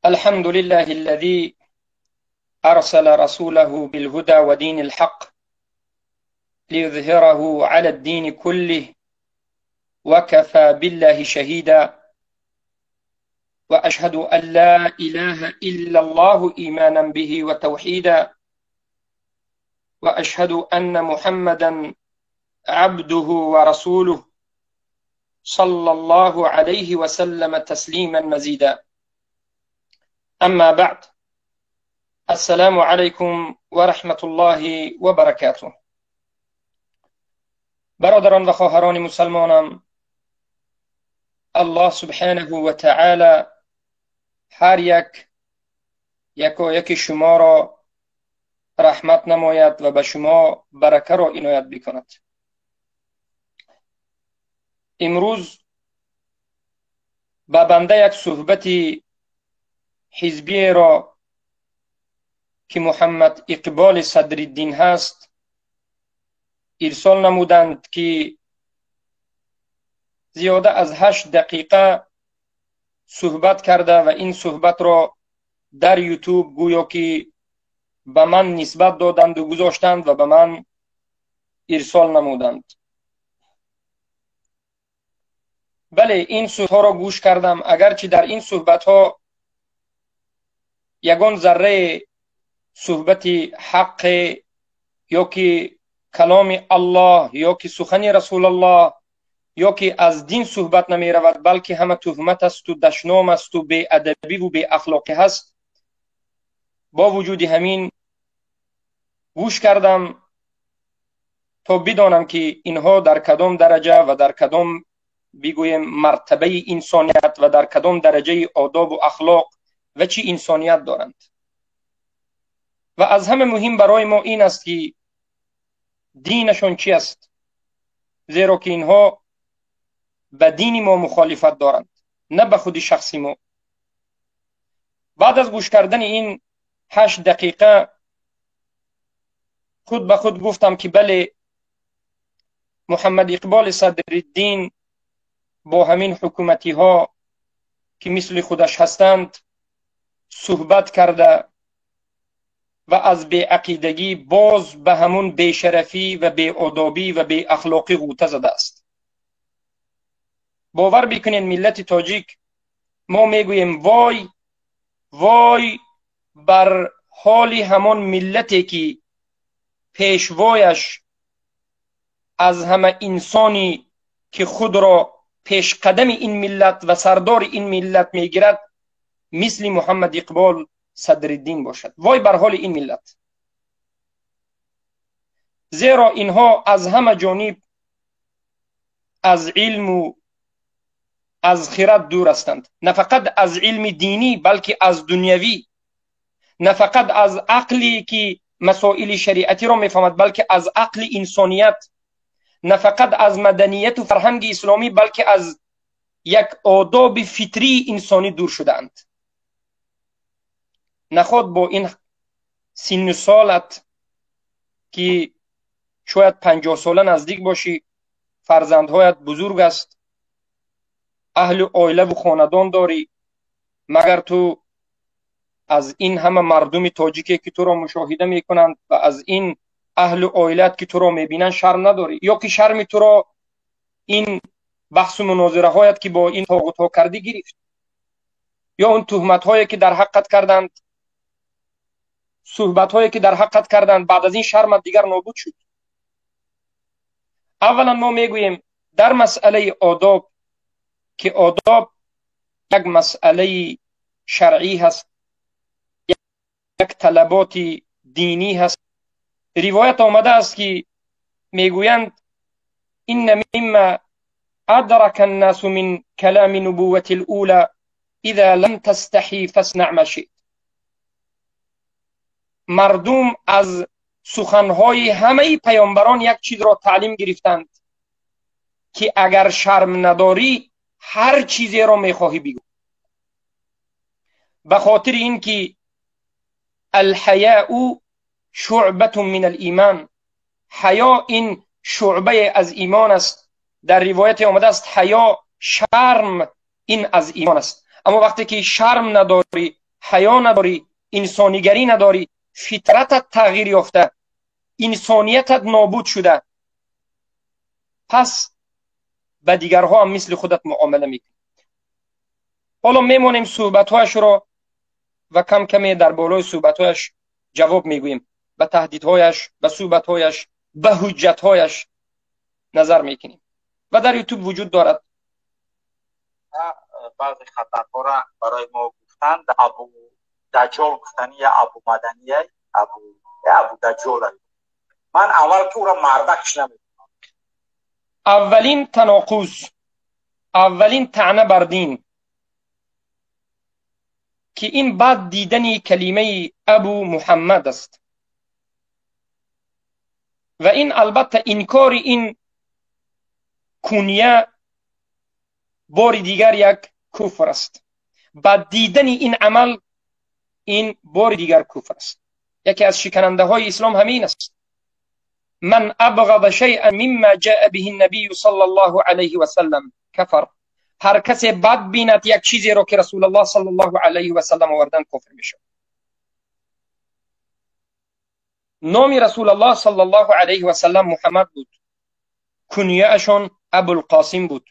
الحمد لله الذي أرسل رسوله بالهدى ودين الحق ليظهره على الدين كله وكفى بالله شهيدا وأشهد أن لا إله إلا الله إيمانا به وتوحيدا وأشهد أن محمدا عبده ورسوله صلى الله عليه وسلم تسليما مزيدا. أما بعد، السلام عليكم ورحمة الله وبركاته. برادران و خواهران مسلمانم، الله سبحانه و تعالی هر یک یکایک شما را رحمت نماید و به شما برکه را عنایت بکند. امروز به بنده یک صحبت حزبی را که محمد اقبال صدرالدین هست ارسال نمودند که زیاده از 8 دقیقه صحبت کرده و این صحبت را در یوتیوب گویا که به من نسبت دادند و گذاشتند و به من ارسال نمودند. بله، این صحبت ها را گوش کردم. اگرچه در این صحبت ها یگان ذره صحبت حق یا که کلام الله یا که سخن رسول الله یا که از دین صحبت نمی رود، بلکه همه تهمت است و دشنام است و بی ادبی و بی اخلاقی هست. با وجود همین گوش کردم تا بدانم که اینها در کدام درجه و در کدام بگویم مرتبه انسانیت و در کدام درجه آداب و اخلاق و چی انسانیت دارند. و از همه مهم برای ما این است که دینشان چی است، زیرا که اینها به دین ما مخالفت دارند، نه به خود شخصی ما. بعد از گوش کردن این 8 دقیقه خود به خود گفتم که بله، محمد اقبال صدرالدین با همین حکومتی ها که مثل خودش هستند صحبت کرده و از بی‌عقیدگی باز به همون بی‌شرفی و بی‌آدابی و بی‌اخلاقی غوطه زده است. باور بکنین ملت تاجیک، ما میگوییم وای وای بر حال همان ملتی که پیشوایش از همه انسانی که خود را پیش قدم این ملت و سردار این ملت میگیرد مثل محمد اقبال صدرالدین باشد. وای بر حال این ملت، زیرا اینها از همه جانب از علم و از خرد دور هستند. نه فقط از علم دینی بلکه از دنیوی، نه فقط از عقلی که مسائل شریعتی را میفهمد بلکه از عقل انسانیت، نه فقط از مدنیت و فرهنگ اسلامی بلکه از یک آداب فطری انسانی دور شدند. نخواد با این سن سالت که شاید 50 ساله نزدیک باشی، فرزندهایت بزرگ است، اهل عائله و خاندان داری، مگر تو از این همه مردم تاجیکی که تو را مشاهده میکنند و از این اهل عائلت که تو را میبینند شرم نداری؟ یا که شرم تو را این بحث و مناظره هایت که با این طاغوت ها کردی گرفت، یا اون تهمت هایی که در حقت کردند، صحبت هایی که در حقت کردند، بعد از این شرمت دیگر نابود شد. اولا ما میگوییم در مسئله آداب که آداب یک مسئله شرعی هست، یک طلبات دینی هست. روایت آمده است که میگویند ان مما ادرك الناس من كلام نبوة الاولى اذا لم تستحی فاصنع ما شئت. مردم از سخنهای همه پیامبران یک چیز را تعلیم گرفتند که اگر شرم نداری هر چیزی را میخواهی بگو. به خاطر اینکه الحیاء شعبة من الایمان، حیا این شعبه از ایمان است. در روایت آمده است حیا، شرم، این از ایمان است. Аммо вақте ки шарм надорӣ, ҳаё надорӣ, инсонигарӣ надорӣ, фитратат тағйир ёфта, инсониятат нобуд шуда, пас ба дигарҳо ҳам мисли худат муомила мекунӣ. Ҳоло мемонем суҳбатҳояшро ва кам каме дар болои суҳбатҳояш ҷавоб мегӯем, ба таҳдидҳояш, ба суҳбатҳояш, ба ҳуҷҷатҳояш назар мекунем ва дар Ютуб вуҷуд дорад. Баъзе хатарҳоро барои мо гуфтанд. Абу Даҷҷол гуфтани я Абу Мадания, Абу Даҷҷол. Ман аввал ки ӯро мардакш намедонам. Аввалин таноқуз, аввалин таъна бар дин, ки ин бад дидани калимаи Абу Муҳаммад аст ва ин албатта инкори ин куния бори дигар як куфр аст. Бад дидани ин амал ин бори дигар куфр аст. Яке аз шиканандаҳои ислом ҳамин аст. Ман абғада шайъан мимма ҷаа биҳи набию саллаллоҳу алайҳи васаллам кафар. Ҳар касе бад бинад як чизеро ки Расулаллоҳ саллаллоҳу алайҳи васаллам овардан, кофир мешавад. Номи Расулаллоҳ саллаллоҳу алайҳи васаллам Муҳаммад буд, кунияашон Абулқосим буд.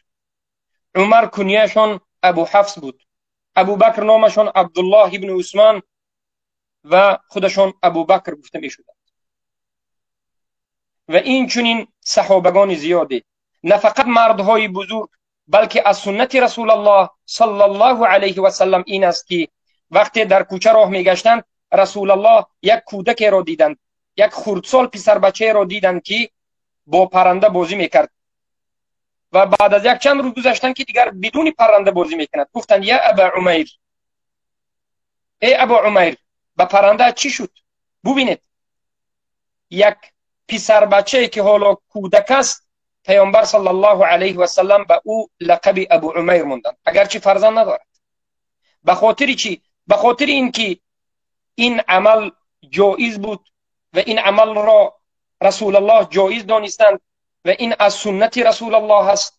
Умар кунияашон Абу Ҳафс буд. Абубакр номашон Абдуллоҳ ибни Усмон ва худашон Абубакр гуфта мешуданд. Ва инчунин саҳобагони зиёде, на фақат мардҳои бузург, балки аз суннати Расулаллоҳ саллаллоҳу алайҳи васаллам ин аст ки вақте дар кӯча роҳ мегаштанд, Расулаллоҳ як кӯдакеро диданд, як хурдсол писарбачаеро диданд ки бо парранда бозӣ мекард ва баъд аз якчанд рӯз гузаштанд ки дигар бидуни парранда бозӣ мекунад. Гуфтанд: я Аба Умайр, эй Абу Умайр, ба парранда чӣ шуд? Бубинед, як писарбачае ки ҳоло кӯдак аст, паёмбар саллаллоҳу алайҳи васаллам ба ӯ лақаби Абу Умайр монданд, агарчи фарзанд надорад. Ба хотири чӣ? Ба хотири ин ки ин амал ҷоиз буд ва ин амалро Расулаллоҳ ҷоиз донистанд ва ин аз суннати Расулаллоҳ аст,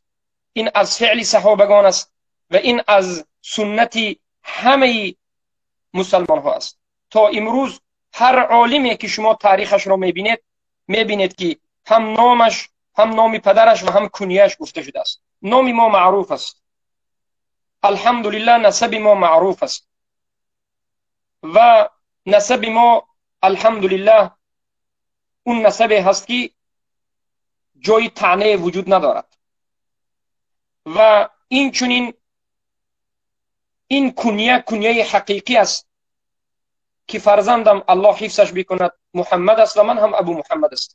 ин аз феъли саҳобагон аст ва ин аз суннати ҳамаи мусалмонҳо аст. То имрӯз ҳар олиме ки шумо таърихашро мебинед, мебинед ки ҳам номаш, ҳам номи падараш ва ҳам кунияш гуфта шудааст. Номи мо маъруф аст, алҳамдулиллаҳ, насаби мо маъруф аст ва насаби мо алҳамдулиллаҳ он насабе ҳаст ки ҷои таънае вуҷуд надорад. Ва инчунин ин куния кунияи ҳақиқӣ аст ки фарзандам Аллоҳ ҳифзаш бикунад Муҳаммад аст ва ман ҳам Абу Муҳаммад аст.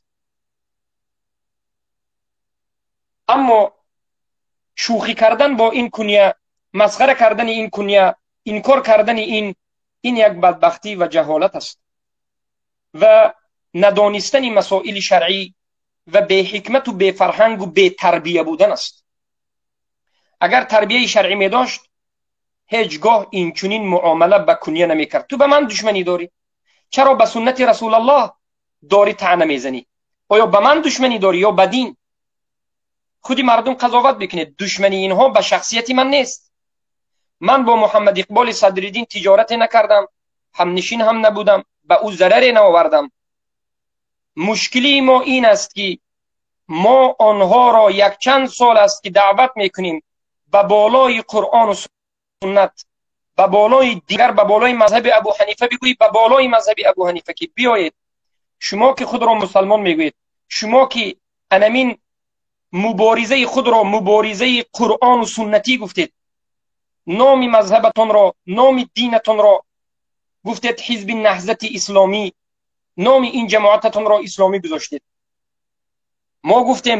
Аммо шӯхӣ кардан бо ин куния, масхара кардани ин куния, инкор кардани ин як бадбахтӣ ва ҷаҳолат аст ва надонистани масоили шаръӣ ва беҳикмату бефарҳангу бетарбия будан аст. Агар тарбияи шаръӣ медошт, ҳеҷ гоҳ инчунин муомала ба куния намекард. Ту ба ман душманӣ дорӣ, чаро ба суннати Расулаллоҳ дорӣ таъна мезанӣ? Оё ба ман душманӣ дорӣ ё ба дин? Худи мардум қазоват бикунед, душмании инҳо ба шахсияти ман нест. Ман бо Муҳаммад Иқболи Садриддин тиҷорате накардам, ҳамнишин ҳам набудам, ба ӯ зараре наовардам. Мушкилии мо ин аст ки мо онҳоро якчанд сол аст ки даъват мекунем ба болои Қуръону суннат, ба болои дигар, ба болои мазҳаби Абу Ҳанифа бигӯӣ, ба болои мазҳаби Абу Ҳанифа ки биёед, шумо ки худро мусалмон мегӯед, шумо ки анамин муборизаи худро муборизаи Қуръону суннатӣ гуфтед, номи мазҳабатонро, номи динатонро гуфтед ҳизби наҳзати исломӣ, номи ин ҷамоататонро исломӣ гузоштед. Мо гуфтем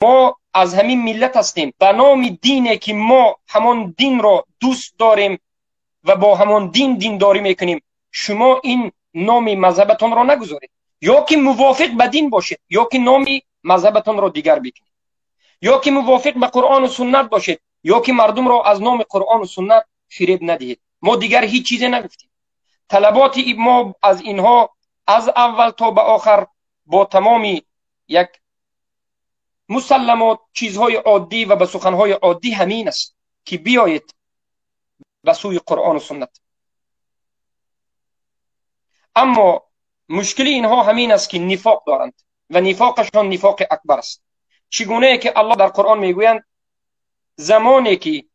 мо аз ҳамин миллат ҳастем, ба номи дине ки мо ҳамон динро дӯст дорем ва бо ҳамон дин диндорӣ мекунем, шумо ин номи мазҳабатонро нагузоред, ё ки мувофиқ ба дин бошед, ё ки номи мазҳабатонро дигар бикунед, ё ки мувофиқ ба Қуръону суннат бошед, ё ки мардумро аз номи Қуръону суннат фиреб надиҳед. Мо дигар ҳеҷ чизе нагуфтем. Талаботи мо аз инҳо аз аввал то ба охар бо тамоми як мусалламот, чизҳои оддӣ ва ба суханҳои оддӣ ҳамин аст ки биёед به سوی قرآن و سنت. اما مشکل اینها همین است که نفاق دارند و نفاقشان نفاق اکبر است. چگونه که الله در قرآن میگویند زمانی که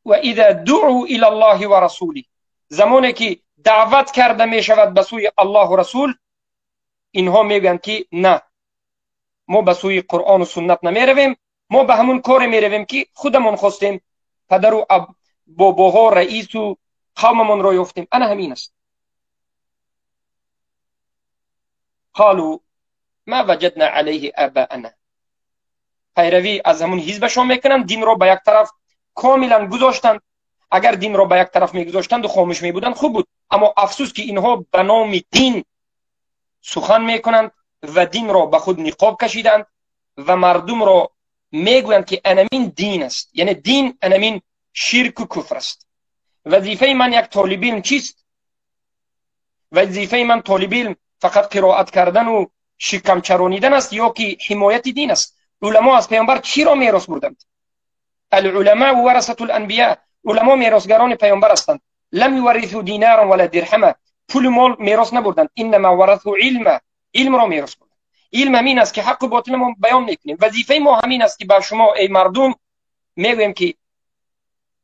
و اذا دعوا الى الله و رسوله، زمانی که دعوت کرده می شود به سوی الله و رسول، اینها میگویند که نه، ما به سوی قرآن و سنت نمی رویم، ما به همون کار می رویم که خودمون خواستیم، پدر و باباها، رئیس و قوممون را یافتیم. انا همین است. قالوا ما وجدنا علیه آباءنا. پیروی از همون حزبشان میکنند، دین را به یک طرف کاملا گذاشتند. اگر دین را به یک طرف میگذاشتند و خاموش میبودند خوب بود، اما افسوس که اینها به نام دین سخن میکنند و دین را به خود نقاب کشیدند و مردم را میگویند که انمین دین است، یعنی دین انمین شرک و کفر است. وظیفه من یک طالب علم چیست؟ وظیفه من طالب علم فقط قرائت کردن و شکم چرانیدن است یا که حمایت دین است؟ علما از پیامبر چی را میراث بردند؟ العلماء ورثة الانبیاء، علما میراثگران پیامبر هستند. لم یورثوا دینارا ولا درهما، پول مال میراث نبردند، انما ورثوا علما، علم را میراث بردند. علم همین است که حق و باطل ما بیان میکنیم. وظیفه ما همین است که به شما ای مردم میگوییم که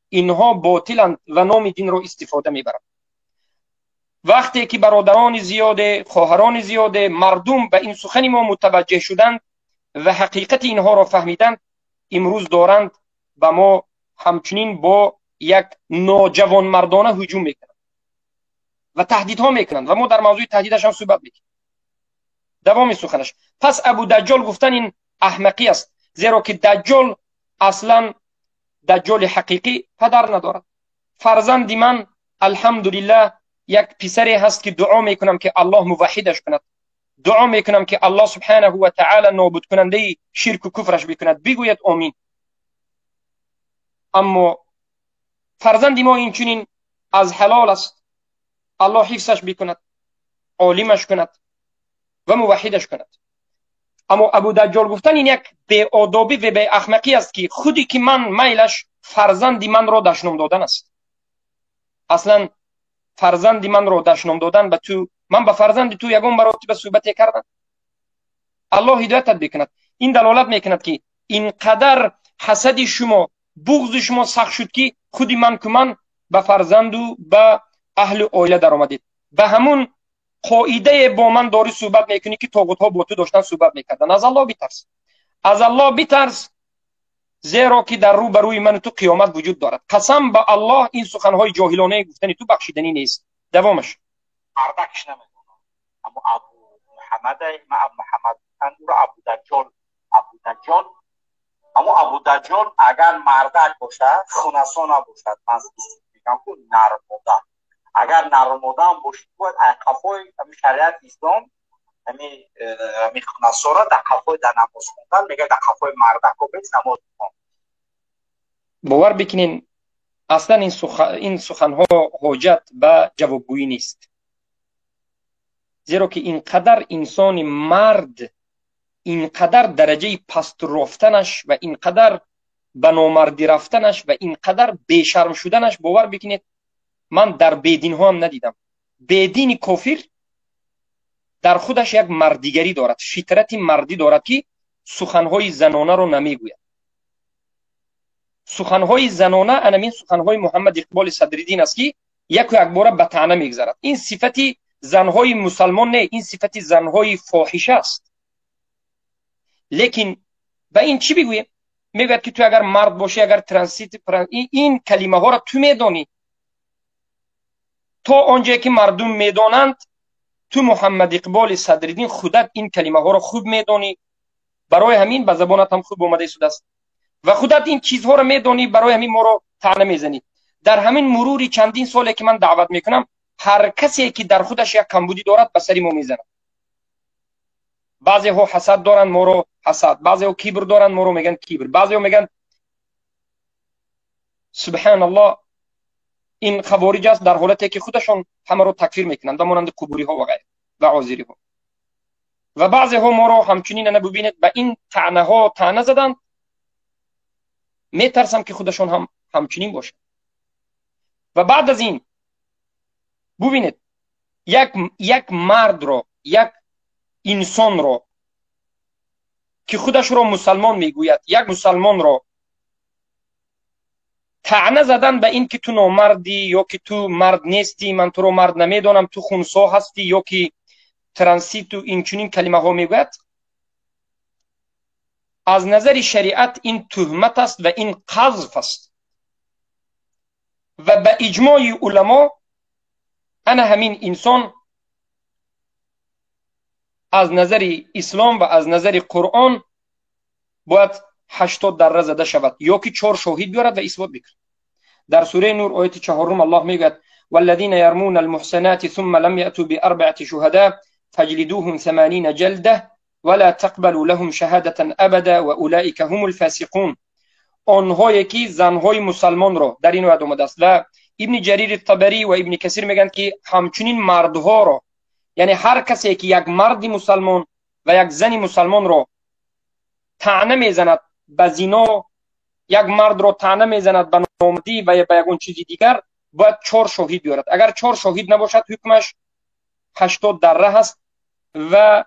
اینها باطلند و نام دین را استفاده میبرند. وقتی که برادران زیاده، خواهران زیاده، مردم به این سخن ما متوجه شدند و حقیقت اینها را فهمیدند، امروز دارند به ما همچنین با یک ناجوان مردانه هجوم میکنند و تهدیدها میکنند و ما در موضوع تهدیدش هم صحبت میکنیم. دوام سخنش. پس ابو دجال گفتن این احمقی است، زیرا که دجال اصلا دجال حقیقی پدر ندارد. فرزند من الحمدلله یک پسری هست که دعا میکنم که الله موحدش کند، دعا میکنم که الله سبحانه و تعالی نابود کننده شرک و کفرش بکند، بگوید آمین. اما فرزند ما این چنین از حلال است، الله حفظش بکند، عالمش کند و موحدش کند. اما ابو دجال گفتن این یک بی‌آدابی و بی اخلاقی است که خودی که من میلش فرزند من را دشنام دادن است. اصلا فرزند من را دشنام دادن به تو، من به فرزند تو یگان مراتب صحبت کردم، الله هدایتت بکند. این دلالت میکند که اینقدر حسد شما، بغض شما سخت شد که خودی من که من به فرزند و به اهل عائله در آمدید. به همون قاعده با من داری صحبت میکنی که طاغوت ها با تو داشتن صحبت میکردن. از الله بترس، از الله بترس، زیرا که در رو بروی من تو قیامت وجود دارد. قسم به الله این سخنهای جاهلانه گفتنی تو بخشیدنی نیست. دوامش. مردکش نمیدونم، اما ابو محمد، ما ابو محمد رو ابو دجال، ابو دجال، اما ابو دجال اگر مردک باشه خونسا نباشد، من میگم که نرموده، اگر نرموده هم باشد باید قفای شریعت اسلام همی خونسا را در قفای در نماز خوندن میگه، در قفای مردک ها باید نماز بخوان. باور بکنین اصلا این سخنها حاجت به جوابگویی نیست، زیرا که اینقدر انسان مرد اینقدر درجه پست رفتنش و اینقدر به نامردی رفتنش و اینقدر بیشرم شدنش، باور بکنید من در بیدین ها هم ندیدم. بیدین کافر در خودش یک مردیگری دارد، فطرت مردی دارد که سخنهای زنانه رو نمیگوید. سخنهای زنانه انمین سخنهای محمد اقبال صدرالدین است که یک و یک باره به طعنه میگذرد. این صفت زنهای مسلمان نه، این صفت زنهای فاحشه است. لیکن به این چی بگویم؟ میگوید که تو اگر مرد باشی، اگر ترانسیت، این کلمه ها را تو میدانی، تا آنجایی که مردم میدانند تو محمد اقبال صدرالدین خودت این کلمه ها را خوب میدانی، برای همین به زبانت هم خوب آمده است و خودت این چیزها را میدانی، برای همین ما را طعنه میزنی. در همین مروری چندین ساله که من دعوت میکنم، هر کسی که در خودش یک کمبودی دارد به سری ما میزند. بعضی ها حسد دارن، ما رو حسد، بعضی ها کبر دارن، ما رو میگن کبر، بعضی ها میگن سبحان الله این خوارج است، در حالتی که خودشون همه رو تکفیر میکنند و مانند قبوری ها و غیره و عازری ها. و بعضی ها ما رو همچنین نه ببینید به این طعنه ها طعنه زدن، میترسم که خودشون هم همچنین باشه. Ва баъд аз ин бубинед, як мардро, як инсонро ки худашро мусалмон мегӯяд, як мусалмонро таъна задан ба ин ки ту номардӣ ё ки ту мард нестӣ, ман туро мард намедонам, ту хунсо ҳастӣ ё ки транситу инчунин калимаҳо мегӯяд, аз назари шариат ин туҳмат аст ва ин қазф аст. Ва ба иҷмои уламо ана ҳамин инсон аз назари ислом ва аз назари Қуръон бояд 80 дарра зада шавад ё ки 4 шоҳид биёрад ва исбот бикунад. Дар сураи Нур ояти 4 Аллоҳ мегӯяд: والذين يرمون المحصنات ثم لم يأتوا بأربعة شهداء فاجلدوهم 80 جلدة ولا تقبلوا لهم شهادة أبدا وأولئك هم الفاسقون. Онҳое ки занҳои мусалмонро дар ин оят омадааст ва Ибни Ҷарири Табарӣ ва Ибни Касир мегӯянд ки ҳамчунин мардҳоро, яъне ҳар касе ки як марди мусалмон ва як зани мусалмонро таъна мезанад ба зино, як мардро таъна мезанад ба номардӣ ва ба ягон чизи дигар, бояд 4 шоҳид биёрад. Агар 4 шоҳид набошад, ҳукмаш 80 дарра ҳаст ва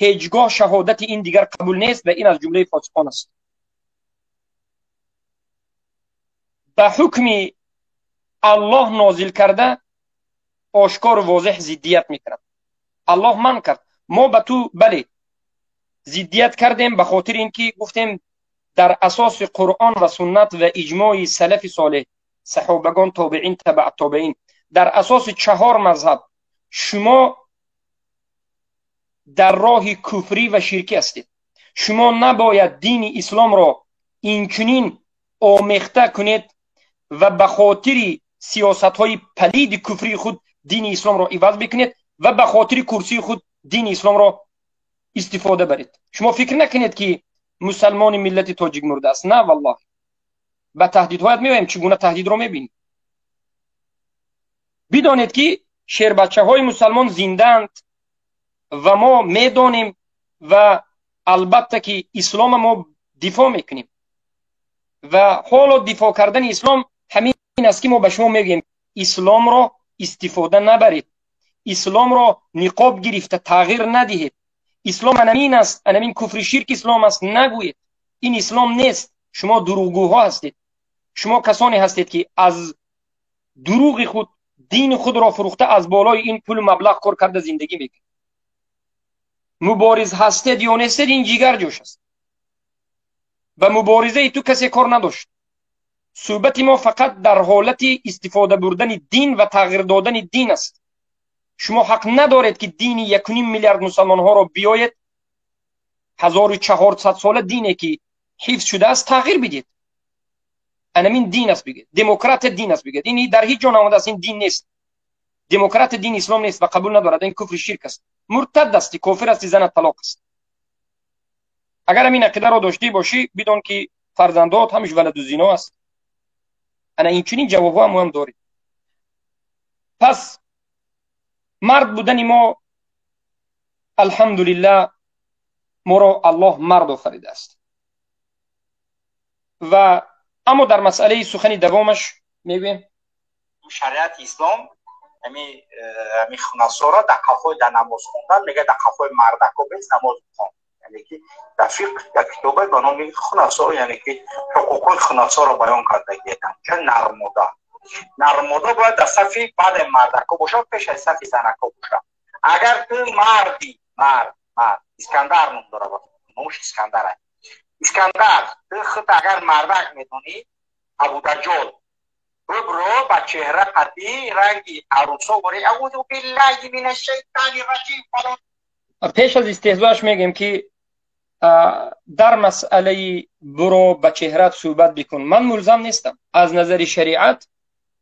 ҳеҷ гоҳ шаҳодати ин дигар қабул нест ва ин аз ҷумлаи фосиқон аст. Ба ҳукми Аллоҳ нозил карда ошкору возеҳ зиддият мекунад. Аллоҳ манъ кард. Мо ба ту бале зиддият кардем ба хотири ин ки гуфтем дар асоси Қуръон ва суннат ва иҷмои салафи солеҳ, саҳобагон, тобеин, табаъ тобеин, дар асоси 4 мазҳаб шумо дар роҳи куфрӣ ва ширкӣ ҳастед. Шумо набояд дини исломро инчунин омехта кунед ва ба хотири сиёсатҳои палиди куфрии худ дини исломро иваз бикунед ва ба хотири курсии худ дини исломро истифода баред. Шумо фикр накунед ки мусалмони миллати тоҷик мурдааст. На, валлоҳ, ба таҳдидҳоят меоем, чӣ гуна таҳдидро мебинед. Бидонед ки шербачаҳои мусалмон зиндаанд ва мо медонем ва албатта ки ислома мо дифоъ мекунем ва ҳоло дифоъ кардани ислом ҳамин аст ки мо ба шумо мегӯем исломро истифода набаред, исломро ниқоб гирифта тағйир надиҳед. Ислом анамин аст, анамин куфри ширк ислом аст нагӯед. Ин ислом нест. Шумо дурӯғгӯҳо ҳастед. Шумо касоне ҳастед ки аз дурӯғи худ дини худро фурӯхта аз болои ин пулу маблағ кор карда зиндагӣ мекунед. Мубориз ҳастед ё нестед, ин ҷигар ҷӯш аст. Ба муборизаи ту касе кор надошт. Суҳбати мо фақат дар ҳолати истифода бурдани дин ва тағйир додани дин аст. Шумо ҳақ надоред ки дини 1.5 миллиард мусалмонҳоро биёед 1400 сола дине ки ҳифз шудааст тағйир бидиҳед. Анамин дин аст бигӯед, демократия дин аст бигӯед. Ин дар ҳеҷ ҷо наомадааст, ин дин нест. Демократия дини ислом нест ва қабул надорад. Ин куфри ширк аст. Муртад ҳасти, кофир ҳасти, занат талоқ аст. Агар ҳамин ақидаро доштӣ бошӣ, бидон ки фарзандот ҳамаш валаду зино аст. Ана инчунин ҷавобҳо ҳам ҳам дорем. Пас мард будани мо, алҳамдулиллаҳ, моро Аллоҳ мард офаридааст. Ва аммо дар масъалаи сухани давомаш мегӯем шариати ислом ами хунасоро дар қафои дар намоз хондан мегӯяд, дар қафои мардако бес намоз бихон. Яъне ки дар фиқҳ як китобе ба номи хунасо, яъне ки ҳуқуқҳои хунасоро баён кардагианд. Ча нармода, нармода бояд дар сафи баъде мардако бошад, пеш аз сафи занако бошад. Агар ту марди, мард, мард, Искандар ном дорад, номаш Искандар аст. Искандар, ту худ агар мардак медонӣ, Абудаҷол бибро ба чеҳра қатӣ ранги арӯсо вори, аузу биллаҳи минаш шайтони раҷим. Пеш аз истеҳзоаш мегӯем ки дар масъалаи буро ба чеҳрат суҳбат бикун, ман мулзам нестам. Аз назари шариат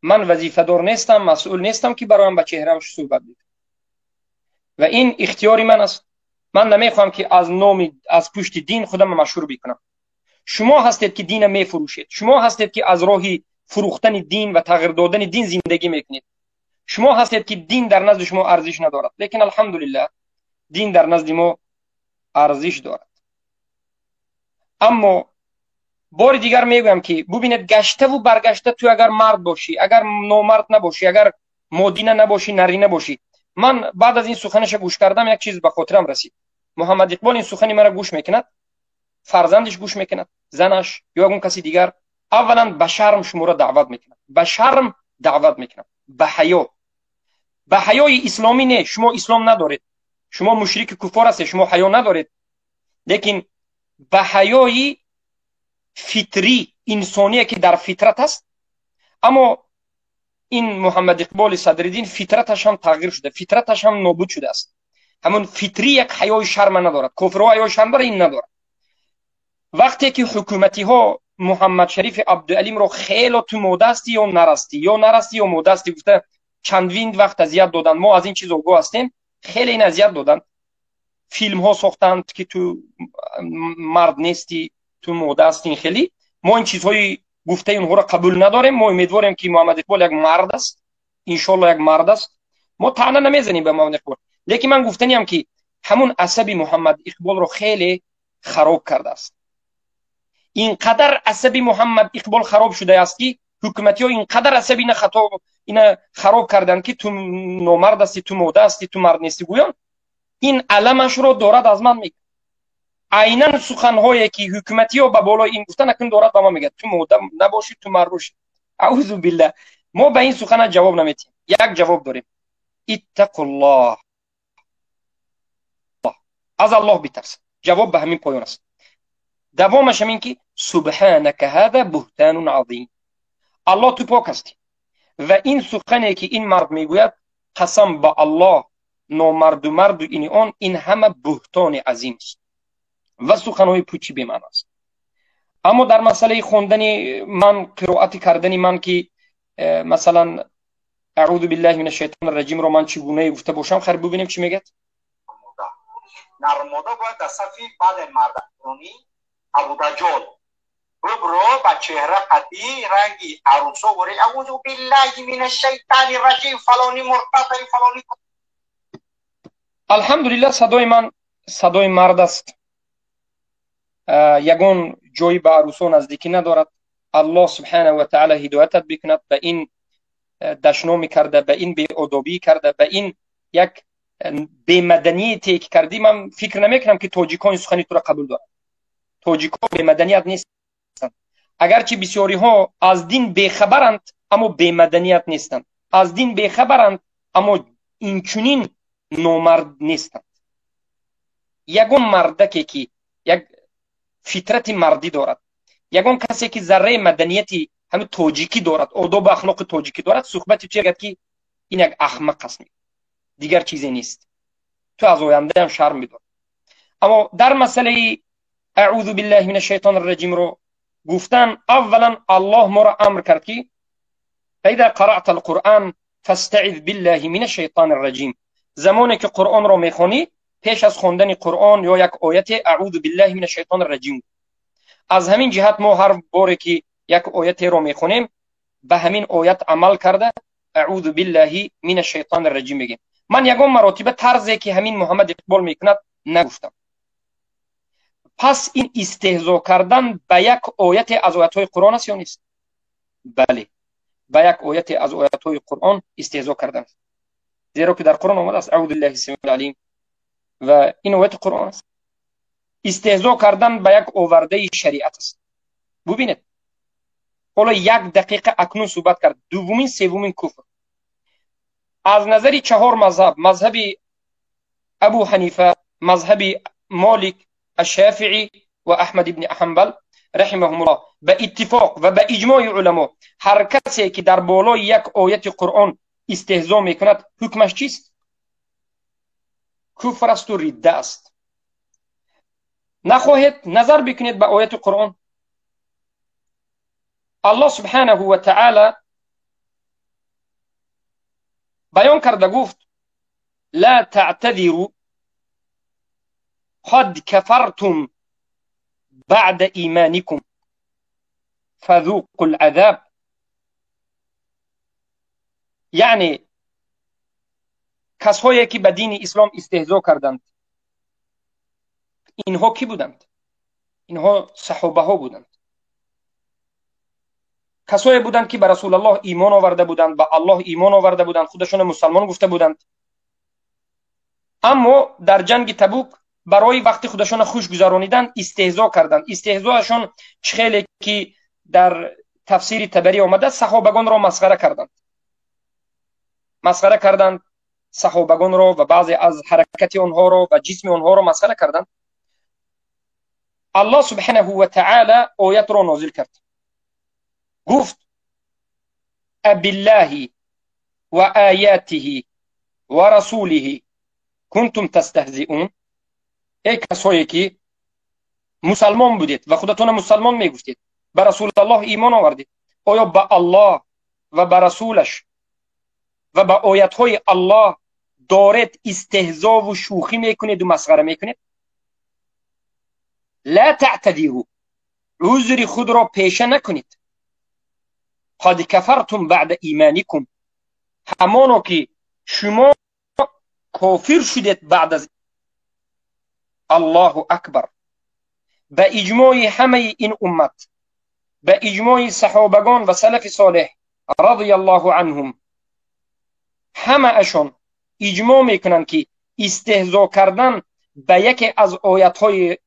ман вазифадор нестам, масъул нестам ки бароям ба чеҳраам суҳбат бикунам ва ин ихтиёри ман аст. Ман намехоҳам ки аз номи, аз пушти дин худам машҳур бикунам. Шумо ҳастед ки дина мефурӯшед. Шумо ҳастед ки аз роҳи фурӯхтани дин ва тағйир додани дин зиндагӣ мекунед. Шумо ҳастед ки дин дар назди шумо арзиш надорад. Лекин алҳамдулиллаҳ дин дар назди мо арзиш дорад. Аммо Бори дигар мегӯям, ки бубинед, гаштаву баргашта ту агар мард бошӣ, агар номард набошӣ, агар модина набошӣ, нари набошӣ. Ман баъд аз ин суханаша гӯш кардам, як чиз ба хотирам расид. Муҳаммад Иқбол ин сухани маро гӯш мекунад, фарзандиш гӯш мекунад, занаш ё ягон каси дигар. Аввалан, ба шарм шуморо даъват мекунад, ба шарм даъват мекунад, ба ҳаё, ба ҳаёи исломӣ. Не, шумо ислом надоред, шумо мушрики куффор ҳастед, шумо ҳаё надоред, лекин ба ҳаёи фитрӣ, инсоние, ки дар фитрат аст. Аммо ин Муҳаммад Иқболи Садриддин фитраташ ҳам тағйир шуда, фитраташ ҳам нобуд шудааст. Ҳамон фитрӣ як ҳаёи шарма надорад. Кофирҳо ҳаёи шарм дорад, ин надорад. Вақте ки ҳукуматиҳо Муҳаммад Шарифи Абдуалимро хело ту мода ҳастӣ ё нарастӣ, ё нарастӣ ё мода ҳастӣ гуфта, чандвин вақт азият доданд, мо аз ин чиз огоҳ ҳастем. Хеле ин азият доданд, филмҳо сохтанд, ки ту мард нестӣ, ту мода ҳастӣ. Ин хеле мо ин чизҳои гуфтаи онҳоро қабул надорем. Мо умедворем, ки Муҳаммад Иқбол як мард аст, иншоалло, як мард аст. Мо таъна намезанем ба Муҳаммад Иқбол, лекин ман гуфтаниам, ки ҳамун асаби Муҳаммад Иқболро хеле хароб кардааст. Ин қадар асаби Муҳаммад Иқбол хароб шудааст, ки ҳукуматиҳо ин қадар асаби ина хато ина хароб карданд, ки ту номард ҳастӣ, ту мода ҳастӣ, ту мард нестӣ гӯён. Ин аламашро дорад аз ман мегӯяд. Айнан суханҳое, ки ҳукуматиҳо ба болои ин гуфтан, акун дорад ба ман мегӯяд: ту мода набошӣ, ту мард бошӣ. Аузу билла. Мо ба ин сухана ҷавоб наметиҳем. Як ҷавоб дорем: иттақуллоҳ, аз Аллоҳ битарс. Ҷавоб ба ҳамин поён аст. Давомаш ҳамин, ки субҳанака ҳаза буҳтанун азим. Аллоҳ, ту пок ҳастӣ ва ин сухане, ки ин мард мегӯяд, қасам ба Аллоҳ, номарду марду ини он, ин ҳама буҳтони азим аст ва суханҳои пучи бемаъно аст. Аммо дар масъалаи хондани ман, қироати кардани ман, ки масалан аъузу биллаҳи мин ашшайтони раҷимро ман чӣ гунае гуфта бошам, хайр, бубинем, чӣ мегӯяд. Нармода бояд дар сафи бале мардакрони Абудаҷол бубро ба чеҳра қатӣ ранги арӯсо вори аъузу биллаҳи мин ашшайтони раҷим, фалони муртадаи фалони. Алҳамдулиллаҳ, садои ман садои мард аст, ягон ҷои ба арӯсо наздикӣ надорад. Аллоҳ субҳанаҳу ва таъала ҳидоятат бикунад ба ин дашноми карда, ба ин беодобӣ карда, ба ин як бемаданияте, ки кардӣ. Ман фикр намекунам, ки тоҷикон ин сухани туро қабул доранд. Тоҷикҳо бемаданият нестанд. Агарчи бисёриҳо аз дин бехабаранд, аммо бемаданият нестанд. Аз дин бехабаранд, аммо инчунин номард нестанд. Ягон мардаке, ки як фитрати мардӣ дорад, ягон касе, ки зарраи маданияти ҳамин тоҷикӣ дорад, одобу ахлоқи тоҷикӣ дорад, суҳбати ту ягад, ки ин як аҳмақ аст, дигар чизе нест. Ту аз ояндаам шарм бидор. Аммо дар масъалаи аъузу биллаҳи мин ашшайтони раҷимро гуфтан, аввалан, Аллоҳ моро амр кард, ки фаиза қараъта алқуръан фастаиз биллаҳи мин ашшайтони раҷим. Замоне ки Қуръонро мехонӣ, пеш аз хондани Қуръон ё як ояте аъузу биллаҳи мин ашшайтони раҷим. Аз ҳамин ҷиҳат мо ҳар боре ки як оятеро мехонем, ба ҳамин оят амал карда, аъузу биллаҳи мин ашшайтони раҷим мегӯем. Ман ягон маротиба тарзе, ки ҳамин Муҳаммад Иқбол мекунад, нагуфтам. Пас ин истеҳзо кардан ба як ояте аз оятҳои Қуръон аст ё нест? Бале, ба як ояте аз оятҳои Қуръон истеҳзо кардан аст, зеро ки дар Қуръон омадааст аъузу биллаҳи самиил алим ва ин ояти Қуръон аст. Истеҳзо кардан ба як овардаи шариат аст. Бубинед, ҳоло як дақиқа акнун суҳбат кард. Дуввумин, севумин куфр аз назари чаҳор мазҳаб: мазҳаби Абу Ҳанифа, мазҳаби Молик, Ашшафиӣ ва Аҳмад ибни Ҳанбал раҳимаҳумуллоҳ, ба иттифоқ ва ба иҷмои уламо, ҳар касе ки дар болои як ояти Қуръон истеҳзо мекунад, ҳукмаш чист? Куфр асту ридда аст. Нахоҳед, назар бикунед ба ояти Қуръон. Аллоҳ субҳанаҳу ва таъала баён карда гуфт: ла таътадиру қад кафартум баъда иманикум фазуқу лазаб. Яъне касҳое, ки ба дини ислом истеҳзо карданд, инҳо кӣ буданд? Инҳо саҳобаҳо буданд. Касое буданд, ки ба Расулаллоҳ имон оварда буданд, ба Аллоҳ имон оварда буданд, худашонро мусалмон гуфта буданд, аммо дар ҷанги Табук барои вақти худашонро хуш гузаронидан истеҳзо карданд. Истеҳзоашон чӣ хеле ки дар тафсири Табарӣ омада, саҳобагонро масхара карданд, масхара карданд саҳобагонро ва баъзе аз ҳаракати онҳоро ва ҷисми онҳоро масхара карданд. Аллоҳ субҳанаҳу ва таъала оятро нозил кард, гуфт: абиллаҳи ва оятиҳи ва расулиҳи кунтум тастаҳзиун. Эй касое ки мусалмон будед ва худатонро мусалмон мегуфтед, ба Расулаллоҳ имон овардед, оё ба Аллоҳ ва ба расулаш ва ба оятҳои Аллоҳ доред истеҳзову шӯхӣ мекунеду масхара мекунед? Ла таътадиру, узри худро пеша накунед. Қад кафартум баъда иманикум, ҳамоно ки шумо кофир шудед баъд аз. Аллоҳу акбар! Ба иҷмои ҳамаи ин уммат, ба иҷмои саҳобагон ва салафи солеҳ радияллоҳу анҳум, ҳамаашон иҷмоъ мекунанд, ки истеҳзо кардан ба яке аз оятҳои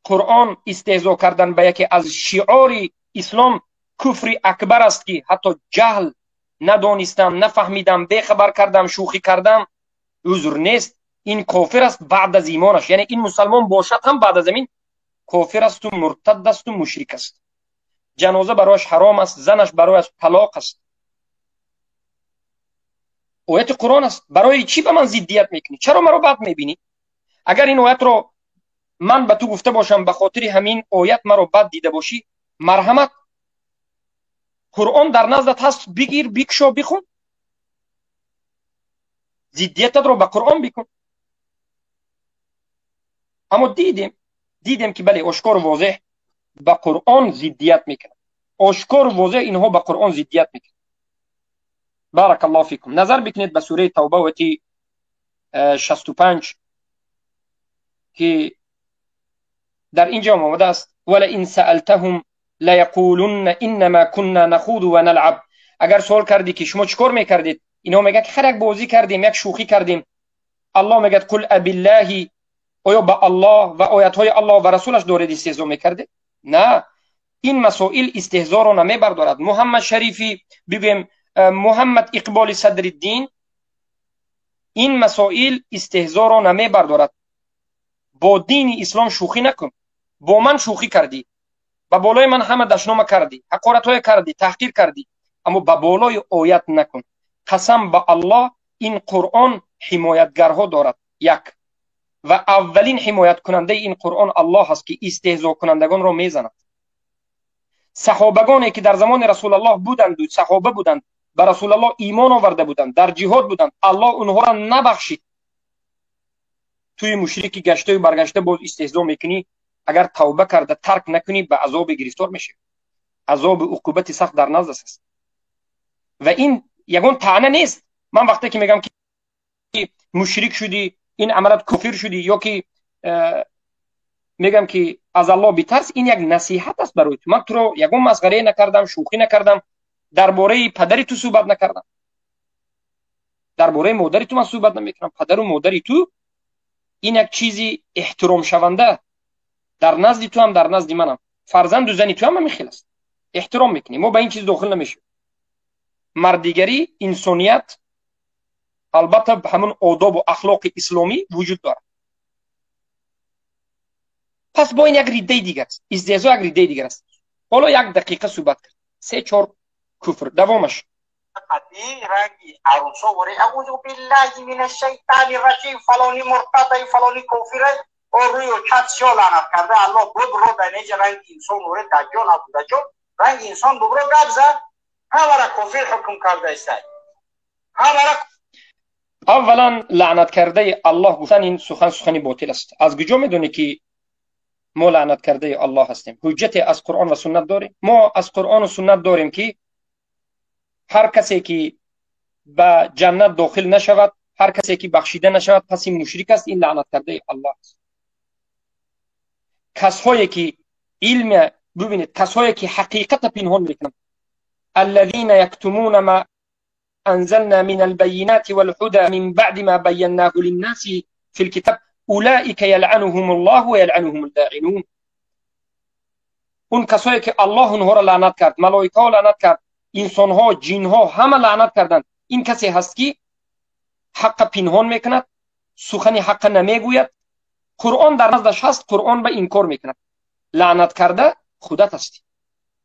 Қуръон, истеҳзо кардан ба яке аз шиори ислом куфри акбар аст, ки ҳатто ҷаҳл, надонистам, нафаҳмидам, бехабар кардам, шӯхӣ кардам, узр нест. Ин кофир аст баъд аз имонаш, яъне ин мусалмон бошад ҳам, баъд аз амин кофир асту муртад асту мушрик аст. Ҷаноза барояш ҳаром аст, занаш барояш талоқ аст. Ояти Қуръон аст. Барои чӣ ба ман зиддият мекунӣ? Чаро маро бад мебинӣ? Агар ин оятро ман ба ту гуфта бошам, ба хотири ҳамин оят маро бад дида бошӣ, марҳамат, Қуръон дар наздат ҳаст, бигир, бикшо, бихун, зиддиятатро ба Қуръон бикун. Аммо дидем, ки бале, ошкору возеҳ ба Қуръон зиддият мекунад, ошкору возеҳ инҳо ба Қуръон зиддият мекунад. Баракаллоҳу фикум. Назар бикунед ба сураи Тавба, ояти 65, ки дар ин ҷо омадааст: валаин саалтаҳум лаяқулунна иннама кунна нахуду ва налъаб. Агар суол кардӣ, ки шумо чӣ кор мекардед, инҳо мегӯянд, ки хар як бозӣ кардем, як шӯхӣ кардем. Аллоҳ мегӯяд: қул абиллаҳи, оё ба Аллоҳ ва оятҳои Аллоҳ ва расулаш доред истеҳзо мекардед? На, ин масоил истеҳзоро намебардорад. Муҳаммад Шарифӣ, бигӯем Муҳаммад Иқболи Садриддин, ин масоил истеҳзоро намебардорад. Бо дини ислом шӯхӣ накун. Бо ман шӯхӣ кардӣ, ба болои ман ҳама дашнома кардӣ, ҳақоратҳое кардӣ, таҳқир кардӣ, аммо ба болои оят накун. Қасам ба Аллоҳ, ин Қуръон ҳимоятгарҳо дорад. Як ва аввалин ҳимояткунандаи ин Қуръон Аллоҳ аст, ки истеҳзокунандагонро мезанад. Саҳобагоне ки дар замони Расулаллоҳ буданду саҳоба буданд, ба Расулаллоҳ имон оварда буданд, дар ҷиҳод буданд, Аллоҳ онҳоро набахшид. Туи мушрики гаштаю баргашта боз истеҳзо мекунӣ. Агар тавба карда тарк накунӣ, ба азобе гирифтор мешавӣ, азоби уқубати сахт дар наздат аст. Ва ин ягон таъна нест. Ман вақте ки мегӯям, ки мушрик шудӣ, ин амалат куфир шудӣ, ё ки мегӯям, ки аз Аллоҳ битарс, ин як насиҳат аст барои ту. Ман туро ягон масғарае накардам, шӯхӣ накардам, дар бораи падари ту суҳбат накардам, дар бораи модари ту ман суҳбат намекунам. Падару модари ту ин як чизи эҳтиромшаванда дар назди ту ҳам, дар назди манам. Фарзанду зани ту ҳам ҳамин хел аст, эҳтиром мекунем, мо ба ин чиз дохил намешавем. Мардигарӣ, инсоният, албатта ҳамун одобу ахлоқи исломӣ вуҷуд дорад. Пас бо ин як риддаи дигар аст, истеҳзо як риддаи дигар аст. Ҳоло як дақиқа суҳбат кард, се чор куфр давомаш. Ранги арӯсо вори, аузу биллаҳи мина шайтани раҷим, фалони муртадай, фалони кофирай, о рӯю чат сиё лаънат карда Аллоҳ бубро дар неҷа ранги инсон воре Даҷҷол, Абу Даҷҷол ранги инсон бубро гап зад, ҳамара кофир ҳукм карда истай, ҳамара. Аввалан, лаънат кардаи Аллоҳ гуфтан ин сухан сухани ботил аст. Аз куҷо медонӣ, ки мо лаънат кардаи Аллоҳ ҳастем? Ҳуҷҷате аз Қуръон ва суннат дорем? Мо аз Қуръону суннат дорем, ки ҳар касе ки ба ҷаннат дохил нашавад, ҳар касе ки бахшида нашавад, пас ин мушрик аст, ин лаънат кардаи Аллоҳ аст. Касҳое ки илм, бубинед, касҳое ки ҳақиқата пинҳон мекунанд. الذين يكتمون ما أنزلنا من البينات والهدى من بعد ما بيناه للناس في الكتاب أولئك يلعنهم الله ويلعنهم اللاعنون. اون کسایی که الله اونها را لعنت کرد، ملائکه ها لعنت کرد، انسان ها، جن ها همه لعنت کردند. این کسی هست که حق پنهان میکند، سخن حق نمیگوید، قرآن در نزدش هست، قرآن به انکار میکند. لعنت کرده خودت هستی،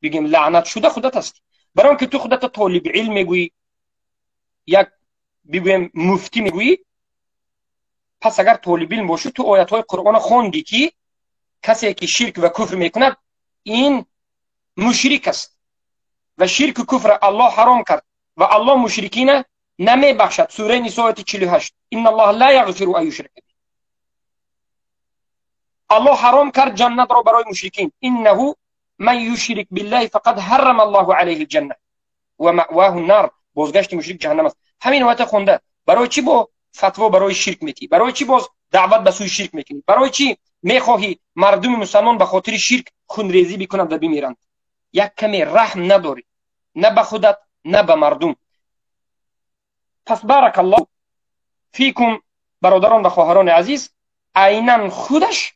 بگیم لعنت شده خودت هستی. برای اینکه تو خودت طالب علم میگویی، یک بگویم مفتی میگویی، پس اگر طالب علم باشی تو آیت های قرآن خواندی که کسی که شرک و کفر میکند این مشرک است و شرک و کفر الله حرام کرد و الله مشرکین نمیبخشد. سوره نساء آیت 48 ان الله لا یغفر ان یشرک به. الله حرام کرد جنت را برای مشرکین. انه من یشرک بالله فقد حرم الله علیه الجنه و مأواه النار. بازگشت مشرک جهنم است. همین آیت خونده. برای چی با فتوا برای شرک میتی؟ برای چی باز دعوت به سوی شرک میکنی؟ برای چی میخواهی مردم مسلمان به خاطر شرک خونریزی بکنند و بمیرند؟ یک کمی رحم نداری، نه به خودت نه به مردم. پس بارک الله فیکم برادران و خواهران عزیز، عینا خودش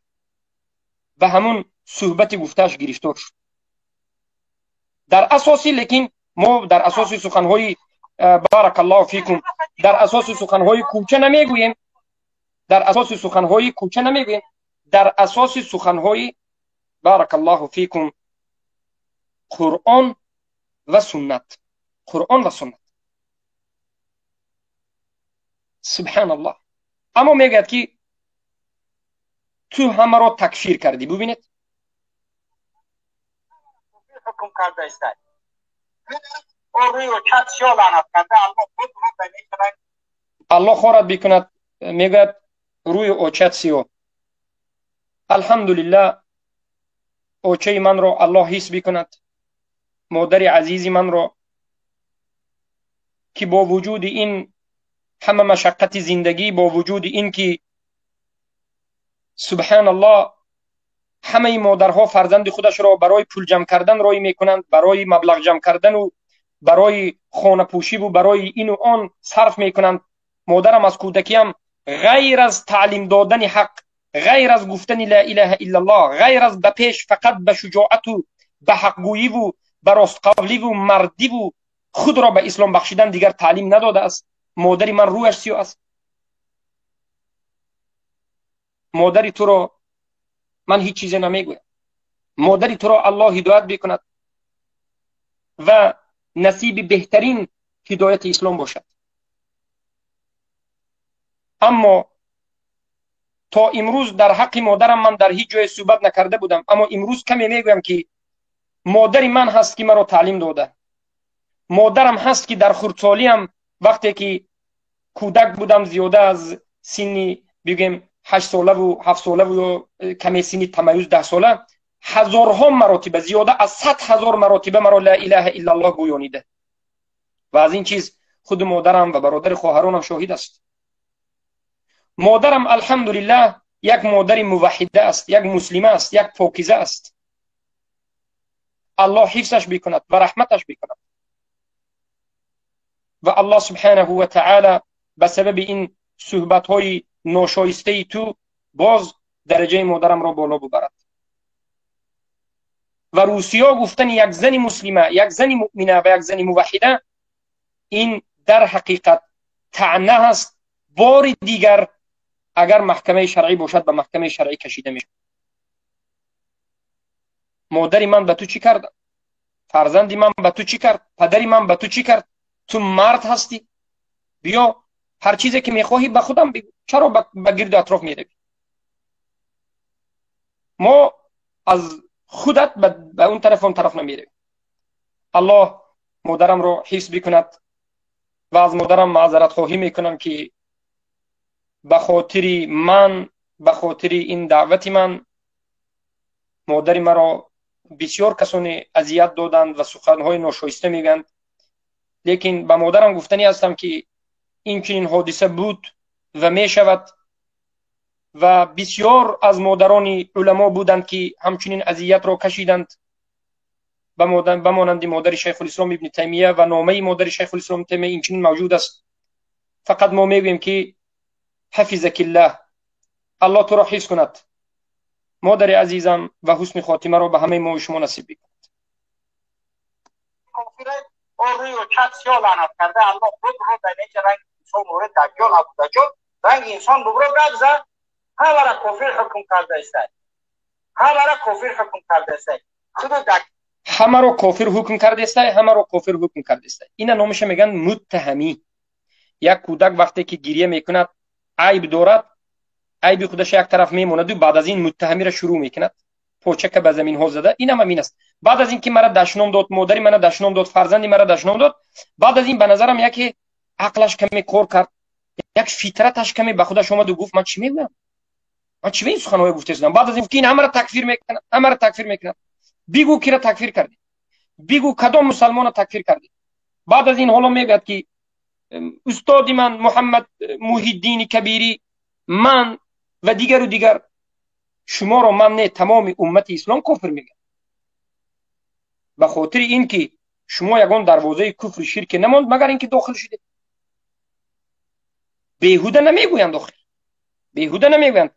به همون صحبت گفتهش گرفتار شد در اساسی. لیکن ما در اساس سخنهای بارک الله فیکم در اساس سخنهای کوچه نمیگوییم، در اساس سخنهای کوچه نمیگوییم، در اساس سخنهای بارک الله فیکم قرآن و سنت، قرآن و سنت. سبحان الله. اما میگوید که تو همه را تکفیر کردی. ببینید حکم کرده است. الله خورد بکند. میگوید روی اوچت سیاه. الحمدلله اوچه من را الله حس بکند، مادر عزیز من را که با وجود این همه مشقت زندگی، با وجود این که سبحان الله همه مادرها فرزند خودش را برای پول جمع کردن رای میکنند، برای مبلغ جمع کردن و برای خانه پوشی و برای این و آن صرف میکنند. مادرم از کودکیم غیر از تعلیم دادن حق، غیر از گفتن لا اله الا الله، غیر از به پیش فقط به شجاعت و به حقگویی و به راستقولی و مردی و خود را به اسلام بخشیدن دیگر تعلیم نداده است. مادری من رویش سیاه است. مادری تو را من هیچ چیزی نمیگویم. مادری تو را الله هدایت بکند و نصیب بهترین هدایت اسلام باشد. اما تا امروز در حق مادرم من در هیچ جای صحبت نکرده بودم، اما امروز کمی میگویم که مادری من هست که مرا تعلیم داده. مادرم هست که در خردسالیم وقتی که کودک بودم، زیاده از سنی بگیم 8 ساله و 7 ساله و کمی سنی تمیز 10 ساله، هزارها مراتبه، زیاده از 100,000 مراتبه مرا لا اله الا الله گویانیده و از این چیز خود مادرم و برادر خواهرانم شاهد است. مادرم الحمدلله یک مادر موحده است، یک مسلمه است، یک پاکیزه است. الله حفظش بکند و رحمتش بکند و الله سبحانه و تعالی به سبب این صحبت های ناشایسته تو باز درجه مادرم را بالا ببرد. و روسیا گفتن یک زن مسلمه، یک زن مؤمنه و یک زن موحده، این در حقیقت طعنه است. بار دیگر اگر محکمه شرعی باشد به محکمه شرعی کشیده میشه. مادری من به تو چی کرد؟ فرزندی من به تو چی کرد؟ پدری من به تو چی کرد؟ تو مرد هستی، بیا هر چیزی که میخواهی به خودم بگو، چرا به گرد اطراف میروی؟ ما از خودت به اون طرف اون طرف نمیرویم. الله مادرم رو حفظ بکند و از مادرم معذرت خواهی میکنم که به خاطر من، به خاطر این دعوت من، مادر مرا بسیار کسانی اذیت دادند و سخنهای ناشایسته میگند. لیکن به مادرم گفتنی هستم که این چنین حادثه بود و میشود و بسیار از مادران علما بودند که همچنین اذیت را کشیدند. ба монанди модари Шайхулислом Ибни Таймия ва номаи модари Шайхулислом Таймия инчунин мавҷуд аст. Фақат мо мегӯем, ки ҳафизакиллаҳ, Аллоҳ туро ҳифз кунад, модари азизам, ва ҳусни хотимаро ба ҳамаи мо шумо насиб бикунад. Лаънат карда Аллоҳ бубро дар инҷа ранги инсон муре Даҷҷол, Абу Даҷҷол ранги инсон бубро гап зад, ҳамара кофир ҳукм карда истай, ҳамара кофир ҳукм карда истай. Худу ҳамаро кофир ҳукм карда истай, ҳамаро кофир ҳукм карда истай. Ина номаша мегӯянд муттаҳамӣ. Як кӯдак вақте ки гирья мекунад, айб дорад, айби худаша як тараф мемонаду баъд аз ин муттаҳамиро шурӯъ мекунад, почака ба заминҳо зада. Инам ҳамин аст. Баъд аз ин ки мара дашном дод, модари мана дашном дод, фарзанди мара дашном дод, баъд аз ин ба назарам яке ақлаш каме кор кард, як фитраташ каме ба худаш омаду гуфт: ман чӣ мегӯям, ман чӣ ба ин суханҳое гуфта истодам? Баъд аз ин гуфт, ки ин ҳамаро такфир мекунад, ҳамаро такфир мекунад. Бигӯ, кира такфир кардӣ, бигӯ, кадом мусалмонро такфир кардӣ. Баъд аз ин ҳоло мегӯяд, ки устоди ман Муҳаммад Муҳиддини Кабирӣ, ман ва дигару дигар. Шуморо ман не, тамоми уммати ислом кофир мегӯяд, ба хотири ин ки шумо ягон дарвозаи куфри ширке намонд, магар ин ки дохил шудед. Беҳуда намегӯянд, охир беҳуда намегӯянд.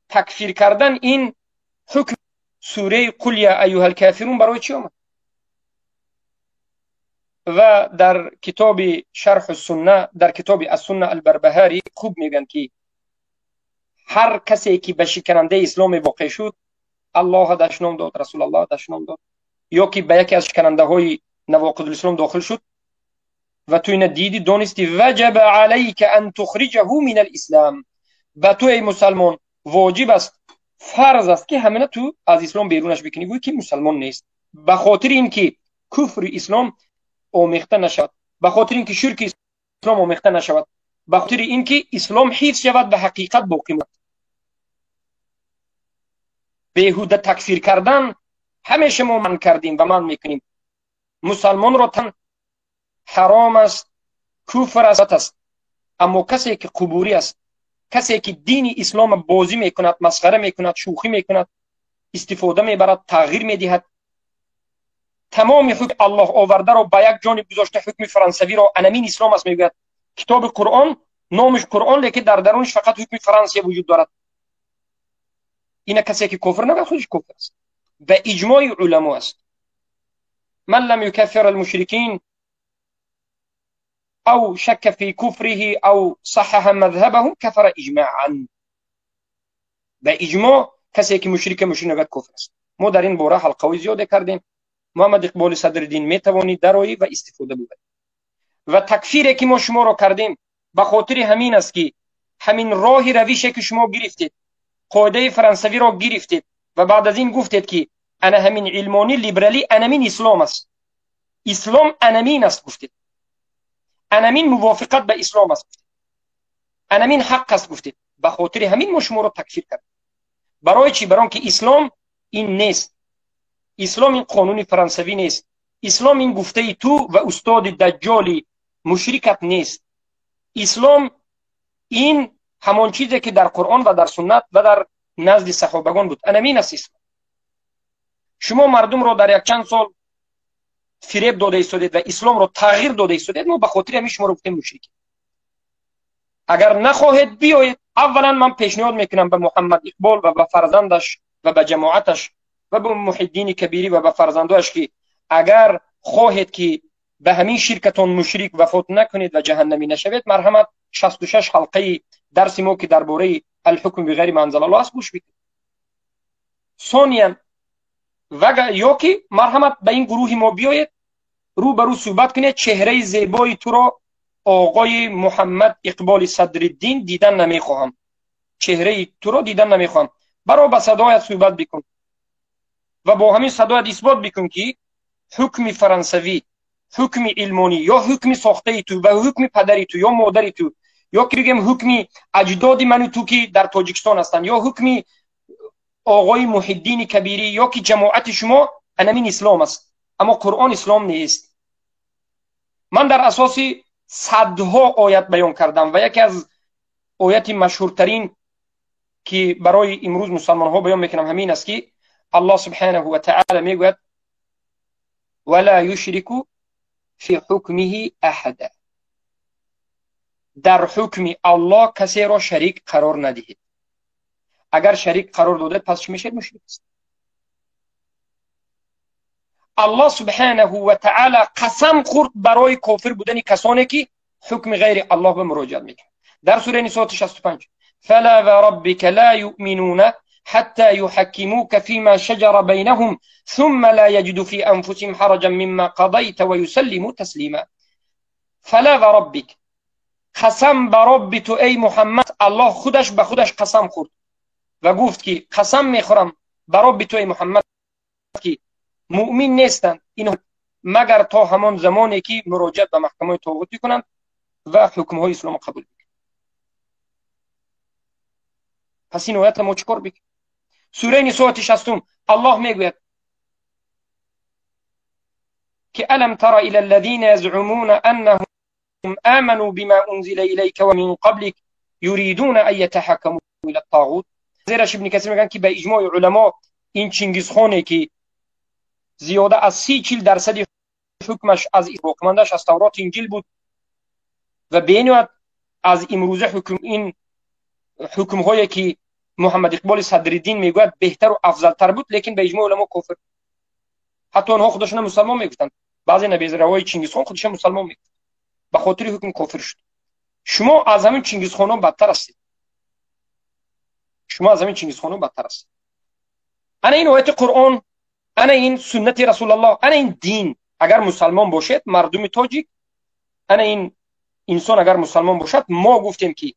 Такфир кардан ин ҳукм. Сураи «Қул я айюҳал кафирун» барои чӣ омад? Ва дар китоби Шарҳу Сунна, дар китоби Ассунна Албарбаҳарӣ хуб мегӯянд, ки ҳар касе ки ба шиканандаи исломе воқеъ шуд, Аллоҳа дашном дод, Расулаллоҳ дашном дод, ё ки ба яке аз шиканандаҳои навоқидулислом дохил шуд ва ту ина диди, донисти, ваҷаба алайка ан тухриҷаҳу мин алислам. Ба ту, эй мусалмон, воҷиб аст, фарз аст, ки ҳамина ту аз ислом берунаш бикунӣ, гӯй ки мусалмон нест, ба хотири ин ки куфри ислом омехта нашавад, ба хотири ин ки ширки ислом омехта нашавад, ба хотири ин ки ислом ҳифз шавад ва ҳақиқат боқӣ монад. Беҳуда такфир кардан ҳамеша мо манъ кардем ва манъ мекунем. Мусалмонро тан ҳаром аст, куфр аст. Аммо касе ки қубурӣ аст, касе ки дини ислома бозӣ мекунад, масхара мекунад, шӯхӣ мекунад, истифода мебарад, тағйир медиҳад, тамоми ҳукми Аллоҳ овардаро ба як ҷониб гузошта, ҳукми франсавиро анамин ислом аст мегӯяд. Китоби Қуръон номиш Қуръон, лекин дар даруниш фақат ҳукми Франсия вуҷуд дорад. Ина касе ки кофир нагӯяд, худиш кофир аст, ба иҷмои уламо аст. من لم يكفر المشركين أو شك في كفره أو صحح مذهبهم كفر إجماعا. به اجماع کسی که مشرک مشرک نگوید کفر است. ما در این باره حلقه زیاده کردیم. محمد اقبال صدرالدین، میتوانی درایی و استفاده ببری. و تکفیری که ما شما را کردیم به خاطر همین است که همین راه رویشه که شما گرفتید، قاعده فرانسوی را گرفتید و بعد از این گفتید که انا همین علمانی لیبرالی انمین اسلام است، اسلام انمین است گفتید، انمین موافقت به اسلام است گفتید، انمین حق است گفتید. به خاطر همین ما شما را تکفیر کردیم. برای چی؟ برای که اسلام این نیست، اسلام این قانون فرانسوی نیست، اسلام این گفته تو و استاد دجالی مشرکت نیست. اسلام این همان چیزی که در قرآن و در سنت و در نزد صحابگان بود، انمین است اسلام. شما مردم را در یک چند سال فریب داده ایستادید و اسلام را تغییر داده ایستادید. ما به خاطر همین شما را گفتیم مشرک. اگر نخواهید بیایید، اولا من پیشنهاد میکنم به محمد اقبال و به فرزندش و به جماعتش و به محی‌الدین کبیری و به فرزندش که اگر خواهید که به همین شرکتون مشرک وفات نکنید و جهنمی نشوید، مرحمت 66 حلقه درس ما که درباره الحکم بغیر ما انزل الله است گوش بکنید. ثانیا و یا که مرحمت به این گروه ما بیایید، رو به رو صحبت کنید. چهره زیبای تو را، آقای محمد اقبال صدرالدین، دیدن نمیخواهم، چهره تو را دیدن نمیخواهم. برا به صدایت صحبت بکن و با همین صدایت اثبات بکن که حکم فرانسوی، حکم علمانی یا حکم ساخته تو و حکم پدری تو یا مادری تو یا که بگم حکم اجداد من تو که در تاجیکستان هستند یا حکم آقای محی‌الدین کبیری یا که جماعت شما انمین اسلام است، اما قرآن اسلام نیست. من در اساس صدها آیت بیان کردم و یکی از آیت مشهورترین که برای امروز مسلمان ها بیان میکنم همین است که الله سبحانه و تعالی میگوید: ولا يشرك في حكمه أحدا. در حکم الله کسی را شریک قرار ندهید. اگر شریک قرار داده پس چی میشه؟ مشرک است. الله سبحانه و تعالی قسم خورد برای کافر بودن کسانی که حکم غیر الله به مراجعت میکنند. در سوره نساء 65 فلا وربك لا يؤمنون حتى يحكموك فيما شجر بينهم ثم لا يجدوا في أنفسهم حرجا مما قضيت ويسلموا تسليما. فلا وربك، قسم برب تو ای محمد. الله خودش به خودش قسم خورد و گفت که قسم میخورم برب تو ای محمد که مؤمن نیستند اینها مگر تا همان زمانی که مراجعت به محکمه طاغوتی کنند و حکمهای اسلام قبول بکنند. پس این آیت ما چیکار بکنیم؟ سوره نساء 60 الله میگوید که الم تر الى الذين يزعمون انهم آمنوا بما انزل اليك ومن قبلك يريدون ان يتحكموا الى الطاغوت. زیرش ابن کثیر میگن که به اجماع علما این چنگیزخانه که زیاده از 30-40% حکمش از باقیمانده‌اش از تورات انجیل بود و بینیت از امروزه حکم این حکم‌هایی که محمد اقبال صدرالدین میگوید بهتر و افضل‌تر بود، لیکن به اجماع علما کافر. حتی آنها خودشون مسلمان میگفتند. بعضی نبیذروای چنگیزخان خودشون مسلمان میگفت، به خاطر حکم کافر شد. شما از همین چنگیزخانان بدتر هستید. شما از همین چنگیزخانان بدتر هستید. انا این آیت قرآن، انا این سنت رسول الله، انا این دین. اگر مسلمان باشد مردم تاجیک، انا این انسان اگر مسلمان باشد، ما گفتیم که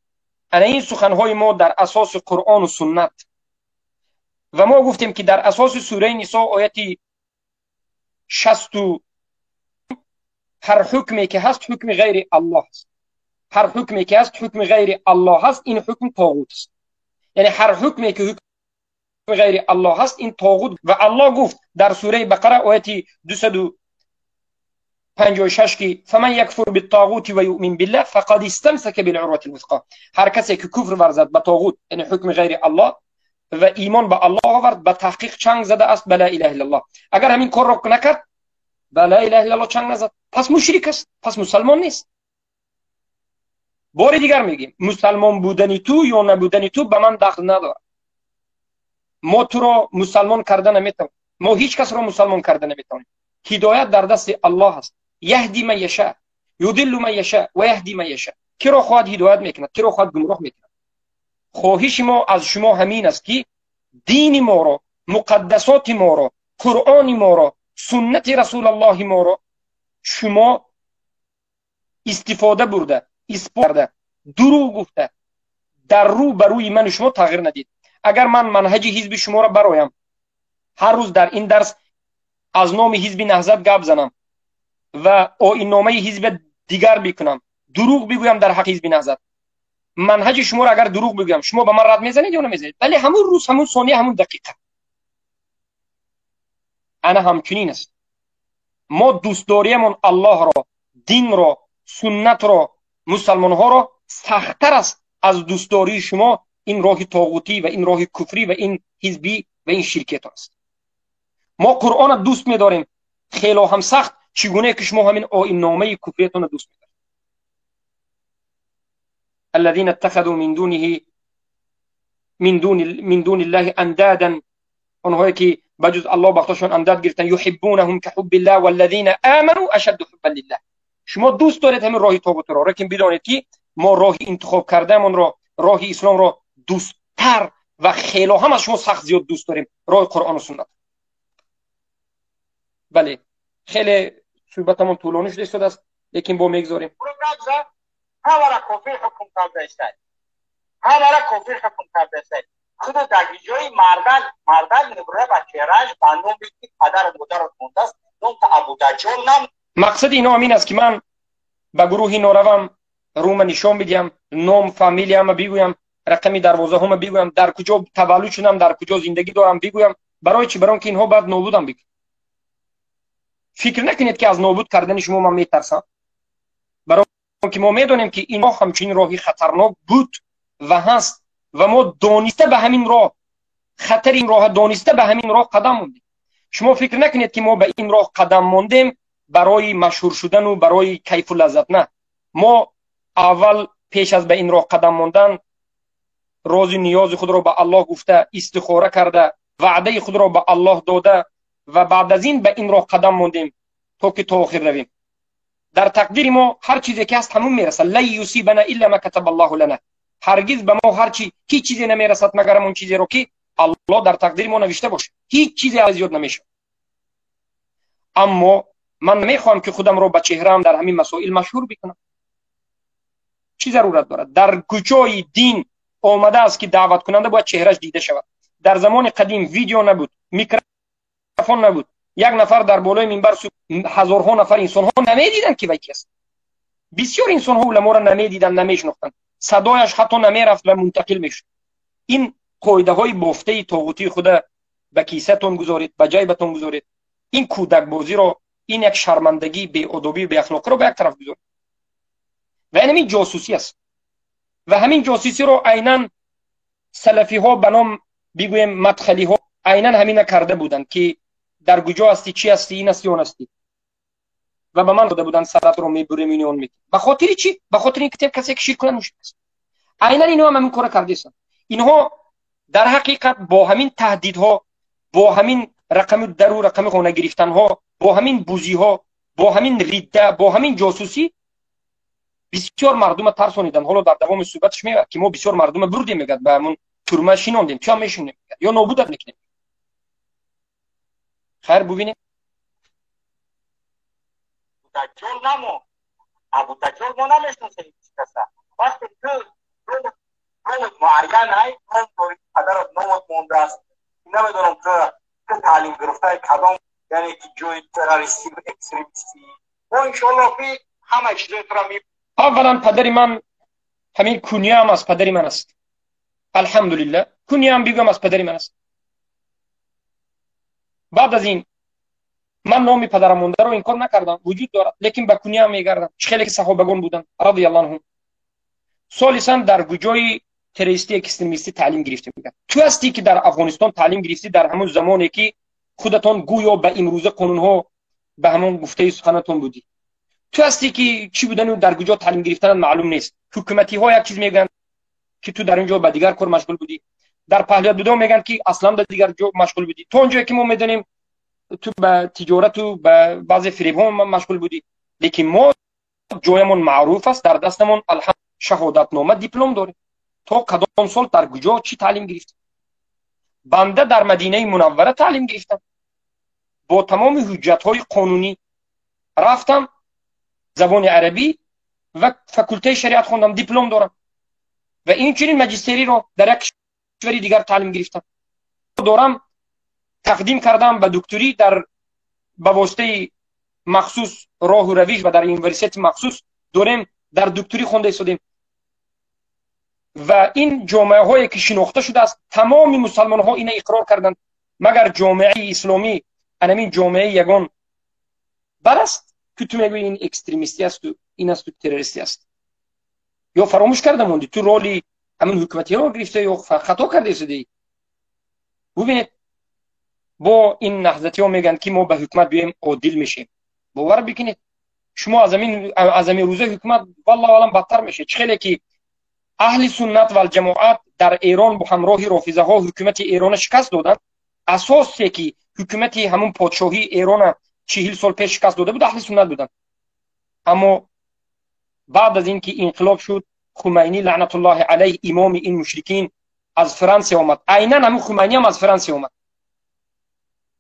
انا این سخنهای ما در اساس قرآن و سنت، و ما گفتیم که در اساس سوره نساء آیت 60 هر حکمی که هست حکم غیر الله است. هر حکمی که هست حکم غیر الله است، این حکم طاغوت است. یعنی هر حکمی که حکم غیر الله هست این طاغوت. و الله گفت در سوره بقره آیت 256 که فمن یکفر بالطاغوت و یؤمن بالله فقد استمسک بالعروة الوثقى. هر کسی که کفر ورزد به طاغوت، یعنی حکم غیر الله، و ایمان به الله آورد، به تحقیق چنگ زده است به لا اله الا الله. اگر همین کار را نکرد، به لا اله الا الله چنگ نزد، پس مشرک است، پس مسلمان نیست. بار دیگر میگیم مسلمان بودن تو یا نبودن تو به من دخل ندارد. ما تو را مسلمان کرده نمیتوانیم، ما هیچ کس را مسلمان کرده نمیتوانیم. هدایت در دست الله است. یهدی من یشاء یضل من یشاء و یهدی من یشاء. کی را خواهد هدایت میکند، کی را خواهد گمراه میکند. خواهش ما از شما همین است که دین ما را، مقدسات ما را، قرآن ما را، سنت رسول الله ما را شما استفاده برده، اثبات کرده، دروغ گفته، در رو بر روی من و شما تغییر ندید. اگر من منهج حزب شما را برایم، هر روز در این درس از نام حزب نهضت گپ زنم و آیین‌نامه حزب دیگر بکنم، دروغ بگویم در حق حزب نهضت، منهج شما را اگر دروغ بگویم، شما به من رد میزنید یا نمیزنید؟ ولی همون روز، همون ثانیه، همون دقیقه. انا همچنین است. ما دوستداریمون الله را، دین را، سنت را، مسلمان ها را سخت‌تر است از دوستداری شما این راه طاغوتی و این راه کفری و این حزبی و این شرکت است. ما قرآن را دوست می‌داریم خیلی هم سخت، چگونه که شما همین آیین‌نامه کفریتون را دوست می‌دارید. الذين اتخذوا من دونه من دون الله اندادا، آنهایی که بجز الله بختشون انداد گرفتن، یحبونهم كحب الله والذین آمنوا اشد حبا لله. شما دوست دارید همین راه طاغوت را، لیکن بدانید که ما راه انتخاب کردهمون را، راه اسلام را دوستتر و خیلی هم از شما سخت زیاد دوست داریم، راه قرآن و سنت. بله خیلی صحبتمون طولانی شده است، لیکن با میگذاریم. همه کافر حکم کرده است، همه کافر حکم کرده است. خود در جای مردن نبره با چهرهش با نام که پدر و مادر مونده است، نام تا ابودجال نام. مقصد اینا همین است که من به گروهی نروم، روم نشان بدیم، نام فامیلی هم بگویم، رقمی دروازه هم بگویم، در کجا تولد شدم، در کجا زندگی دارم بگویم. برای چی؟ برای اینکه اینها بعد نابودم بگم. فکر نکنید که از نابود کردن شما من میترسم، برای اینکه ما میدونیم که اینها همچنین راهی خطرناک بود و هست و ما دانسته به همین راه، خطر این راه دانسته به همین راه قدم موندیم. Шумо фикр накунед, ки мо ба ин роҳ қадам мондем барои машҳур шудану барои кайфу лаззат. На, мо аввал пеш аз ба ин роҳ қадам мондан рози ниёзи худро ба Аллоҳ гуфта, истихора карда, ваъдаи худро ба Аллоҳ дода ва баъд аз ин ба ин роҳ қадам мондем, то ки то охир равем. Дар тақдири мо ҳар чизе ки ҳаст, ҳамун мерасад. Лан юсибана илла ма катаба Аллоҳу лана. Ҳаргиз ба мо ҳарчи ҳеҷ чизе намерасад, магар ҳамон чизеро, ки Аллоҳ дар тақдири мо навишта бошад. Ҳеҷ чизе аз зиёд намешавад. Аммо ман намехоҳам, ки худамро ба чеҳраам дар ҳамин масоил машҳур бикунам. Чӣ зарурат дорад? Дар куҷои дин омадааст, ки даъваткунанда бояд чеҳраш дида шавад? Дар замони қадим видео набуд, микрофон набуд. Як нафар дар болои минбар, ҳазорҳо нафар инсонҳо намедиданд, ки вай ки аст. Бисёр инсонҳо уламоро намедиданд, намешинохтанд, садояш ҳатто намерафт ва мунтақил мешуд. Ин қоидаҳои бофтаи тоғутии худа ба кисатон гузоред, ба ҷайбатон гузоред. Ин кӯдакбозиро, ин як шармандагӣ, беодобию беахлоқиро ба як тараф гузоред. Ва ин ҳамин ҷосусӣ аст ва ҳамин ҷосусиро айнан салафиҳо, ба ном бигӯем мадхалиҳо, айнан ҳамина карда буданд, ки дар куҷо ҳастӣ, чӣ ҳастӣ, ин ҳастӣ, он ҳастӣ, ва ба ман дода буданд: саратро мебурем, ини он мекунем. Ба хотири чӣ? Ба хотири ин ки касе ки ширк кунад, мушрик аст. Айнан инҳо ҳам ҳамин кора кардесанд. Инҳо дар ҳақиқат бо ҳамин таҳдидҳо, бо ҳамин рақами дару рақами хона гирифтанҳо, бо ҳамин бузиҳо, бо ҳамин ридда, бо ҳамин ҷосусӣ бисёр мардума тарсониданд. Ҳоло дар давоми суҳбаташ меояд, ки мо бисёр мардума бурдем, мегӯяд, ба ҳамун турма шинондем, чӣ ҳам мешинем ё нобудат мекунем. Хайр, бубинем. Даҷҷол намо, Абу Даҷҷол мо намешиносем ҳеҷ каса. Вақте ту номат муайян ай, ном дорӣ, падарат номат мондааст, намедонам, ту таълим гирифтаи кадом, яъне ки ҷои террористӣ, экстремистӣ, мо иншоалло ки ҳама чизои тура. Аввалан, падари ман, ҳамин кунияам аз падари ман аст. Алҳамдулилла, кунияам бигӯям, аз падари ман аст. Баъд аз ин ман номи падарам мондаро инкор накардам, вуҷуд дорад, лекин ба куниям мегардам, чӣ хеле ки саҳобагон буданд, радиаллоҳу анҳум. Солисан, дар куҷои террористӣ, экстремистӣ таълим гирифтем, мегӯяд. Ту ҳастӣ, ки дар Афғонистон таълим гирифтӣ, дар ҳамон замоне ки худатон гӯё ба имрӯза қонунҳо ба ҳамон гуфтаи суханатон будӣ. Ту ҳастӣ, ки чӣ будану дар куҷо таълим гирифтанат маълум нест. Ҳукуматиҳо як чиз мегӯянд, ки ту дар он ҷо ба дигар кор машғул будӣ, дар паҳлӯят буда мегӯянд, ки аслан дар дигар ҷо машғул будӣ. То он ҷое ки мо медонем, ту ба тиҷорату ба баъзе фиребҳо машғул будӣ. Лекин мо ҷоямон маъруф аст, дар дастамон алҳамд шаҳодатнома, диплом дорем. То кадом сол, дар куҷо, чӣ таълим гирифтем? Банда дар Мадинаи Мунаввара таълим гирифтам, бо тамоми ҳуҷҷатҳои қонунӣ рафтам, забони арабӣ ва факултаи шариат хондам, диплом дорам ва инчунин маҷистериро дар як кишвари дигар таълим гирифтам, дорам, тақдим кардам ба дукторӣ дар ба воситаи махсус роҳу равиш ва дар университети махсус дорем, дар дукторӣ хонда истодем. Ва ин ҷомеаҳое ки шинохта шудааст, тамоми мусалмонҳо ина иқрор карданд. Магар ҷомеаи исломӣ анамин ҷомеаи ягон бар аст, ки ту мегӯӣ ин экстремистӣ асту ин асту террористӣ аст? Ё фаромӯш карда мондӣ, ту роли ҳамин ҳукуматиро гирифта ё хато карда истодаӣ? Бубинед, бо ин наҳзатиҳо мегӯянд, ки мо ба ҳукумат биёем, одил мешем. Бовар бикунед, шумо аз ҳамин рӯза ҳукумат, валлоҳу алам, бадтар мешавед. Чӣ хеле ки аҳли суннат валҷамоат дар Эрон бо ҳамроҳи рофизаҳо ҳукумати Эрона шикаст доданд, асосе ки ҳукумати ҳамун подшоҳии Эрона 40 сол пеш шикаст дода буд, аҳли суннат буданд. Аммо баъд аз ин ки инқилоб шуд, Хумайнӣ лаънатуллоҳи алайҳ, имоми ин мушрикин, аз Франсия омад. Айнан ҳамин Хумайнӣ ҳам аз Франсия омад.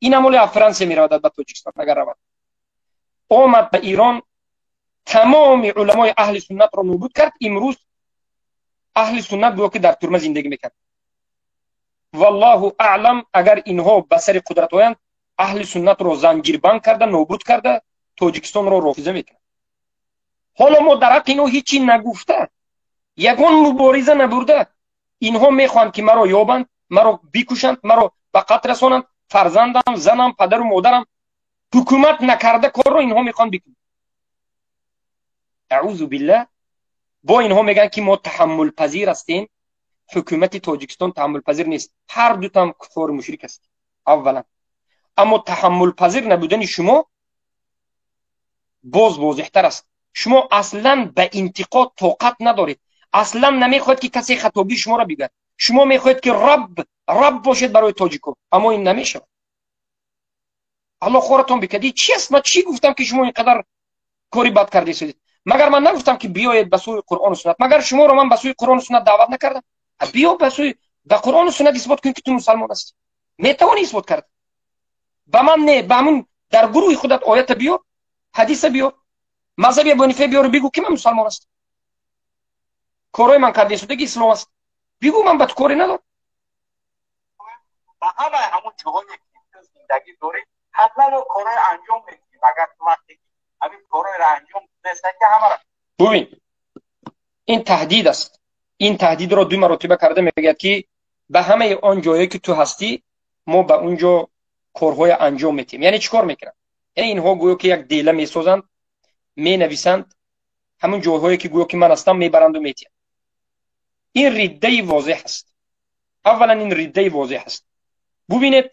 Ин ҳамоле аз Франсия меравад ба Тоҷикистон, агар равад. Омад ба Эрон, тамоми уламои аҳли суннатро нобуд кард. Имрӯз аҳли суннат гӯё ки дар турма зиндагӣ мекард. Валлоҳу аълам, агар инҳо ба сари қудрат оянд, аҳли суннатро занҷирбанд карда, нобуд карда, Тоҷикистонро рофиза мекунад. Ҳоло мо дар ҳаққи инҳо ҳечи нагуфта, ягон мубориза набурда, инҳо мехоҳанд, ки маро ёбанд, маро бикушанд, маро ба қатл расонанд, фарзандам, занам, падару модарам. Ҳукумат накарда корро инҳо мехоҳанд бикунанд. Аъузу биллаҳ. Бо инҳо мегӯянд, ки мо таҳаммулпазир ҳастем, ҳукумати Тоҷикистон таҳаммулпазир нест. Ҳар дутам куффору мушрик аст. Аввалан, Аммо таҳаммулпазир набудани шумо боз возеҳтар аст. Шумо аслан ба интиқод тоқат надоред, аслан намехоҳед ки касе хатобии шуморо бигӯяд. Шумо мехоҳед ки раб бошед барои тоҷико, аммо ин намешавад. Аллоҳ хоратон бикард. Ин чи аст? Ман чӣ гуфтам ки шумо ин қадар кори бад кардесудед? Магар ман нагуфтам ки биёед ба сӯи Қуръону суннат? Магар шуморо ман ба сӯи Қуръону суннат даъват накардам? Биё ба сӯи ба Қуръону суннат исбот кун ки ту мусалмон ҳастӣ. Метавонӣ исбот кард? Ба ман не, ба ҳамун дар гурӯҳи худат оята биёр, ҳадиса биёр, мазҳаби Абу Ҳанифа биёр, бигӯ ки ман мусалмон ҳастам. Корҳои ман кардесудаги ислом аст. Бигӯ, ман ба ту коре надорам. Ба ҳамаи ҳамун ҷоҳое ки ту зиндагӣ дорӣ, ҳатман мо корҳои анҷом медиҳем. Агар ту вақте ки ҳамин корҳоеро анҷом додеста ки ҳамаро бубин, ин таҳдид аст. Ин таҳдидро ду маротиба карда мегӯяд ки ба ҳамаи он ҷое ки ту ҳастӣ, мо ба он ҷо корҳои анҷом медиҳем. Яъне чӣ кор мекунанд? Яъне инҳо гӯё ки як дела месозанд, менависанд, ҳамон ҷойҳое ки гӯё ки ман ҳастам мебаранду метиҳанд. Ин риддаи возеҳ аст. Аввалан ин риддаи возеҳ аст. Бубинед,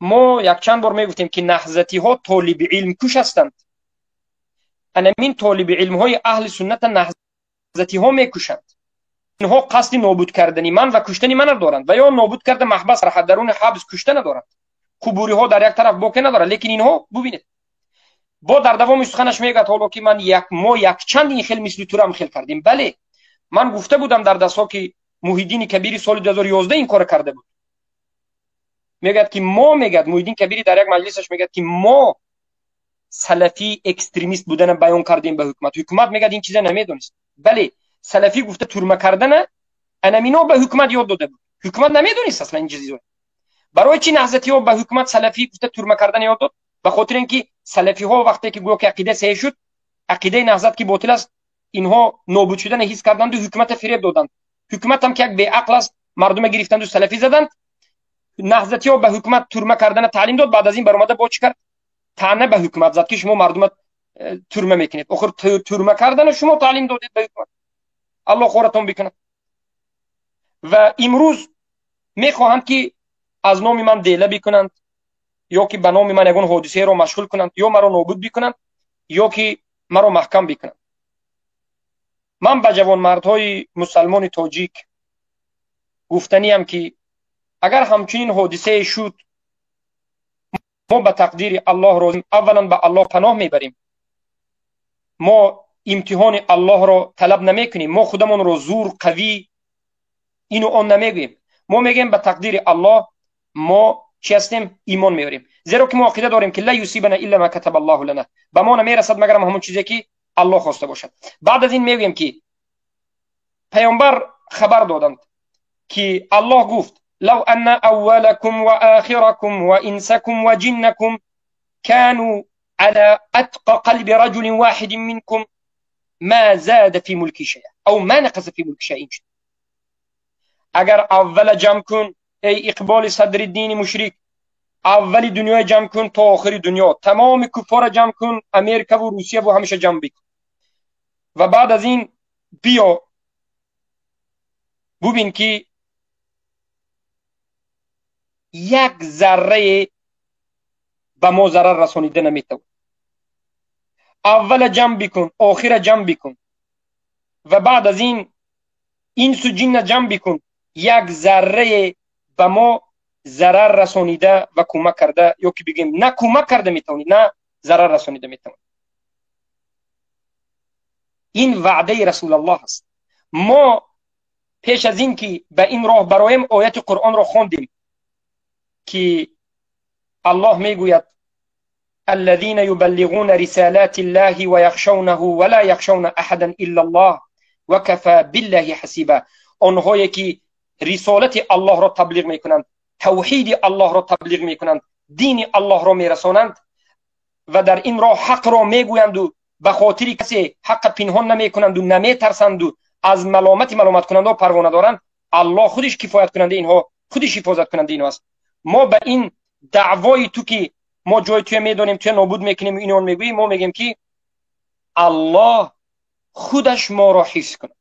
мо якчанд бор мегуфтем ки наҳзатиҳо толиби илмкуш ҳастанд. Анамин толиби илмҳои аҳли сунната наҳзатиҳо мекушанд. Инҳо қасди нобуд кардани ман ва куштани мана доранд ва ё нобуд карда маҳбас даруни ҳабс кушта надоранд. Қубуриҳо дар як тараф боке надоранд, лекин инҳо бубинед. Бо дар давоми суханаш мегӯяд, ҳоло ки ман як мо якчанд ин хел мисли турам хел кардем. Бале, ман гуфта будам дар дастҳо ки Муҳиддини Кабири соли 2011 ин корро карда буд. Мегӯяд ки мо, мегӯяд Муҳиддин Кабири дар як маҷлисаш мегӯяд ки мо салафӣ экстремист будана баён кардем ба ҳукумат. Ҳукумат мегӯяд ин чиза намедонист. Бале, салафӣ гуфта турма кардана анамино ба ҳукумат ёд дода буд. Ҳукумат намедонист аслан ин чизро. Барои чӣ наҳзатиҳо ба ҳукумат салафӣ гуфта турма кардана ёд дод? Ба хотири ин ки салафиҳо вақте ки гӯё ки ақида саҳеҳ шуд, ақидаи наҳзат ки ботил аст, инҳо нобуд шудана ҳис карданду ҳукумата фиреб доданд. Ҳукуматам ки як беақл аст, мардума гирифтанду салафӣ заданд. Наҳзатиҳо ба ҳукумат турма кардана таълим дод. Баъд аз ин баромада бо чӣ кард? Таъна ба ҳукумат зад ки шумо мардума турма мекунед. Охир турма кардана шумо таълим додед ба ҳукумат. Аллоҳ хоратон бикунад. Ва имрӯз мехоҳанд ки аз номи ман дела бикунанд, ё ки ба номи ман ягон ҳодисаеро машғул кунанд, ё маро нобуд бикунанд, ё ки маро маҳкам бикунанд. Ман ба ҷавонмардҳои мусалмони тоҷик гуфтаниям ки агар ҳамчунин ҳодисае шуд, мо ба тақдири Аллоҳ розим. Аввалан ба Аллоҳ паноҳ мебарем. Мо имтиҳони Аллоҳро талаб намекунем. Мо худамонро зур, қавӣ ину он намегӯем. Мо мегӯем ба тақдири Аллоҳ мо чӣ ҳастем? Имон меорем. Зеро ки мо ақида дорем ки ла юсибана илла ма катаба Аллоҳу лана. Ба мо намерасад магарам ҳамон чизе ки Аллоҳ хоста бошад. Баъд аз ин мегӯем ки паёмбар хабар доданд ки Аллоҳ гуфт: لو أن أولكم وآخركم وإنسكم وجنكم كانوا على أتقى قلب رجل واحد منكم ما زاد في ملكي شيئا أو ما نقص في ملك شيء. اگر اول جمع کن ای اقبال صدر الدین مشرک، اول دنیا جمع کن تا آخر دنیا، تمام کفار جمع کن، امریکا و روسیه و همیشه جمع بکن و بعد از این بیا ببین که یک ذره به ما ضرر رسانیده نمیتوان. اول جمع بکن، آخر جمع بکن و بعد از این انس و جن جمع بکن، یک ذره به ما ضرر رسانیده و کمک کرده، یا که بگیم نه کمک کرده میتوانی نه ضرر رسانیده میتوانی. این وعده رسول الله است. ما پیش از این که به این راه برایم آیت قرآن را خواندیم که الله میگوید الذين يبلغون رسالات الله ويخشونه ولا يخشون احدا الا الله وكفى بالله حسیبا. آنهایی که رسالت الله را تبلیغ میکنند، توحید الله را تبلیغ میکنند، دین الله را میرسانند و در این راه حق را میگویند و به خاطر کسی حق پنهان نمیکنند و نمیترسند و از ملامت ملامت کننده پروا ندارند، الله خودش کفایت کننده اینها، خودش حفاظت کننده اینها است. ما به این دعوای تو که ما جای توی میدانیم، توی نابود میکنیم، اینو میگوییم، ما میگیم که الله خودش ما را حفظ کنه.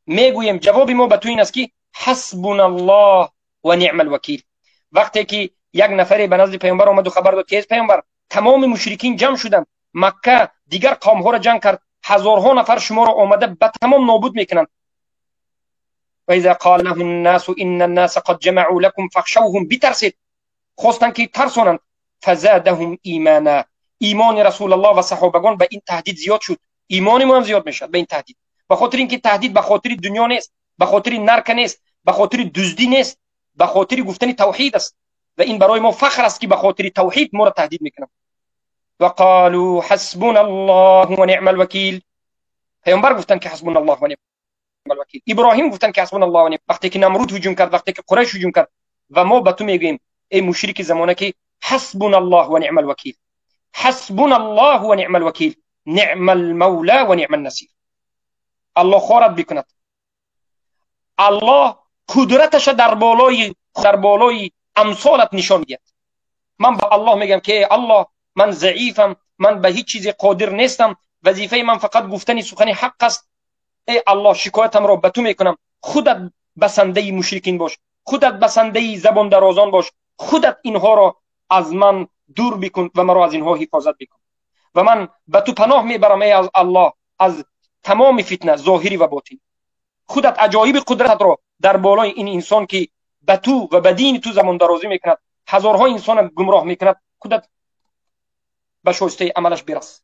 میگوییم جواب ما به تو این است که حسبنا الله و نعم الوکیل. وقتی که یک نفری به نزد پیامبر آمد و خبر داد که ای پیامبر، تمام مشرکین جمع شدند، مکه دیگر قوم ها را جنگ کرد، هزارها نفر شما را آمده به تمام نابود میکنند. و اذا قال لهم الناس ان الناس قد جمعوا لكم فاخشوهم، بترسید، خواستند که ترسانند. فزادهم ایمانا، ایمان رسول الله و صحابگان به این تهدید زیاد شد، ایمان ما هم زیاد میشد به این تهدید. به خاطر اینکه تهدید به خاطر دنیا نیست، به خاطر نرک نیست، به خاطر دزدی نیست، به خاطر گفتن توحید است. و این برای ما فخر است که به خاطر توحید ما را تهدید میکنند. و قالوا حسبنا الله و نعم الوکیل. پیامبر گفتن که حسبنا الله و نعم الوکیل. ابراهیم گفتن که حسبنا الله و نعم. وقتی که نمرود هجوم کرد، وقتی که قریش هجوم کرد، و ما به تو میگوییم ای مشرک زمانه که حسبنا الله و نعم الوکیل، حسبنا الله و نعم الوکیل، نعم المولا و نعم النصیر. الله خارت بکند، الله قدرتش در بالای امثالت نشان میدهد. من به الله میگم که الله، من ضعیفم، من به هیچ چیزی قادر نیستم، وظیفه من فقط گفتن سخن حق است. ای الله، شکایتم را به تو میکنم، خودت بسنده مشرکین باش، خودت بسنده زبان درازان باش، خودت اینها را از من دور بکن و مرا از اینها حفاظت بکن. و من به تو پناه میبرم ای از الله از تمام فتنه ظاهری و باطنی. خودت عجایب قدرت را در بالای این انسان که به تو و به دین تو زبان درازی میکند، هزارها انسان گمراه میکند، خودت به شایسته عملش برس.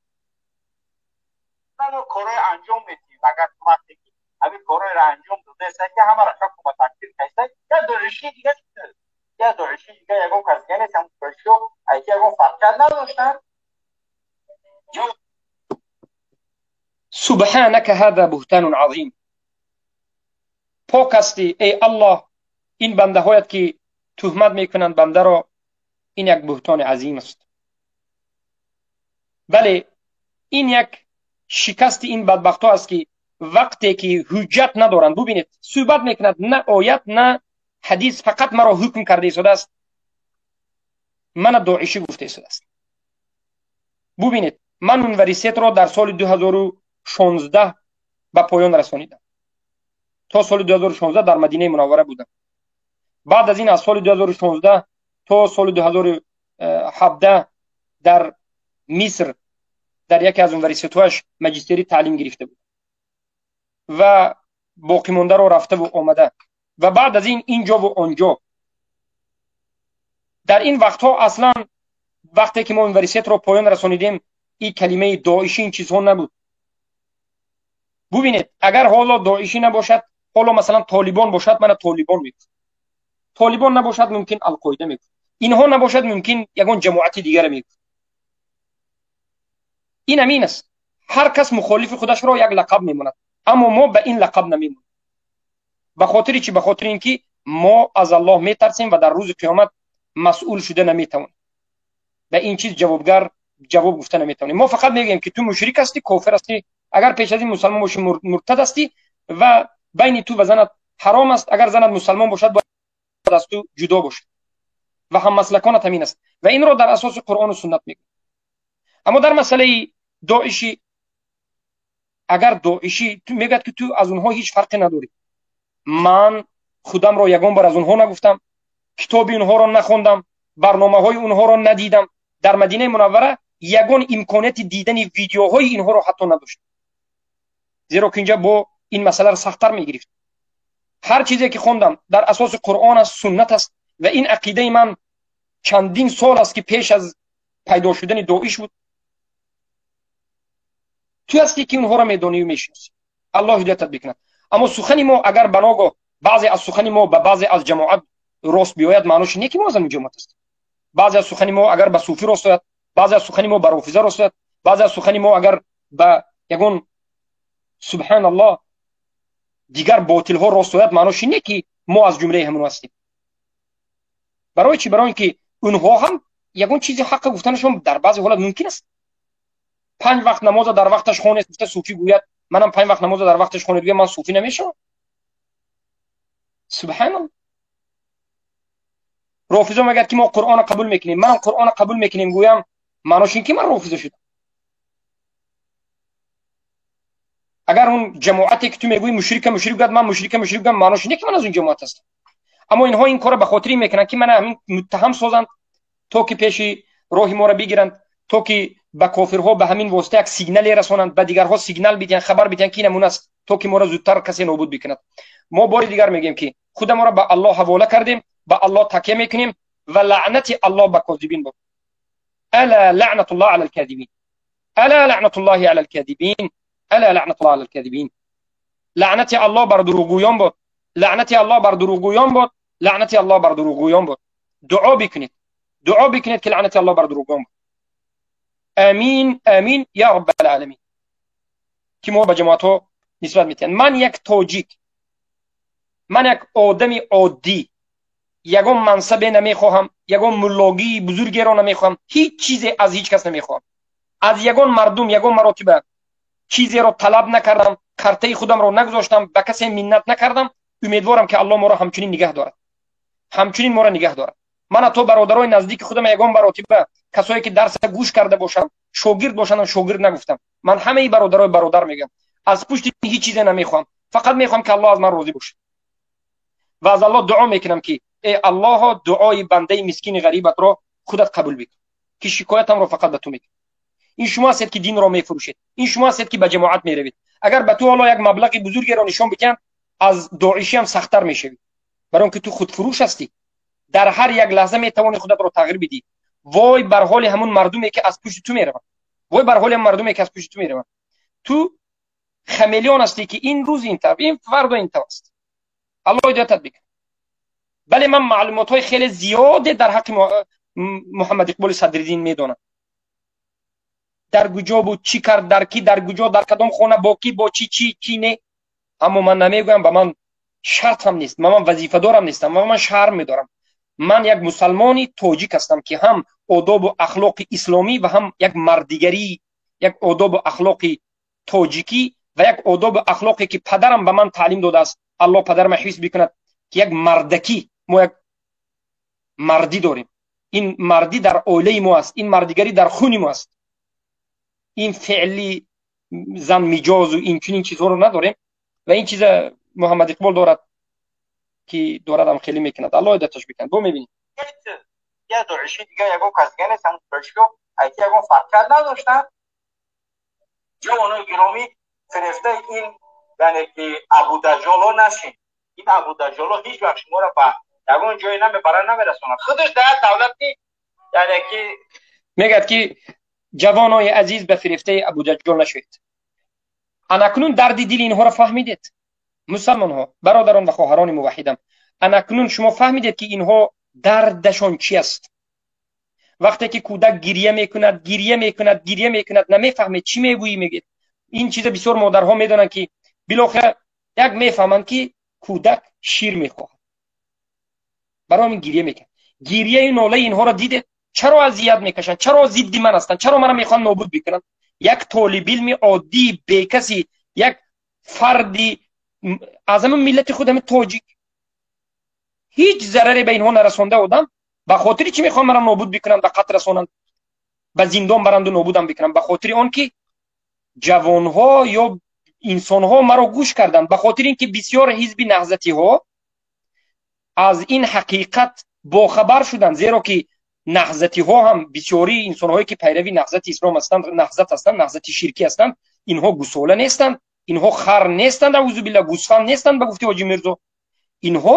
ما کارهای انجام میدیم، اگر تو وقتی همین کارهای را انجام داده است که همه را حکم و تکفیر کرده، یا داعشی دیگه، یا داعشی دیگه یگان کس دیگه نیست، هم داعشی ایکی یگان فرق نداشتن. سبحانك هذا بهتان عظیم. پاک هستی ای الله، این بنده هایت که تهمت میکنند بنده را، این یک بهتان عظیم است. بله، این یک شکست این بدبخت ها است که وقتی که حجت ندارند، ببینید صحبت میکند، نه آیت نه حدیث، فقط مرا حکم کرده ایستاده است، من داعشی گفته ایستاده است. ببینید، من اونورسیت را در سال 2016 به پایان رسانیدم. تا سال 2016 در مدینه منوره بودم. بعد از این از سال 2016 تا سال 2017 در مصر در یکی از اونورسیت‌هاش ماجستری تعلیم گرفته بود و باقی مانده رو رفته و آمده و بعد از این اینجا و آنجا. در این وقتها اصلا وقتی که ما اونورسیت رو پایان رسانیدیم، این کلمه داعشی این چیزها نبود. ببینید، اگر حالا داعشی نباشد، حالا مثلا طالبان باشد، من طالبان میگم. طالبان نباشد ممکن القاعده میگم. اینها نباشد ممکن یگان جماعت دیگر میگم. این امین است. هر کس مخالف خودش را یک لقب میماند، اما ما به این لقب نمیمونیم. به خاطر چی؟ به خاطر اینکه ما از الله میترسیم و در روز قیامت مسئول شده نمیتوانیم. به این چیز جواب گفته نمیتوانیم. ما فقط میگیم که تو مشرک هستی، کافر هستی، اگر پیش از این مسلمان باشی مرتد هستی و بین تو و زنت حرام است، اگر زنت مسلمان باشد باید از تو جدا باشد و هم مسلکانت همین است و این را در اساس قرآن و سنت میگیم. اما در مسئله داعشی، اگر داعشی تو میگد که تو از اونها هیچ فرقی نداری، من خودم را یگان بار از اونها نگفتم، کتاب اونها را نخوندم، برنامه های اونها را ندیدم، در مدینه منوره یگان امکانیت دیدن ویدیوهای اینها را حتی نداشتم، زیرا که اینجا با این مسئله را سخت‌تر میگرفت. هر چیزی که خوندم در اساس قرآن است، سنت است و این عقیده من چندین سال است که پیش از پیدا شدن داعش بود. تو هستی که اونها را میدانی و میشناسی، الله هدایتت بکند. اما سخن ما اگر بناگاه بعضی از سخن ما به بعضی از جماعت راست بیاید، معناش اینه که ما از اون جماعت هستیم. بعضی از سخن ما اگر به صوفی راست آید، بعضی از سخن ما به رافضه راست آید، بعضی از سخن ما اگر به یگان سبحان الله دیگر باطل ها راست آید، معناش اینه که ما از جمله همون هستیم. برای چی؟ برای اینکه اونها هم یگان چیزی حق گفتنشون در بعضی حالت ممکن است. 5 وقت نماز در وقتش خونه گفته صوفی گوید منم 5 وقت نماز در وقتش خونه دیگه من صوفی نمیشم. سبحان الله. رافضه میگه که ما قرآن قبول میکنیم، منم قرآن قبول میکنیم، گویم معناش این که من رافضه شدم. اگر اون جماعتی که تو میگویی مشرک مشرک گفت من مشرک مشرک گفتم، معناش اینه که من از اون جماعت هستم. اما اینها این کارو به خاطر میکنن که من همین متهم سازند То ки пеши роҳи моро бигиранд, то ки ба кофирҳо ба ҳамин восита як сигнале расонанд, ба дигарҳо сигнал бидиҳанд, хабар бидиҳанд, ки намуна аст, то ки моро зудтар касе нобуд бикунад. Мо бори дигар мегӯем, ки худамонро ба Аллоҳ ҳавола кардем, ба Аллоҳ такя мекунем ва лаънати Аллоҳ ба козибин бод. Ала лаънатуллоҳ ала алкозибин, ала лаънатуллоҳи ала алкозибин, ала лаънатуллоҳ ала алкозибин. Лаънати Аллоҳ бар дурӯғгӯён бод, лаънати Аллоҳ бар дурӯғгӯён бод, лаънати Аллоҳ бар дурӯғгӯён бод. Дуо бикунед, дуо бикунед, ки лаънати Аллоҳ бар дурӯғгӯён бод. Амин, амин я раббал аламин. Ки мо ба ҷамоатҳо нисбат метиҳанд. Ман як тоҷик, ман як одами оддӣ, ягон мансабе намехоҳам, ягон муллогии бузургеро намехоҳам, ҳеҷ чизе аз ҳеҷ кас намехоҳам, аз ягон мардум ягон маротиба чизеро талаб накардам, картаи худамро нагузоштам, ба касе миннат накардам. Умедворам, ки Аллоҳ моро ҳамчунин нигаҳ дорад, ҳамчунин моро нигаҳ дорад. Ман ҳатто бародарои наздики худам ягон маротиба, касое ки дарса гӯш карда бошанд, шогирд бошанд, шогирд нагуфтам. Ман ҳамаи бародарои бародар мегӯям, аз пушти ҳеҷ чизе намехоҳам, фақат мехоҳам, ки Аллоҳ аз ман розӣ бошад ва аз Аллоҳ дуо мекунам, ки э Аллоҳо, дуои бандаи мискини ғарибатро худат қабул бикун, ки шикоятамро фақат ба ту мекунам. Ин шумо ҳастед, ки динро мефурӯшед, ин шумо ҳастед, ки ба ҷамоат меравед. Агар ба ту ҳоло як маблағи бузургеро нишон бидиҳанд, аз доишиам сахттар мешавӣ, барои он ки ту худфурӯш ҳастӣ, дар ҳар як лаҳза метавонӣ худатро тағйир бидиҳӣ. Вой бар ҳоли ҳамун мардуме, ки аз пушти ту мераванд, вой бар ҳоли ҳамун мардуме, ки аз пушти ту мераванд. Ту хамелеон ҳастӣ, ки ин рӯз ин тараф, ин фардо ин тараф аст. Аллоҳ ҳидоятат бикунад. Бале, ман маълумотҳои хеле зиёде дар ҳаққи Муҳаммад Иқболи Садриддин медонам: дар куҷо буд, чӣ кард, дар ки, дар куҷо, дар кадом хона, бо ки, бо чӣ, чӣ, чӣ не. Аммо ман намегӯям, ба ман шарт ҳам нест, ман вазифадорам нестам ва ман шарм медорам. Ман як мусалмони тоҷик ҳастам, ки ҳам одобу ахлоқи исломӣ ва ҳам як мардигарӣ, як одобу ахлоқи тоҷикӣ ва як одобу ахлоқе, ки падарам ба ман таълим додааст, Аллоҳ падарама ҳифз бикунад, ки як мардакӣ, мо як мардӣ дорем. Ин мардӣ дар оилаи мо аст, ин мардигарӣ дар хуни мо аст. Ин феъли зан миҷозу ин чунин чизҳоро надорем ва ин чиза Муҳаммад Иқбол дорад, ки дорадам хеле мекунад. Аллоҳ ҳидояташ бикунад. Бо мебинем. Я доиши дига ягон кас дига нест, ҳамун доишиҳо айти ягон фарқият надоштанд. Ҷавонои гиромӣ, фирефтаи ин, яъне ки Абудаҷоло нашин. Ин Абудаҷоло ҳеҷ вақт шуморо ба ягон ҷое намебарад, намерасонад. Худаш дар як давлати, яъне ки Мегӯяд, ки ҷавонои азиз, ба фирефтаи Абудаҷҷол нашавед. Анакнун дарди дили инҳоро фаҳмидед, мусалмонҳо, бародарон ва хоҳарони муваҳҳидам. Анакнун шумо фаҳмидед, ки инҳо дардашон чи аст. Вақте ки кӯдак гирья мекунад, гирья мекунад, гирья мекунад, намефаҳмед, чӣ мегӯӣ, мегӯед. Ин чиза бисёр модарҳо медонанд, ки билохира як мефаҳманд, ки кӯдак шир мехоҳад, барои ҳамин гирья мекунад. Гирьяю нолаи инҳоро дидед, чаро азият мекашанд, чаро зидди ман ҳастанд, чаро мана мехоҳанд нобуд бикунанд? Як толибилми оддии бекаси, як фарди аз ҳамин миллати худ, ҳамин тоҷик, ҳеҷ зараре ба инҳо нарасонда одам, ба хотири чӣ мехоҳанд мана нобуд бикунанд, ба қатл расонанд, ба зиндон баранду нобудам бикунанд? Ба хотири он ки ҷавонҳо ё инсонҳо маро гӯш карданд, ба хотири ин ки бисёр ҳизби наҳзатиҳо аз ин ҳақиқат бохабар шуданд, зеро ки наҳзатиҳо ҳам, бисёри инсонҳое, ки пайрави наҳзати ислом ҳастанд, наҳзат ҳастанд, наҳзати ширкӣ ҳастанд, инҳо гусола нестанд, инҳо хар нестанд, аузубилла, гӯсфанд нестанд, ба гуфти Ҳоҷи Мирзо. Инҳо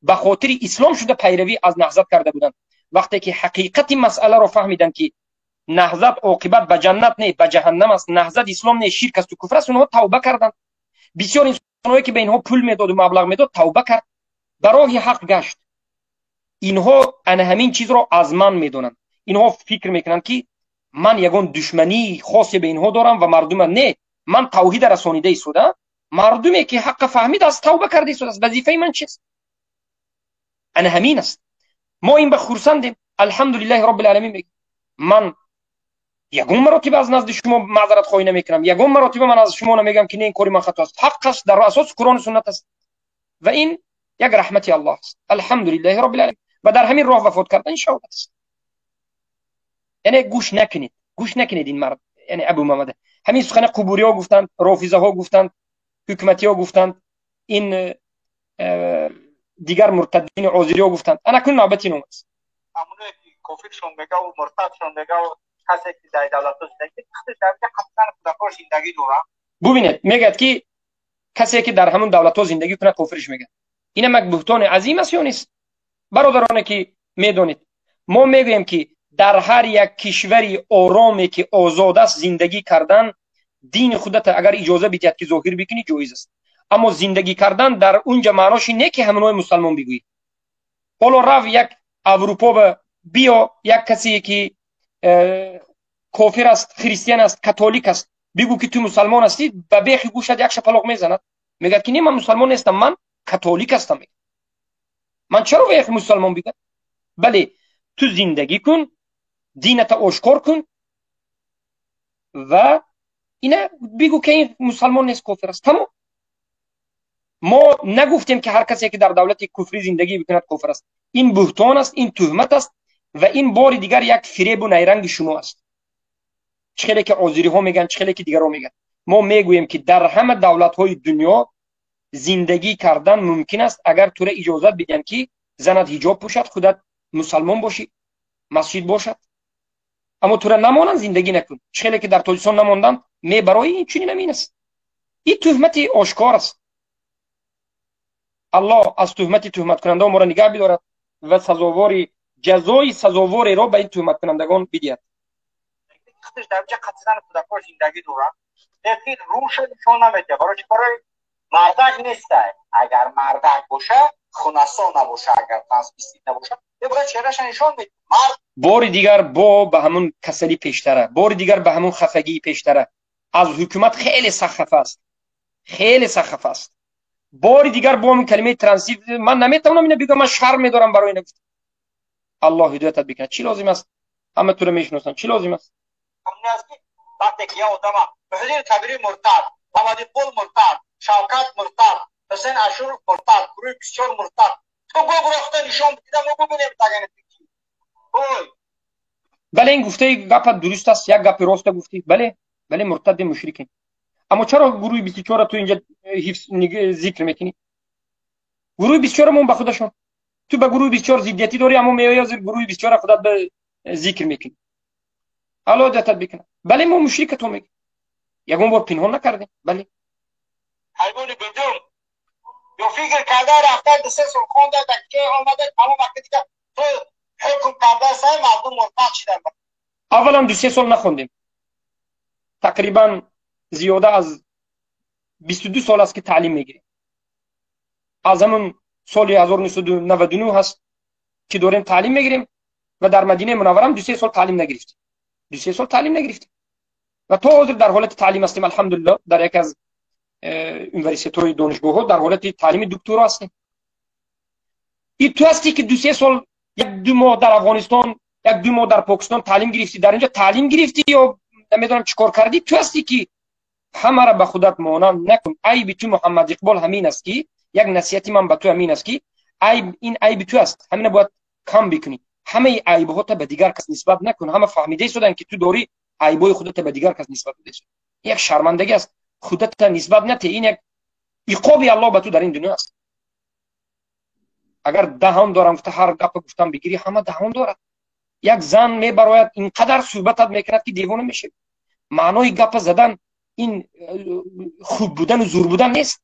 ба хотири ислом шуда пайравӣ аз наҳзат карда буданд. Вақте ки ҳақиқати масъаларо фаҳмиданд, ки наҳзат оқибат ба ҷаннат не, ба ҷаҳаннам аст, наҳзат ислом не, ширк асту куфр аст, онҳо тавба карданд. Бисёр инсонҳое, ки ба инҳо пул медоду маблағ медод, тавба кард, ба роҳи ҳақ гашт. Инҳо ана ҳамин чизро аз ман медонанд. Инҳо фикр мекунанд, ки ман ягон душмании хосе ба инҳо дорам ва мардума не. Ман тавҳида расонида истода, мардуме, ки ҳаққа фаҳмид, аз тавба карда истодааст. Вазифаи ман чист? Ана ҳамин аст. Мо ин ба хурсандем, алҳамдулиллаҳи роббил аламин мегӯем. Ман ягон маротиба аз назди шумо маъзаратхоҳӣ намекунам, ягон маротиба ман аз шумо намегӯям, ки не, ин кори ман хато аст. Ҳақ аст, дар асоси Қуръону суннат аст ва ин як раҳмати Аллоҳ аст. Алҳамдулиллаҳи роббил аламин. Ва дар ҳамин роҳ вафот кардан шаҳодат аст. Яъне гӯш накунед, гӯш накунед ин мард, яъне Абу Мамада. Ҳамин сухана қубуриҳо гуфтанд, рофизаҳо гуфтанд, ҳукуматиҳо гуфтанд, ин дигар муртаддини озириҳо гуфтанд. Ана кун навбати ин омад. Кофиршон мега ва муртадшон мега ва касе ки дар давлатҳо зиндагӣ худаш дар ҳафтан кӯдакҳо зиндагӣ дорад. Бубинед, мегӯяд ки касе ки дар ҳамон давлатҳо зиндагӣ кунад, кофириш мегӯяд. Инам як буҳтони азим аст ё нест? Бародароне ки медонед, мо мегӯем ки дар ҳар як кишвари ороме ки озод аст зиндагӣ кардан, дини худата агар иҷоза бидиҳад ки зоҳир бикунӣ, ҷоиз аст. Аммо зиндагӣ кардан дар унҷа маънош не ки ҳамонои мусалмон бигӯӣ. Ҳоло рав як Аврупо ба биё, як касе ки кофир аст, христиан аст, католик аст, бигӯ ки ту мусалмон ҳастӣ, ба бехи гӯшат як шапалоқ мезанад, мегӯяд ки не, ман мусалмон нестам, ман католик ҳастам. Ман чаро ба як мусалмон бигӯям? Бале, ту зиндагӣ кун, дината ошкор кун ва ина бигӯ ки ин мусалмон нест, кофир аст, тамом. Мо нагуфтем ки ҳар касе ки дар давлати куфрӣ зиндагӣ бикунад, кофир аст. Ин буҳтон аст, ин туҳмат аст ва ин бори дигар як фиребу найранги шумо аст. Чӣ хеле ки озириҳо мегӯянд, чӣ хеле ки дигарҳо мегӯянд. Мо мегӯем ки дар ҳама давлатҳои дунё зиндагӣ кардан мумкин аст, агар тура иҷозат бидиҳанд ки занат ҳиҷоб пӯшад, худат мусалмон бошӣ, масҷид бошад. Аммо тура намонанд, зиндагӣ накун. Чӣ хеле ки дар Тоҷикистон намонданд, мебарои ин чунин ҳамин аст. Ин туҳмати ошкор аст. Аллоҳ аз туҳмати туҳматкунандаҳо моро нигаҳ бидорад ва сазовори ҷазои сазовореро ба ин туҳматкунандагон бидиҳад. Худаш дар ҷа қатзан кӯдакҳо зиндагӣ дорад, лекин рӯша нишон намедиҳад. Барои чӣ? Барои мардак нестай. Агар мардак боша, хунасо набоша, агар трансвестит набоша, бояд чеҳраша нишон медиҳад. Мард бори дигар бо ба ҳамун касалӣ пештара, бори дигар ба ҳамун хафагии пештара. Аз ҳукумат хеле сахт хафа аст, хеле сахт хафа аст. Бори дигар бо ҳамин калимаи трансвестит ман наметавонам ина бигӯям, ман шарм медорам барои ина. Аллоҳ ҳидоятат бикунад. Чӣ лозим аст? Ҳама туро мешиносанд. Чӣ лозим аст? Вақте ки як одама Муҳиддин Кабирӣ муртад, Мамадиқул муртад, Шавкат муртад, Ҳусейн Ашуров муртад, гурӯҳи 24 муртад, ту бубурохта нишон бидида, мо бубинем тагани ки. Ой. Бале, ин гуфтаи гапат дуруст аст, як гапи роста гуфтӣ. Бале, бале, муртади мушрикин. Аммо чаро гурӯҳи 24 ту инҷа ҳифз зикр мекунӣ? Гурӯҳи 24 мон ба худашон. Ту ба гурӯҳи 24 зиддиятӣ дорӣ, аммо меоӣ ҳозир гурӯҳи 24 худат ба зикр мекунӣ. Аллоҳ ҳидоятат бикунад. Бале, мо мушрикатон мегӯем. Ягон бор пинҳон накардем. Бале. Ҳайвони бедум. Ё фикр карда рафта 2-3 сол хонда, дар ҷой омада, тамом вақти дига ту ҳукм карда сай мардум муртад шидан. Аввалан 2-3 сол нахондем. Тақрибан зиёда аз 22 сол аст ки таълим мегирем. Аз ҳамун соли 1999 ҳаст ки дорем таълим мегирем ва дар Мадинаи Мунавварам 2-3 сол таълим нагирифтем. 2-3 сол таълим нагирифтем. Ва то ҳозир дар ҳолати таълим ҳастем, алҳамдулиллоҳ, дар яке аз университетҳои донишгоҳҳо дар ҳолати таълими докторо ҳастем. И ту ҳастӣ ки 2-3 сол, 1-2 моҳ дар Афғонистон, 1-2 моҳ дар Покистон таълим гирифтӣ, дар инҷо таълим гирифтӣ ё намедонам чӣ кор кардӣ, ту ҳастӣ ки ҳамаро ба худат монанд накун. Айби ту, Муҳаммад Иқбол, ҳамин аст ки як насиҳати ман ба ту ҳамин аст ки айб ин айби ту аст, ҳамина бояд кам бикунӣ. Ҳамаи айбҳота ба дигар кас нисбат накун. Ҳама фаҳмида истоданд ки ту дорӣ айбҳои худата ба дигар кас нисбат дода истодӣ. Як шармандагӣ аст. Худата нисбат нате. Ин як иқоби Аллоҳ ба ту дар ин дунё аст. Агар даҳон дорам гуфта ҳар гапа гуфтам бигирӣ, ҳама даҳон дорад. Як зан мебарояд, ин қадар суҳбатат мекунад ки девона мешавӣ. Маънои гапа задан ин хуб будану зур будан нест.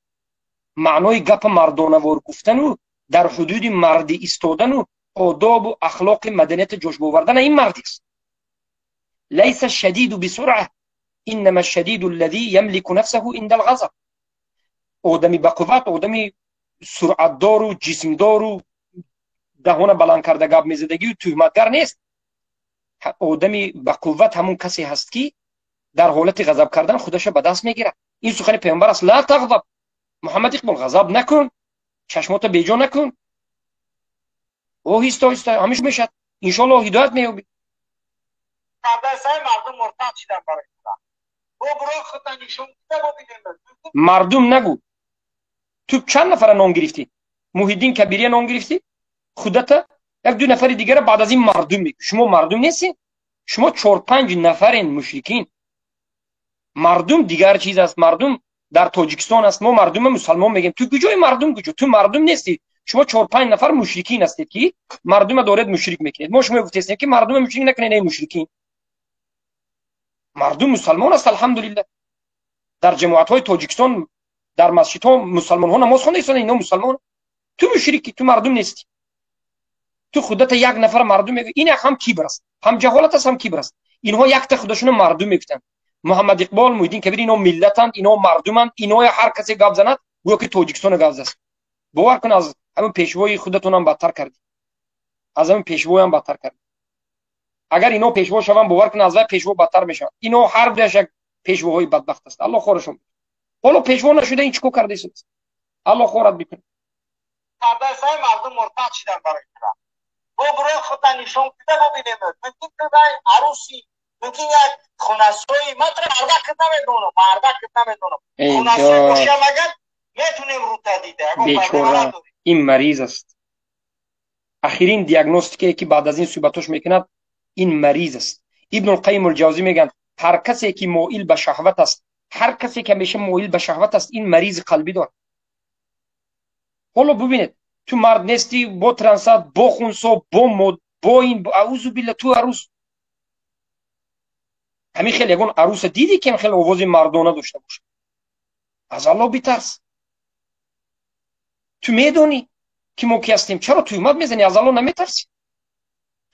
Маънои гапа мардонавор гуфтану дар ҳудуди мардӣ истодану одобу ахлоқи маданияти ҷошбовардан ин мардист. Лайса шадиду бисуръа, иннама шадиду аллази ямлику нафсаҳу инда алғазаб. Одами бақувват, одами суръатдору ҷисмдору даҳона баланд карда гап мезадагию туҳматгар нест. Одами бақувват ҳамун касе ҳаст ки дар ҳолати ғазаб кардан худаша ба даст мегирад. Ин сухани паёмбар аст. Ла тағзаб. Муҳаммад Иқбол, ғазаб накун, чашмота беҷо накун. Оҳиста оҳиста ҳамиш мешад. Иншоаллоҳ ҳидоят меёбӣ. Мардум нагӯ. Ту чанд нафара ном гирифтӣ? Муҳиддин Кабирия ном гирифтӣ? Худата 1-2 нафари дигара баъд аз ин мардум мегӯ. Шумо мардум нестед? Шумо 4-5 нафарен мушрикин. Мардум дигар чиз аст. Мардум дар Тоҷикистон аст. Мо мардума мусалмон мегӯем. Ту куҷои мардум куҷо? Ту мардум нестӣ. Шумо 4-5 нафар мушрикин ҳастед, ки мардума доред мушрик мекунед. Мо шумо гуфтестем, ки мардума мушрик накунед, эй мушрикин. Мардум мусалмон аст, алҳамдулиллаҳ. Дар ҷамоатҳои Тоҷикистон, дар масҷидҳо мусалмонҳо намоз хонда истодаанд, ино мусалмон. Ту мушрикӣ, ту мардум нестӣ. Ту худата як нафар мардум мегӯӣ. Ин як ҳам кибр аст, ҳам ҷаҳолат аст, ҳам кибр аст. Инҳо якта худашонро мардум мегуфтанд. Муҳаммад Иқбол, Муҳиддин Кабир ино миллатанд, ино мардуманд, иноя ҳар касе гап занад, гӯё ки Тоҷикистоно гап заст. Бовар кун, аз ҳамин пешвои худатонам бадтар кардӣ. Аз ҳамин пешвоям бадтар кардӣ. Агар ино пешво шаванд, бовар кун, аз вай пешво бадтар мешаванд. Ино ҳар дуяш як пешвоҳои бадбахт аст. Аллоҳ хорашон. Ҳоло пешво нашуда ин чӣ кор кардаист? Аллоҳ хорат бикунад. Кардасай мардум муртад шидан барои тура. Бо бирои худта нишон кида бубинем. Мумкин ту вай арӯси, мумкин як хунасои, ман тура мардак намедонам, мардак намедонам. Хунасои бошам агар метунем рута дида. Бечора, ин мариз аст. Ахирин диагностикае ки баъд аз ин суҳбатош мекунад, ин мариз аст. Ибнулқайим улҷавзӣ мегӯянд, ҳар касе ки моил ба шаҳват аст, ҳар касе ки ҳамеша моил ба шаҳват аст, ин маризи қалбӣ дорад. Ҳоло бубинед, ту мард нестӣ, бо трансат, бо хунсо, бо мод, бо ин, аузу билла, ту арӯс. Ҳамин хел ягон арӯса дидӣ, ки ҳам хел овози мардона дошта бошад? Аз Аллоҳ битарс. Ту медонӣ, ки мо ки ҳастем, чаро туҳмат мезанӣ? Аз Аллоҳ наметарсӣ?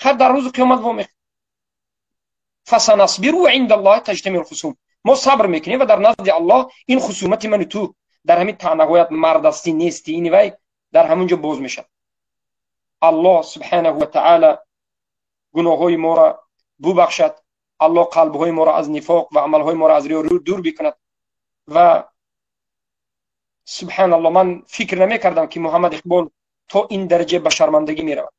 Хар дар рӯзи қиёмат вомехӯрӣ. Фасанасбиру инда Аллоҳи таҷтамиул хусум. Мо сабр мекунем ва дар назди Аллоҳ ин хусумати ману ту дар ҳамин таънаҳоят мард ҳастӣ нестӣ, ини вай дар ҳамон ҷо боз мешавад. Аллоҳ субҳанаҳу ва таъала гуноҳҳои моро бубахшад. Аллоҳ қалбҳои моро аз нифоқ ва амалҳои моро аз риё дур бикунад. Ва субҳаналлоҳ, ман фикр намекардам, ки Муҳаммад Иқбол то ин дараҷа ба шармандагӣ меравад.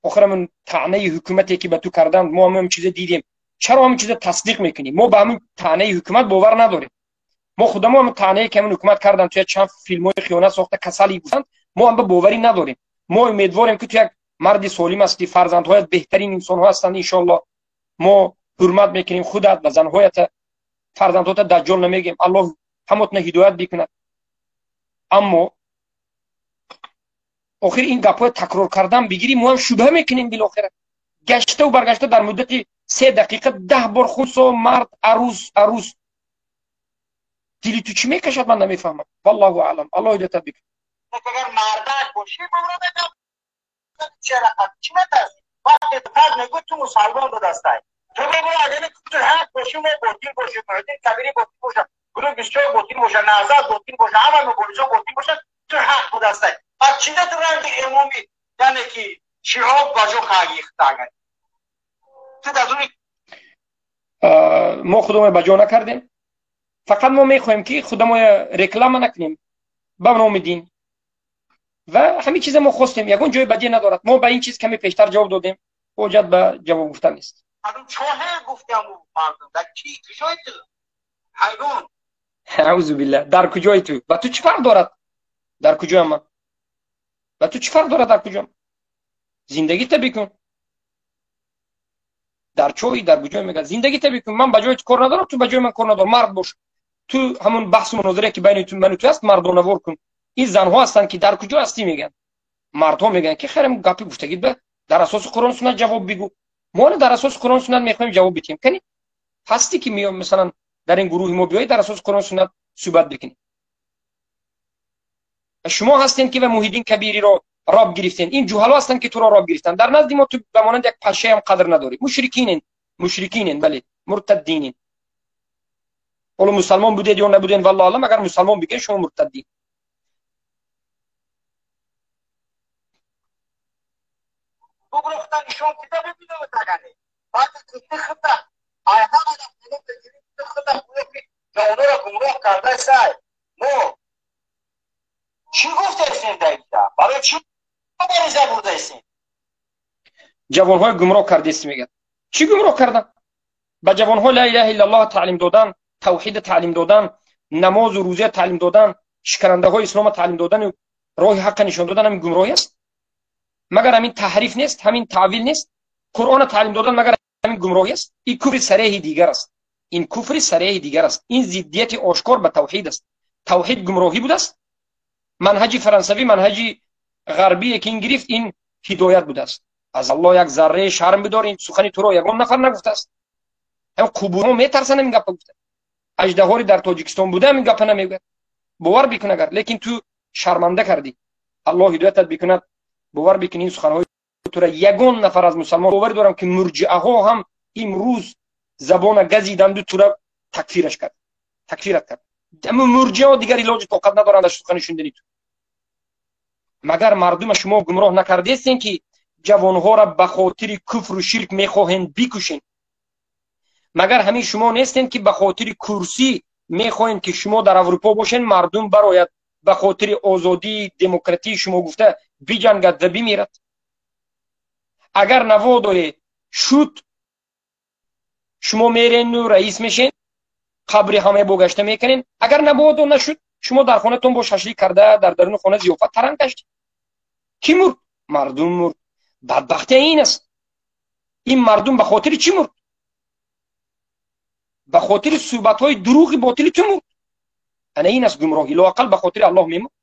Охир ҳамин таънаи ҳукумате ки ба ту карданд, мо ҳамин чиза дидем. Чаро ҳамин чиза тасдиқ мекунӣ? Мо ба ҳамин таънаи ҳукумат бовар надорем. Мо худамо ҳамин таънае ки ҳамин ҳукумат карданд, ту як чанд филмҳои хиёнат сохта касалӣ гуфтанд, мо ҳам ба боварӣ надорем. Мо умедворем, ки ту як марди солим ҳастӣ, фарзандҳоят беҳтарин инсонҳо ҳастанд, иншоаллоҳ. Мо ҳурмат мекунем худат ва занҳоята, фарзандҳоята даҷҷол намегем. Аллоҳ ҳамотна ҳидоят бикунад. Аммо охир ин гапҳои такрор кардан бигирӣ, мо ҳам шубҳа мекунем билохира. Гаштаву баргашта дар муддати 3 дақиқа 10 бор хунсо, мард, арӯс, арӯс. Дили ту чӣ мекашад, ман намефаҳмам. Валлоҳу аълам. Аллоҳ ҳидоятат бикунад. Агар мардак бошӣ, чера чӣ метарсӣ? Вақте тар мегӯ, ту мусалмон будастай. Ту бигӯ, агар ту ҳақ бошӣ, мо ботил бошем, Муҳиддин Кабирӣ ботил бошад, гурӯҳи 24 ботил бошад, Наҳзат ботил бошад, ҳама мубориза ботил бошад, ту ҳақ будастай. Пас чида ту ранги эмоми, яъне ки шиоб ба ҷо хоҳӣ агар? Ту дар зури Мо худомо ба ҷо накардем. Фақат мо мехоҳем, ки худамо реклама накунем ба номи дин. Ва ҳамин чиза мо хостем, ягон ҷои бадӣ надорад. Мо ба ин чиз каме пештар ҷавоб додем, ҳоҷат ба ҷавоб гуфтан нест. Чоҳе гуфтам мардум, дар чи куҷои ту? Ҳайрон. Аузу биллаҳ, дар куҷои ту? Ба ту чӣ фарқ дорад? Дар куҷоям ман? Ба ту чӣ фарқ дорад дар куҷоям? Зиндагита бикун. Дар чои, дар куҷое мегӯяд? Зиндагита бикун. Ман ба ҷои ту кор надорам, ту ба ҷои ман кор надорам. Мард бош. Ту ҳамон баҳсу мунозирае ки байни ту ману ту аст, мардонавор кун. Ин занҳо ҳастанд, ки дар куҷо ҳастӣ мегӯянд. Мардҳо мегӯянд, ки хайрам гапи гуфтагит ба дар асоси Қуръон суннат ҷавоб бигӯ. Мо ҳоло дар асоси Қуръон суннат мехоҳем ҷавоб бидиҳем. Кани ҳастӣ ки меоям, масалан, дар ин гурӯҳи мо биёӣ дар асоси Қуръон суннат суҳбат бикунӣ. Шумо ҳастед, ки ва Муҳиддин Кабириро роб гирифтен. Ин ҷуҳало ҳастанд, ки туро роб гирифтанд. Дар назди мо ту ба монанди як пашаям қадр надорӣ. Мушрикинен, мушрикинен, бале, муртаддинен. Ҳоло мусалмон будед ё набудед, валлоҳу аълам, агар мусалмон бигӯед, шумо муртаддин. Буброхта нишон кида бибинем тагане. Баъд ки худта ай ҳама да худта гӯё ки ҷавонро гумроҳ карда сай. Мо чӣ гуфтаистем дар инҷа? Барои чӣ мубориза бурдаистем? Ҷавонҳои гумроҳ кардест мегӯяд. Чӣ гумроҳ кардан? Ба ҷавонҳо ла илаҳа иллаллоҳ таълим додан, тавҳид таълим додан, намозу рӯза таълим додан, шикарандаҳои ислома таълим додан, роҳи ҳаққа нишон додан ҳамин гумроҳӣ аст? Магар ҳамин таҳриф нест, ҳамин таъвил нест? Қуръона таълим додан магар ҳамин гумроҳӣ аст? Ин куфри сареҳи дигар аст. Ин куфри сареҳи дигар аст. Ин зиддияти ошкор ба тавҳид аст. Тавҳид гумроҳӣ будааст? Манҳаҷи фаронсавӣ, манҳаҷи ғарбие ки ин гирифт, ин ҳидоят будааст. Аз Аллоҳ як зарраи шарм бидор, ин сухани туро ягон нафар нагуфтааст. Ҳам қубурҳо метарсанд ин гапа гуфта. Аждаҳори дар Тоҷикистон буда ин гапа намегӯяд. Бовар бикун агар, лекин ту шарманда кардӣ. Аллоҳ ҳидоятат бикунад. Бовар бикун, ин суханҳои тура ягон нафар аз мусалмон, бовар дорам ки мурҷиаҳо ҳам имрӯз забона газиданду тура такфираш кард, такфират кард. Аммо мурҷиаҳо дигар илоҷи тоқат надоранд аз сухани шундани ту. Магар мардума шумо гумроҳ накардестен, ки ҷавонҳоро ба хотири куфру ширк мехоҳен бикушен? Магар ҳамин шумо нестен, ки ба хотири курсӣ мехоҳем, ки шумо дар Аврупо бошен, мардум барояд ба хотири озодии демократии шумо гуфта биҷангад ва бимирад? Агар наводое шуд, шумо мерену раис мешен, қабри ҳамаи бо гашта мекунен. Агар наводо нашуд, шумо дар хонатон бо шашлик карда, дар даруни хона зиёфат таранг гаштед. Кӣ мурд? Мардум мурд. Бадбахтия ин аст. Ин мардум ба хотири чӣ мурд? Ба хотири суҳбатҳои дурӯғи ботили ту мурд. Ана ин аст гумроҳӣ. Лоақал ба хотири Аллоҳ мемурд.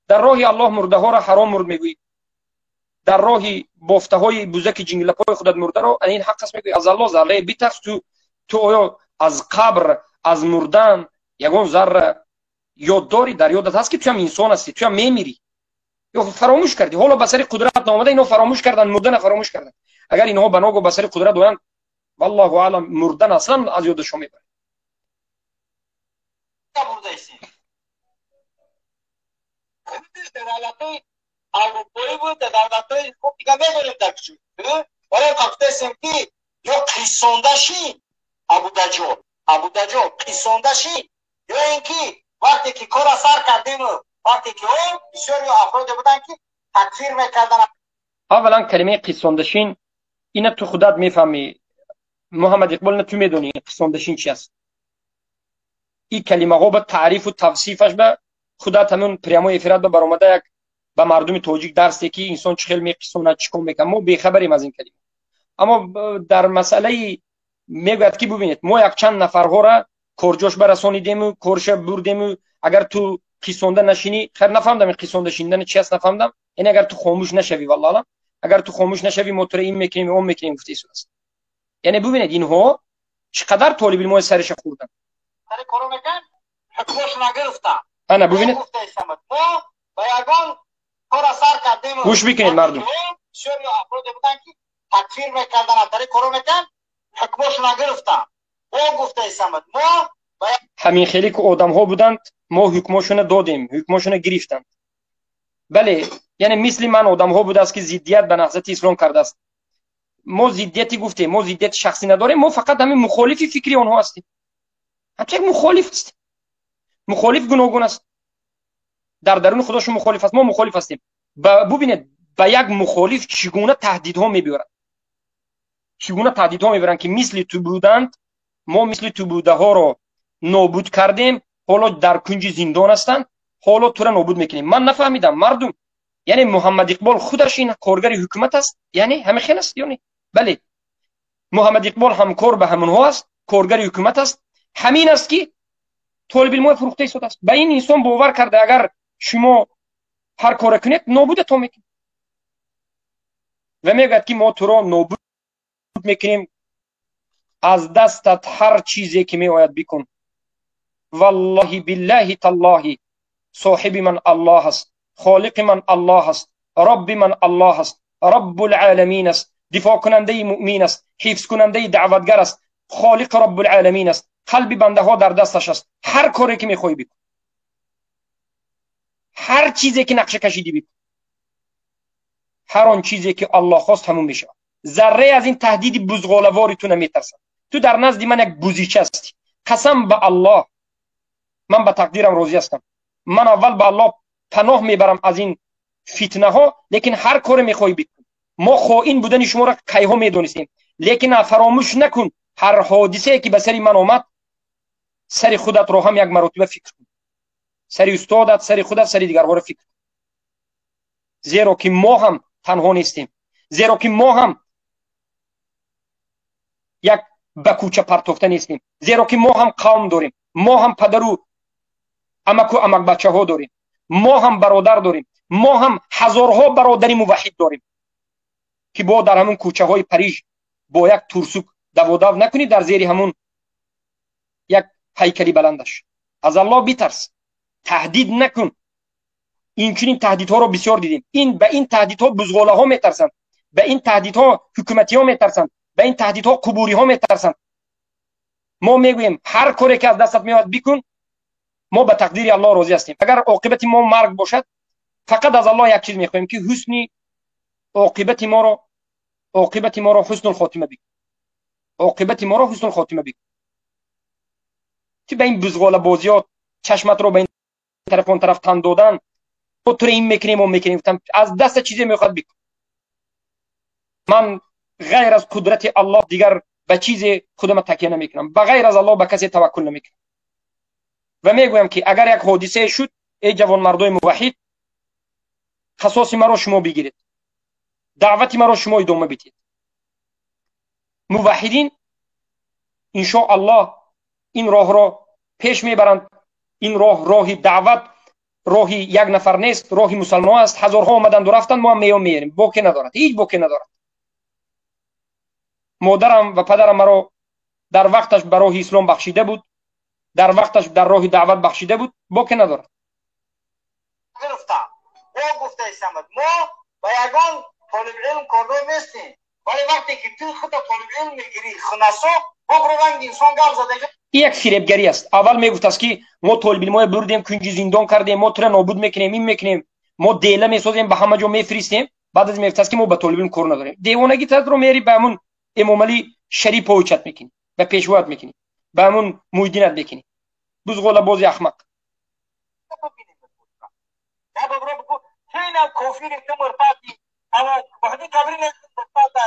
Дар роҳи Аллоҳ мурдаҳоро ҳаром мурд мегӯӣ, дар роҳи бофтаҳои бузаки ҷинглапои худат мурдаро ана ин ҳақ аст мегӯӣ. Аз Аллоҳ заррае битарс. Ту оё аз қабр, аз мурдан ягон зарра ёд дорӣ? Дар ёдат ҳаст, ки ту ҳам инсон ҳастӣ, ту ҳам мемирӣ, ё фаромӯш кардӣ? Ҳоло ба сари қудрат наомада, инҳо фаромӯш карданд, мурдана фаромӯш карданд. Агар инҳо ба ногоҳ ба сари қудрат оянд, валлоҳу аълам, мурдан аслан аз ёдашон мебарад. Аврупоӣ буд, дар давлатҳои хуб дига медонем дар куҷо. Барои гуфтаистем, ки ё қиссондашӣ Абудаҷол, Абудаҷол қиссондашӣ, ё ин ки вақте ки кора сар кардему, вақте ки ӯ бисёри афроде буданд, ки такфир мекарданд. Аввалан, калимаи қиссондашин ина ту худат мефаҳмӣ, Муҳаммад Иқбол, ина ту медонӣ қиссондашин чи аст. Ин калимаҳо ба таърифу тавсифаш ба худат ҳамун прямой эфират ба баромада як ба мардуми тоҷик дарсе, ки инсон чӣ хел меқиссонад, чӣ кор мекунад. Мо бехабарем аз ин калима. Аммо дар масъалаи мегӯяд, ки бубинед, мо якчанд нафарҳоро корҷош барасонидему корша бурдему, агар ту қиссонда нашинӣ. Хайр, нафаҳмдам ин қиссонда шинидани чи аст, нафаҳмдам. Яъне агар ту хомӯш нашавӣ, валлоҳ алам, агар ту хомӯш нашавӣ, мо туро ин мекунем, он мекунем, гуфта истодааст. Яъне бубинед, инҳо чӣ қадар толибилмои сариша хӯрданд. Ана бубинед, гӯш бикунед, мардум. Такфир мекарданд, коро мекард, ҳукмошона гирифтанд. Мо гуфтаистамад, мо Ҳамин хеле ки одамҳо буданд, мо ҳукмошона додем, ҳукмошона гирифтанд. Бале, яъне мисли ман одамҳо будааст, ки зиддият ба Наҳзати Ислом кардааст. Мо зиддияти гуфтем, мо зиддияти шахсӣ надорем, мо фақат ҳамин мухолифи фикри онҳо ҳастем. Ҳамчун як мухолиф ҳастем. Мухолиф гуногун аст, дар даруни худошон мухолиф аст, мо мухолиф ҳастем. Бубинед, ба як мухолиф чӣ гуна таҳдидҳо мебиёрад, чӣ гуна таҳдидҳо мебаранд, ки мисли ту буданд, мо мисли ту будаҳоро нобуд кардем, ҳоло дар кунҷи зиндон ҳастанд, ҳоло тура нобуд мекунем. Ман нафаҳмидам, мардум, яъне Муҳаммад Иқбол худаш ин коргари ҳукумат аст, яъне ҳамин хел аст ё не? Бале, Муҳаммад Иқбол ҳамкор ба ҳамонҳо аст, коргари ҳукумат аст. Ҳамин аст, ки толибилмои фурӯхта истодааст. Ба ин инсон бовар карда, агар шумо ҳар коре кунед, нобудатон мекунед. Ва мегӯяд, ки мо туро нобуд мекунем, аз дастат ҳар чизе ки меояд бикун. Валлоҳи, биллаҳи, таллоҳи, соҳиби ман Аллоҳ аст, холиқи ман Аллоҳ аст, робби ман Аллоҳ аст, Роббулъоламин аст, дифоъкунандаи муъмин аст, ҳифзкунандаи даъватгар аст, холиқи Роббулъоламин аст, қалби бандаҳо дар дасташ аст. Ҳар коре ки мехоҳӣ бикун, ҳар чизе ки нақша кашидӣ бикун, ҳар он чизе ки Аллоҳ хост, ҳамон мешавад. Заррае аз ин таҳдиди бузғолавори ту наметарсам. Ту дар назди ман як бузича ҳастӣ. Қасам ба Аллоҳ, ман ба тақдирам розӣ ҳастам. Ман аввал ба Аллоҳ паноҳ мебарам аз ин фитнаҳо, лекин ҳар коре мехоҳӣ бикун. Мо хоин будани шуморо кайҳо медонистем, лекин фаромӯш накун, ҳар ҳодисае ки ба сари ман омад, сари худатро ҳам як маротиба фикр кун, сари устодат, сари худат, сари дигарҳоро фикр кун, зеро ки мо ҳам танҳо нестем, зеро ки мо ҳам як ба кӯча партофта нестем, зеро ки мо ҳам қавм дорем, мо ҳам падару Амаку амакбачаҳо дорем, мо ҳам бародар дорем, мо ҳам ҳазорҳо бародари муваҳҳид дорем, ки бо дар ҳамун кӯчаҳои Париж бо як турсук даводав накунӣ дар зери ҳамун як ҳайкали баландаш. Аз Аллоҳ битарс, таҳдид накун. Инчунин таҳдидҳоро бисёр дидем. Ин ба ин таҳдидҳо бузғолаҳо метарсанд, ба ин таҳдидҳо ҳукуматиҳо метарсанд, ба ин таҳдидҳо қубуриҳо метарсанд. Мо мегӯем, ҳар коре ки аз дастат меояд бикун, мо ба тақдири Аллоҳ розӣ ҳастем. Агар оқибати мо марг бошад, фақат аз Аллоҳ як чиз мехоҳем, ки ҳусни оқибати моро, оқибати моро ҳуснулхотима бикун, оқибати моро ҳуснулхотима бикун. Ту ба ин бузғолабозиёт чашматро ба ин тараф он тараф тан додан, туро ин мекунем, он мекунем, гуфтам, аз даста чизе мехоҳад бикун. Ман ғайр аз қудрати Аллоҳ дигар ба чизе худама такя намекунам, ба ғайр аз Аллоҳ ба касе таваккул намекунам. Ва мегӯям, ки агар як ҳодисае шуд, эй ҷавонмардои муваҳҳид, қасоси маро шумо бигиред, даъвати маро шумо идома бидиҳед. Муваҳҳидин иншо Аллоҳ ин роҳро пеш мебаранд. Ин роҳ роҳи даъват, роҳи як нафар нест, роҳи мусалмон аст. Ҳазорҳо омаданду рафтанд, мо ҳам меём, меерем, боке надорад, ҳеҷ боке надорад. Модарам ва падарам маро дар вақташ ба роҳи ислом бахшида буд, дар вақташ дар роҳи даъват бахшида буд, боке надорад. Гирифтам мо гуфтаистамад, мо ба ягон толибилм кордор нестем, вале вақте ки ту худро толибилм мегирӣ, хунасо бобро ранги инсон гап зада. Ин як фиребгарӣ аст. Аввал мегуфтааст, ки мо толибилмоя бурдем, кунҷи зиндон кардем, мо тура нобуд мекунем, ин мекунем, мо дела месозем, ба ҳама ҷо мефиристем. Баъд аз мегуфтааст, ки мо ба толибилм кор надорем. Девонагӣ татро мери ба ҳамун Эмомалӣ Шариповичат мекунӣ, ба пешвоят мекунӣ, ба ҳамун Муйдинат мекунӣ. Бузғолабози ахмақ. Инам кофири, ту муртади, қабри муртада.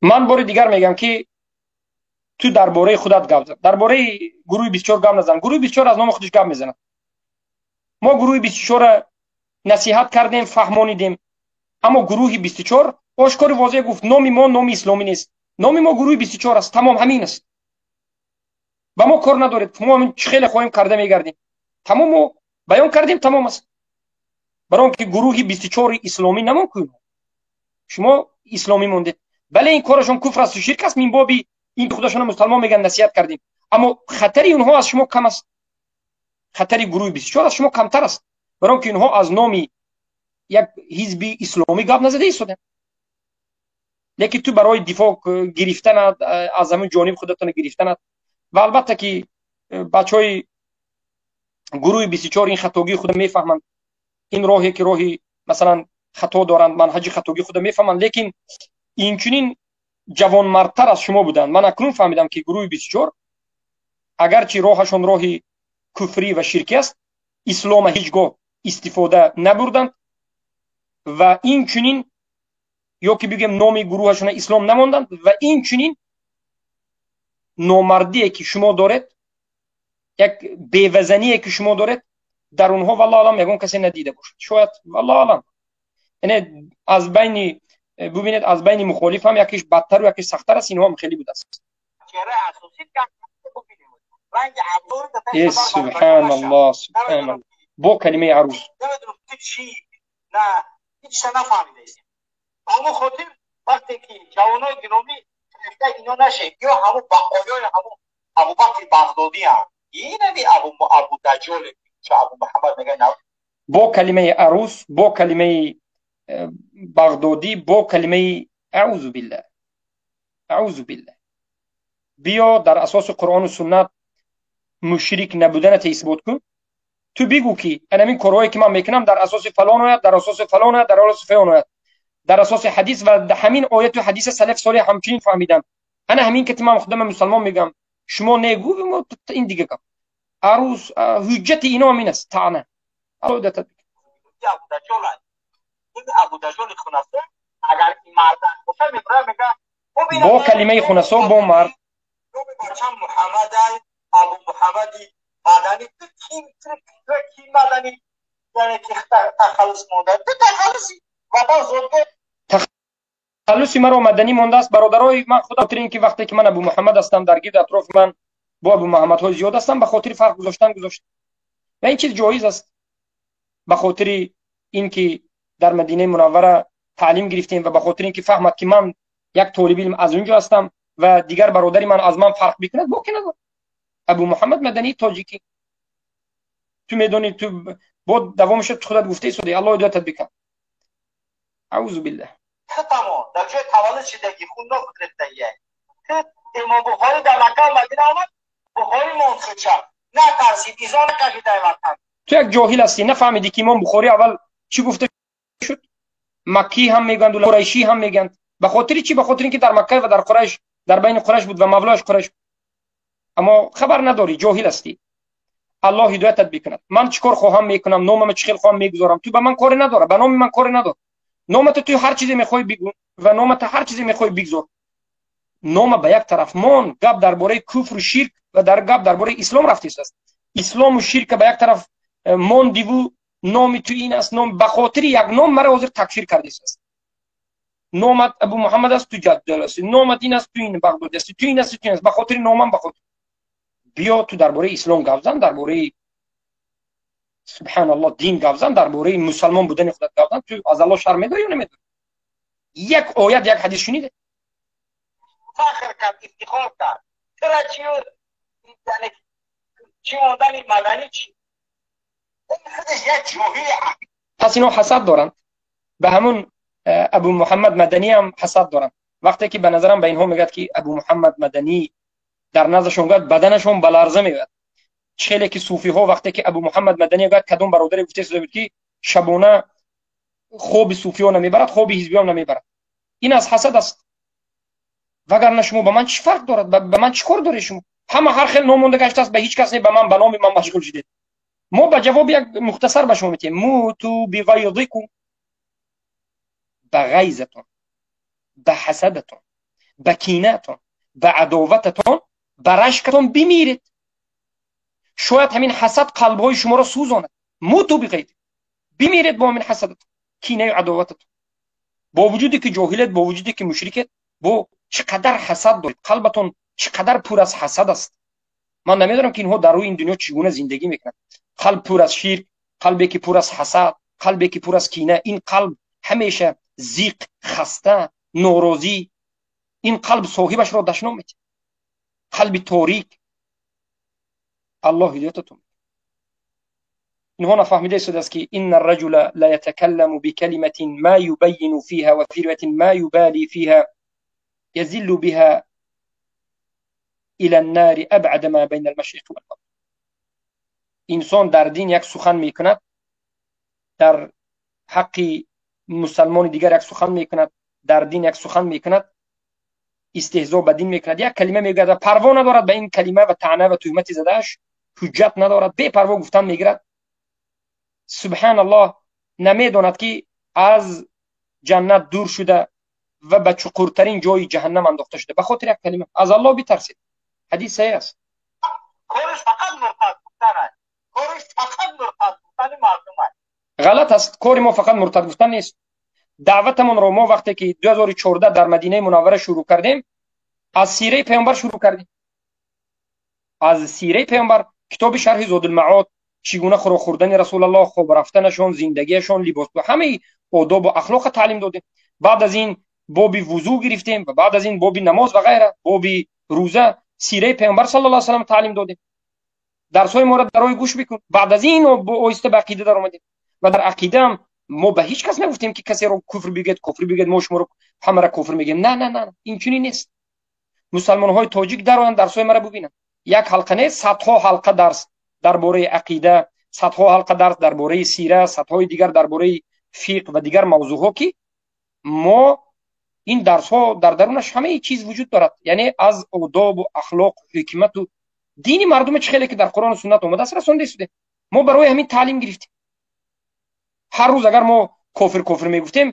Ман бори дигар мегӯям, ки ту дар бораи худат гап зад, дар бораи гурӯҳи 24 гап назан. Гурӯҳи 24 аз номи худаш гап мезанад. Мо гурӯҳи 24-ра насиҳат кардем, фаҳмонидем, аммо гурӯҳи 24 ошкори возеҳ гуфт: номи мо номи исломӣ нест, номи мо гурӯҳи 24 аст, тамом, ҳамин аст. Ба мо кор надоред, мо ҳамин чӣ хеле хоҳем карда мегардем. Тамом, мо баён кардем, тамом аст. Барои он ки гурӯҳи 24-и исломӣ намон, шумо исломӣ мондед. Бале, ин корашон куфр асту ширк аст, мин боби ин худашона мусалмон мегӯянд, насиҳат кардем, аммо хатари онҳо аз шумо кам аст, хатари гурӯҳи 24 аз шумо камтар аст, барои он ки инҳо аз номи як ҳизби исломӣ гап назада истоданд. Лекин ту барои дифоъ гирифтанат, аз ҳамин ҷониб худатона гирифтанат. Ва албатта ки бачаҳои гурӯҳи 24 ин хатогии худа мефаҳманд, ин роҳе ки роҳи масалан хато доранд, манҳаҷи хатогии худа мефаҳманд, лекин инчунин ҷавонмардтар аз шумо буданд. Ман акнун фаҳмидам, ки гурӯҳи 24 агарчи роҳашон роҳи куфрӣ ва ширкӣ аст, ислома ҳеҷ гоҳ истифода набурданд ва инчунин ё ки бигӯем номи гурӯҳашона ислом намонданд. Ва инчунин номардие ки шумо доред, як бевазание ки шумо доред, дар онҳо валлоҳ алам ягон касе надида бошад шояд, валлоҳ алам. Яъне аз байни бубинед, аз байни мухолиф ҳам якиш бадтару якиш сахттар аст, инҳо ҳам хеле будааст. Субҳаналлоҳ, субҳаналлоҳ, бо калимаи арӯз. Ҳеҷ нафаҳмидаистем. Ба ҳамон хотир вақте ки ҷавонои гиромӣ фирефта ино нашед, ё ҳамун бақоёи ҳамун Абубакри Бағдодиам, инами Абу Даҷоле, Абу Муҳаммад мегӯяд. Бо калимаи арӯс, бо калимаи Бағдодӣ, бо калимаи аузу биллаҳ, аузу биллаҳ. Биё, дар асоси Қуръону суннат мушрик набуданата исбот кун. Ту бигӯ, ки анамин корҳое ки ман мекунам дар асоси фалон оят, дар асоси фалон оят, дар асоси фалон оят, дар асоси ҳадис ва ҳамин ояту ҳадиса салаф солеҳ ҳамчунин фаҳмидам, ана ҳамин ки ман худама мусалмон мегӯям, шумо негӯ, ин дига гап. Арӯс, ҳуҷҷати ино ҳамин аст, таъна. Абудаҷоли хунасо агар ин мардак бошад, мебарад, мега: Бо калимаи хунасо, бо мард. Номи бачам Муҳаммадай, Абу Муҳаммади Мадани. Ту ки, ки мадани, яъне ки тахаллус монда, ту тахаллуси ватан зодгоҳ. Тахаллуси маро Маданӣ мондааст. Бародарои ман, худо хотири ин ки вақте ки ман Абу Муҳаммад ҳастам, дар гирди атрофи ман бо Абу Муҳаммадҳои зиёд ҳастам, ба хотири фарқ гузоштан гузоштам. Ва ин чиз ҷоиз аст. Ба хотири ин ки дар Мадинаи Мунаввара таълим гирифтем ва ба хотири ин ки фаҳмад ки ман як толиби илм аз он ҷо ҳастам ва дигар бародари ман аз ман фарқ бикунад, боке надорад. Абу Муҳаммад Мадании тоҷикӣ. Ту медонӣ, ту бо давомаша ту худат гуфта истодаӣ. Аллоҳ ҳидоятат бикан. Аузу биллаҳ. Хитамо дар ҷои таваллуд шидагӣ хунно фитреттагия. Имом Бухорӣ дар Макка Мадина омад, Бухорӣ монд худша. Натарсид, изо накашид дар ватан. Ту як ҷоҳил ҳастӣ, нафаҳмидӣ ки имом Бухорӣ аввал чӣ гуфта шуд? Маккӣ ҳам мегӯянд, қурайшӣ ҳам мегӯянд. Ба хотири чӣ? Ба хотири ин ки дар Макка ва дар Қурайш, дар байни Қурайш буд ва мавлояш Қурайш. Аммо хабар надорӣ, ҷоҳил ҳастӣ. Аллоҳ ҳидоятат бикунад. Ман чӣ кор хоҳам мекунам, номама чӣ хел хоҳам мегузорам, ту ба ман коре надора, ба номи ман коре надор. Номата ту ҳар чизе мехоҳӣ бигӯ ва номата ҳар чизе мехоҳӣ бигзор. Нома ба як тараф мон, гап дар бораи куфру ширк ва дар гап дар бораи ислом рафтааст. Ислому ширка ба як тараф мондиву номи ту ин аст, ном ба хотири як ном маро ҳозир такфир кардааст. Номат Абу Муҳаммад аст, ту ҷаддал ҳастӣ. Номат ин аст, ту ин Бағдодӣ ҳастӣ, ту ин ҳастӣ, ту ин аст. Ба хотири номам, ба хотири биё ту дар бораи ислом гап зан, дар бораи субҳаналлоҳ дин гап зан, дар бораи мусалмон будани худат гап зан. Ту аз Аллоҳ шарм медорӣ ё намедорӣ? Як оят, як ҳадис шуниде? Фахр кард, ифтихор кард. Тура чӣ, яъне чӣ мондани Маданӣ чӣ? Худаш як ҷоҳили. Пас инҳо ҳасад доранд. Ба ҳамун Абу Муҳаммад Маданӣ ҳам ҳасад доранд. Вақте ки ба назарам ба инҳо мегӯяд ки Абу Муҳаммад Маданӣ дар наздашон гӯяд, баданашон ба ларза меояд. Хеле ки суфиҳо вақте ки Абу Муҳаммад Маданӣ гӯяд, кадом бародаре гуфта истода буд ки шабона хоби суфиҳо намебарад, хоби ҳизбиҳо намебарад. Ин аз ҳасад аст. Вагарна шумо ба ман чӣ фарқ дорад? Ба ман чӣ кор доред шумо? Ҳама ҳар хел ном монда гаштааст, ба ҳеҷ кас не, ба ман ба номи ман машғул шудед. Мо ба ҷавоби як мухтасар ба шумо метиҳем. Муту биғайзикум, ба ғайзатон, ба ҳасадатон, ба кинаатон, ба адовататон, ба рашкатон бимиред. Шояд ҳамин ҳасад қалбҳои шуморо сӯзонад. Муту биғайзикум, бимиред бо ҳамин ҳасадатон, кинаю адовататон. Бо вуҷуде ки ҷоҳилед, бо вуҷуде ки мушрикед, бо чӣ қадар ҳасад доред, қалбатон чӣ қадар пур аз ҳасад аст. Ман намедонам ки инҳо дар рӯи ин дунё чӣ гуна зиндагӣ мекунанд. Қалб пур аз ширк, қалбе ки пур аз ҳасад, қалбе ки пур аз кина, ин қалб ҳамеша зиқ, хаста, норозӣ. Ин қалб соҳибашро дашном медиҳад. Қалби торик. Аллоҳ ҳидоятатон. Инҳо нафаҳмида истодааст ки инна арраҷула ла ятакалламу бикалиматин ма юбайину фиҳа ва фи ривоятин ма юбали фиҳа язиллу биҳа ила ннари абъада ма байна алмашриқи валмағриб. Инсон дар дин як сухан мекунад, дар ҳаққи мусалмони дигар як сухан мекунад, дар дин як сухан мекунад, истеҳзо ба дин мекунад, як калима мегӯяд ва парво надорад ба ин калима ва таъна ва туҳмати задааш, ҳуҷҷат надорад, бепарво гуфтан мегирад. Субҳаналлоҳ, намедонад ки аз ҷаннат дур шуда ва ба чуқуртарин ҷои ҷаҳаннам андохта шуда ба хотири як калима. Аз Аллоҳ битарсед. Ҳадис саҳеҳ аст. Кораш фақат муртад гуфтан аст. Кораш фақат муртад гуфтани мардум аст. Ғалат аст. Кори мо фақат муртад гуфтан нест. Даъватамонро мо вақте ки 2014 дар Мадинаи Мунаввара шурӯъ кардем, аз сираи паёмбар шурӯъ кардем. Аз сираи паёмбар, китоби шарҳи Зодулмаод, чӣ гуна хӯрок хӯрдани Расулаллоҳ, хоб рафтанашон, зиндагиашон, либос, ҳамаи одобу ахлоқа таълим додем. Баъд аз ин боби вузӯ гирифтем ва баъд аз ин боби намоз ва ғайра, боби рӯза, сираи паёмбар саллаллоҳу алайҳи васаллам таълим додем. Дарсҳои моро дар рӯи гӯш бикун. Баъд аз ин оҳиста ба ақида даромадем ва дар ақидаам мо ба ҳеҷ кас нагуфтем ки касеро куфр бигӯяд, кофир бигӯяд, мо шуморо ҳамаро кофир мегӯем. На, на, на, инчунин нест. Мусалмонҳои тоҷик дароянд, дарсҳои маро бубинанд. Як ҳалқа нест, садҳо ҳалқа дарс дар бораи ақида, садҳо ҳалқа дарс дар бораи сира, садҳои дигар дар бораи фиқҳ ва дигар мавзӯъҳо ки мо ин дарсҳо дар дарунаш ҳамаи чиз вуҷуд дорад. Яъне аз одобу ахлоқ, ҳикмату дини мардуме чӣ хеле ки дар Қуръону суннат омадааст расонда истодем. Мо барои ҳамин таълим гирифтем. Ҳар рӯз агар мо кофир кофир мегуфтем,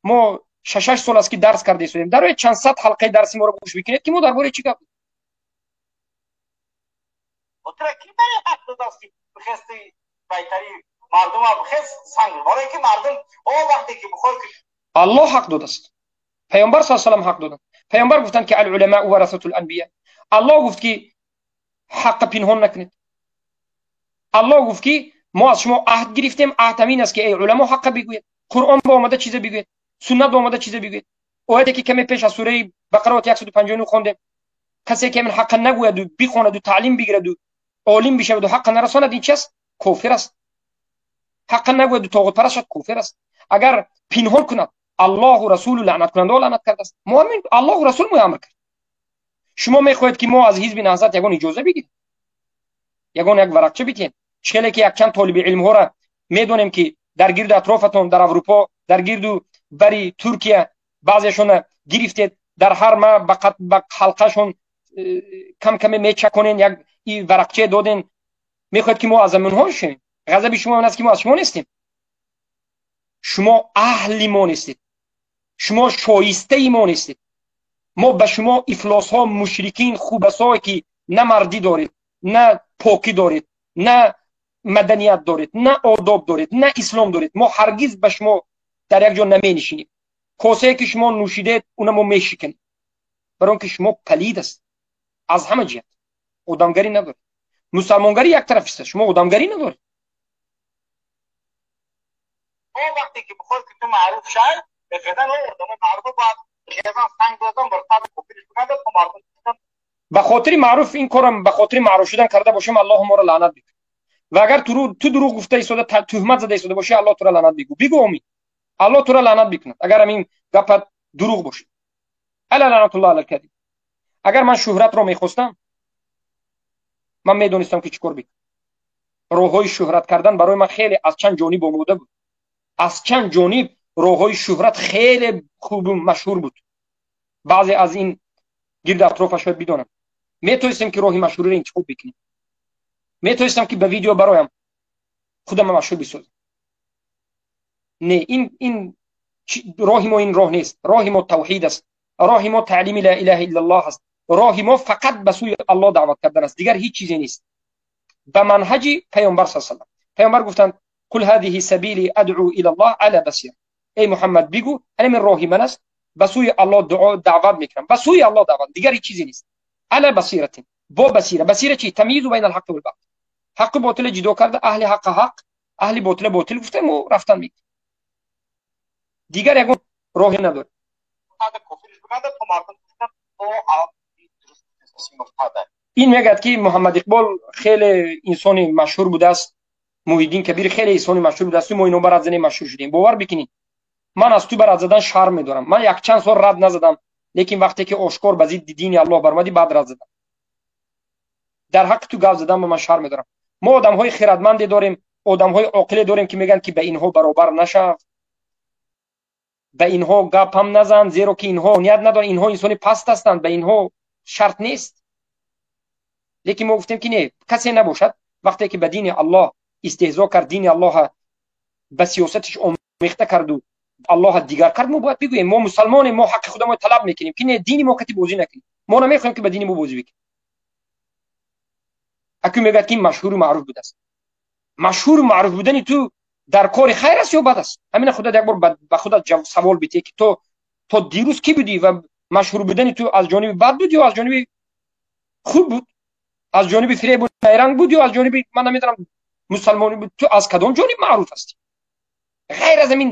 мо шаш сол аст ки дарс карда истодем. Дар рӯи чанд сад ҳалқаи дарси моро гӯш бикунед ки мо дар бораи чӣ гап. Тура ки барои ҳақ додасти бихести байтари мардума бихест санг, барое ки мардум о вақте ки бихоҳӣ ки Аллоҳ ҳақ додааст. Паёмбар саллаллоҳу алайҳи васаллам ҳақ доданд. Паёмбар гуфтанд, ки ал-уламоу варасатул анбия. Аллоҳ гуфт, ки ҳаққа пинҳон накунед. Аллоҳ гуфт, ки мо аз шумо аҳд гирифтем, аҳд ҳамин аст, ки эй уламо ҳаққа бигӯед, Қуръон ба омада чизе бигӯед, суннат ба омада чизе бигӯед. Ояте ки каме пеш аз сураи Бақара ояти 159 хондем, касе ки ҳамин ҳаққа нагӯяду бихонаду таълим бигираду олим бишаваду ҳаққа нарасонад, ин чи аст? Кофир аст. Ҳаққа нагӯяду тоғутпараст шавад, кофир аст. Агар пинҳон кунад, Аллоҳу расулу лаънаткунандао лаънат кардааст. Мо ҳамин Аллоҳу расул мо амр кард. Шумо мехоҳед, ки мо аз ҳизби Наҳзат ягон иҷоза бигирем, ягон як варақча битиҳем? Чӣ хеле ки якчанд толиби илмҳоро медонем, ки дар гирду атрофатон, дар Аврупо, дар гирду бари Туркия баъзеашона гирифтед, дар ҳар ма ба ҳалқашон кам каме мечаконен, як варақчае доден. Мехоҳед, ки мо аз аминҳо шавем? Ғазаби шумо он аст, ки мо аз шумо нестем. Шумо аҳли мо нестед, шумо шоистаи мо нестед. Мо ба шумо ифлосҳо, мушрикин, хубасое, ки на мардӣ доред, на покӣ доред, на маданият доред, на одоб доред, на ислом доред, мо ҳаргиз ба шумо дар як ҷо наменишинем. Косае, ки шумо нӯшидед, уна мо мешиканем, барои он ки шумо палид аст аз ҳама ҷиҳат. Одамгарӣ надоред. Мусалмонгарӣ як тараф аст, шумо одамгарӣ надоред. Вақте ки бихоҳед, ки ту маъруф шавӣ, мехезан одамои маъруф бояд хезан санг дозан бар сари кофириш кунанд, то мардум. Ба хотири маъруф ин корам, ба хотири маъруф шудан карда бошем, Аллоҳ моро лаънат бикунад. Ва агар ту дурӯғ гуфта истода, туҳмат зада истода бошӣ, Аллоҳ туро лаънат бигӯ. Бигӯ омин. Аллоҳ туро лаънат бикунад, агар ҳамин гапат дурӯғ бошад. Ала лаънатуллоҳ алал кадиб. Агар ман шӯҳратро мехостам, ман медонистам, ки чӣ кор бикунам. Роҳҳои шӯҳрат кардан барои ман хеле аз чанд ҷониб омода буд. Аз чанд ҷониб роҳҳои шӯҳрат хеле хубу машҳур буд. Баъзе аз ин гирду атрофа шояд бидонам. Метавонистем, ки роҳи машҳуриро интихоб бикунем. Метавонистам, ки ба видео бароям, худама машҳур бисозам. Не, ин роҳи мо ин роҳ нест. Роҳи мо тавҳид аст, роҳи мо таълими ла илаҳа иллаллоҳ аст, роҳи мо фақат ба сӯи Аллоҳ даъват кардан аст, дигар ҳеҷ чизе нест. Ба манҳаҷи паёмбар са салам. Паёмбар гуфтанд: қул ҳадиҳи сабили адъу илаллоҳ ала басир. Эй Муҳаммад, бигӯ, ҳамин роҳи ман аст, ба сӯи Аллоҳ дуо даъват мекунам, ба сӯи Аллоҳ даъват, дигар ҳеҷ чизе нест. Ала басиратин, бо басира. Басира чи? Тамйизу байна алҳаққи валботил. Ҳаққу ботила ҷудо карда, аҳли ҳаққа ҳақ, аҳли ботила ботил гуфта, мо рафтан мекунем. Дигар ягон роҳе надорем. Ин мегӯяд, ки Муҳаммад Иқбол хеле инсони машҳур будааст, Муҳиддин Кабир хеле инсони машҳур будааст, мо ино ба рад занем машҳур шудем. Бовар бикунед, ман аз ту ба рад задан шарм медорам. Ман якчанд сол рад назадам, лекин вақте ки ошкор ба зидди дини Аллоҳ баромадӣ, баъд рад задам. Дар ҳаққи ту гап задан ба ман шарм медорам. Мо одамҳои хирадманде дорем, одамҳои оқиле дорем, ки мегӯянд, ки ба инҳо баробар нашав, ба инҳо гап ҳам назан, зеро ки инҳо ният надоранд, инҳо инсони паст ҳастанд, ба инҳо шарт нест. Лекин мо гуфтем, ки не, касе набошад, вақте ки ба дини Аллоҳ истеҳзо кард, дини Аллоҳа ба сиёсатиш омехта карду Аллоҳа дигар кард, мо бояд бигӯем. Мо мусалмонем, мо ҳаққи худамо талаб мекунем, ки не, дини мо кати бозӣ накунем. Мо намехоҳем, ки ба дини мо бозӣ бикунем. Аку мегӯяд, ки ин машҳуру маъруф будааст. Машҳуру маъруф будани ту дар кори хайр аст ё бад аст? Ҳамина худат як бор ба худат савол битие, ки то дирӯз кӣ будӣ ва машҳур будани ту аз ҷониби бад буд ё аз ҷониби хуб буд, аз ҷониби фиребу найранг буд ё аз ҷониби, ман намедонам, мусалмонӣ буд? Ту аз кадом ҷониб маъруф ҳастӣ, ғайр аз ҳамин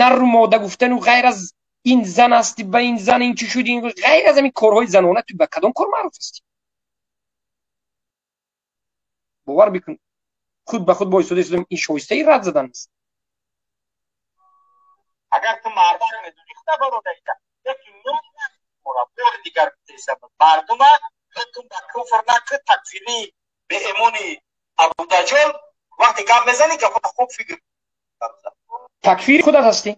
нарру мода гуфтану, ғайр аз ин зан ҳасти, ба ин зан ин чӣ шуди, ғайр аз ҳамин корҳои занона ту ба кадом кор маъруф ҳастӣ? Бовар бикун, худ ба худ бо истода истодам, ин шоистаи рад задан аст. Агар ту мардак медонӣ, худа бародарида, яки бори дигар мардума ҳукм ба куфр накун. Такфирии беэмони Абудаҷол, вақте гап мезанӣ, гапа хуб фикр. Такфири худат ҳастӣ.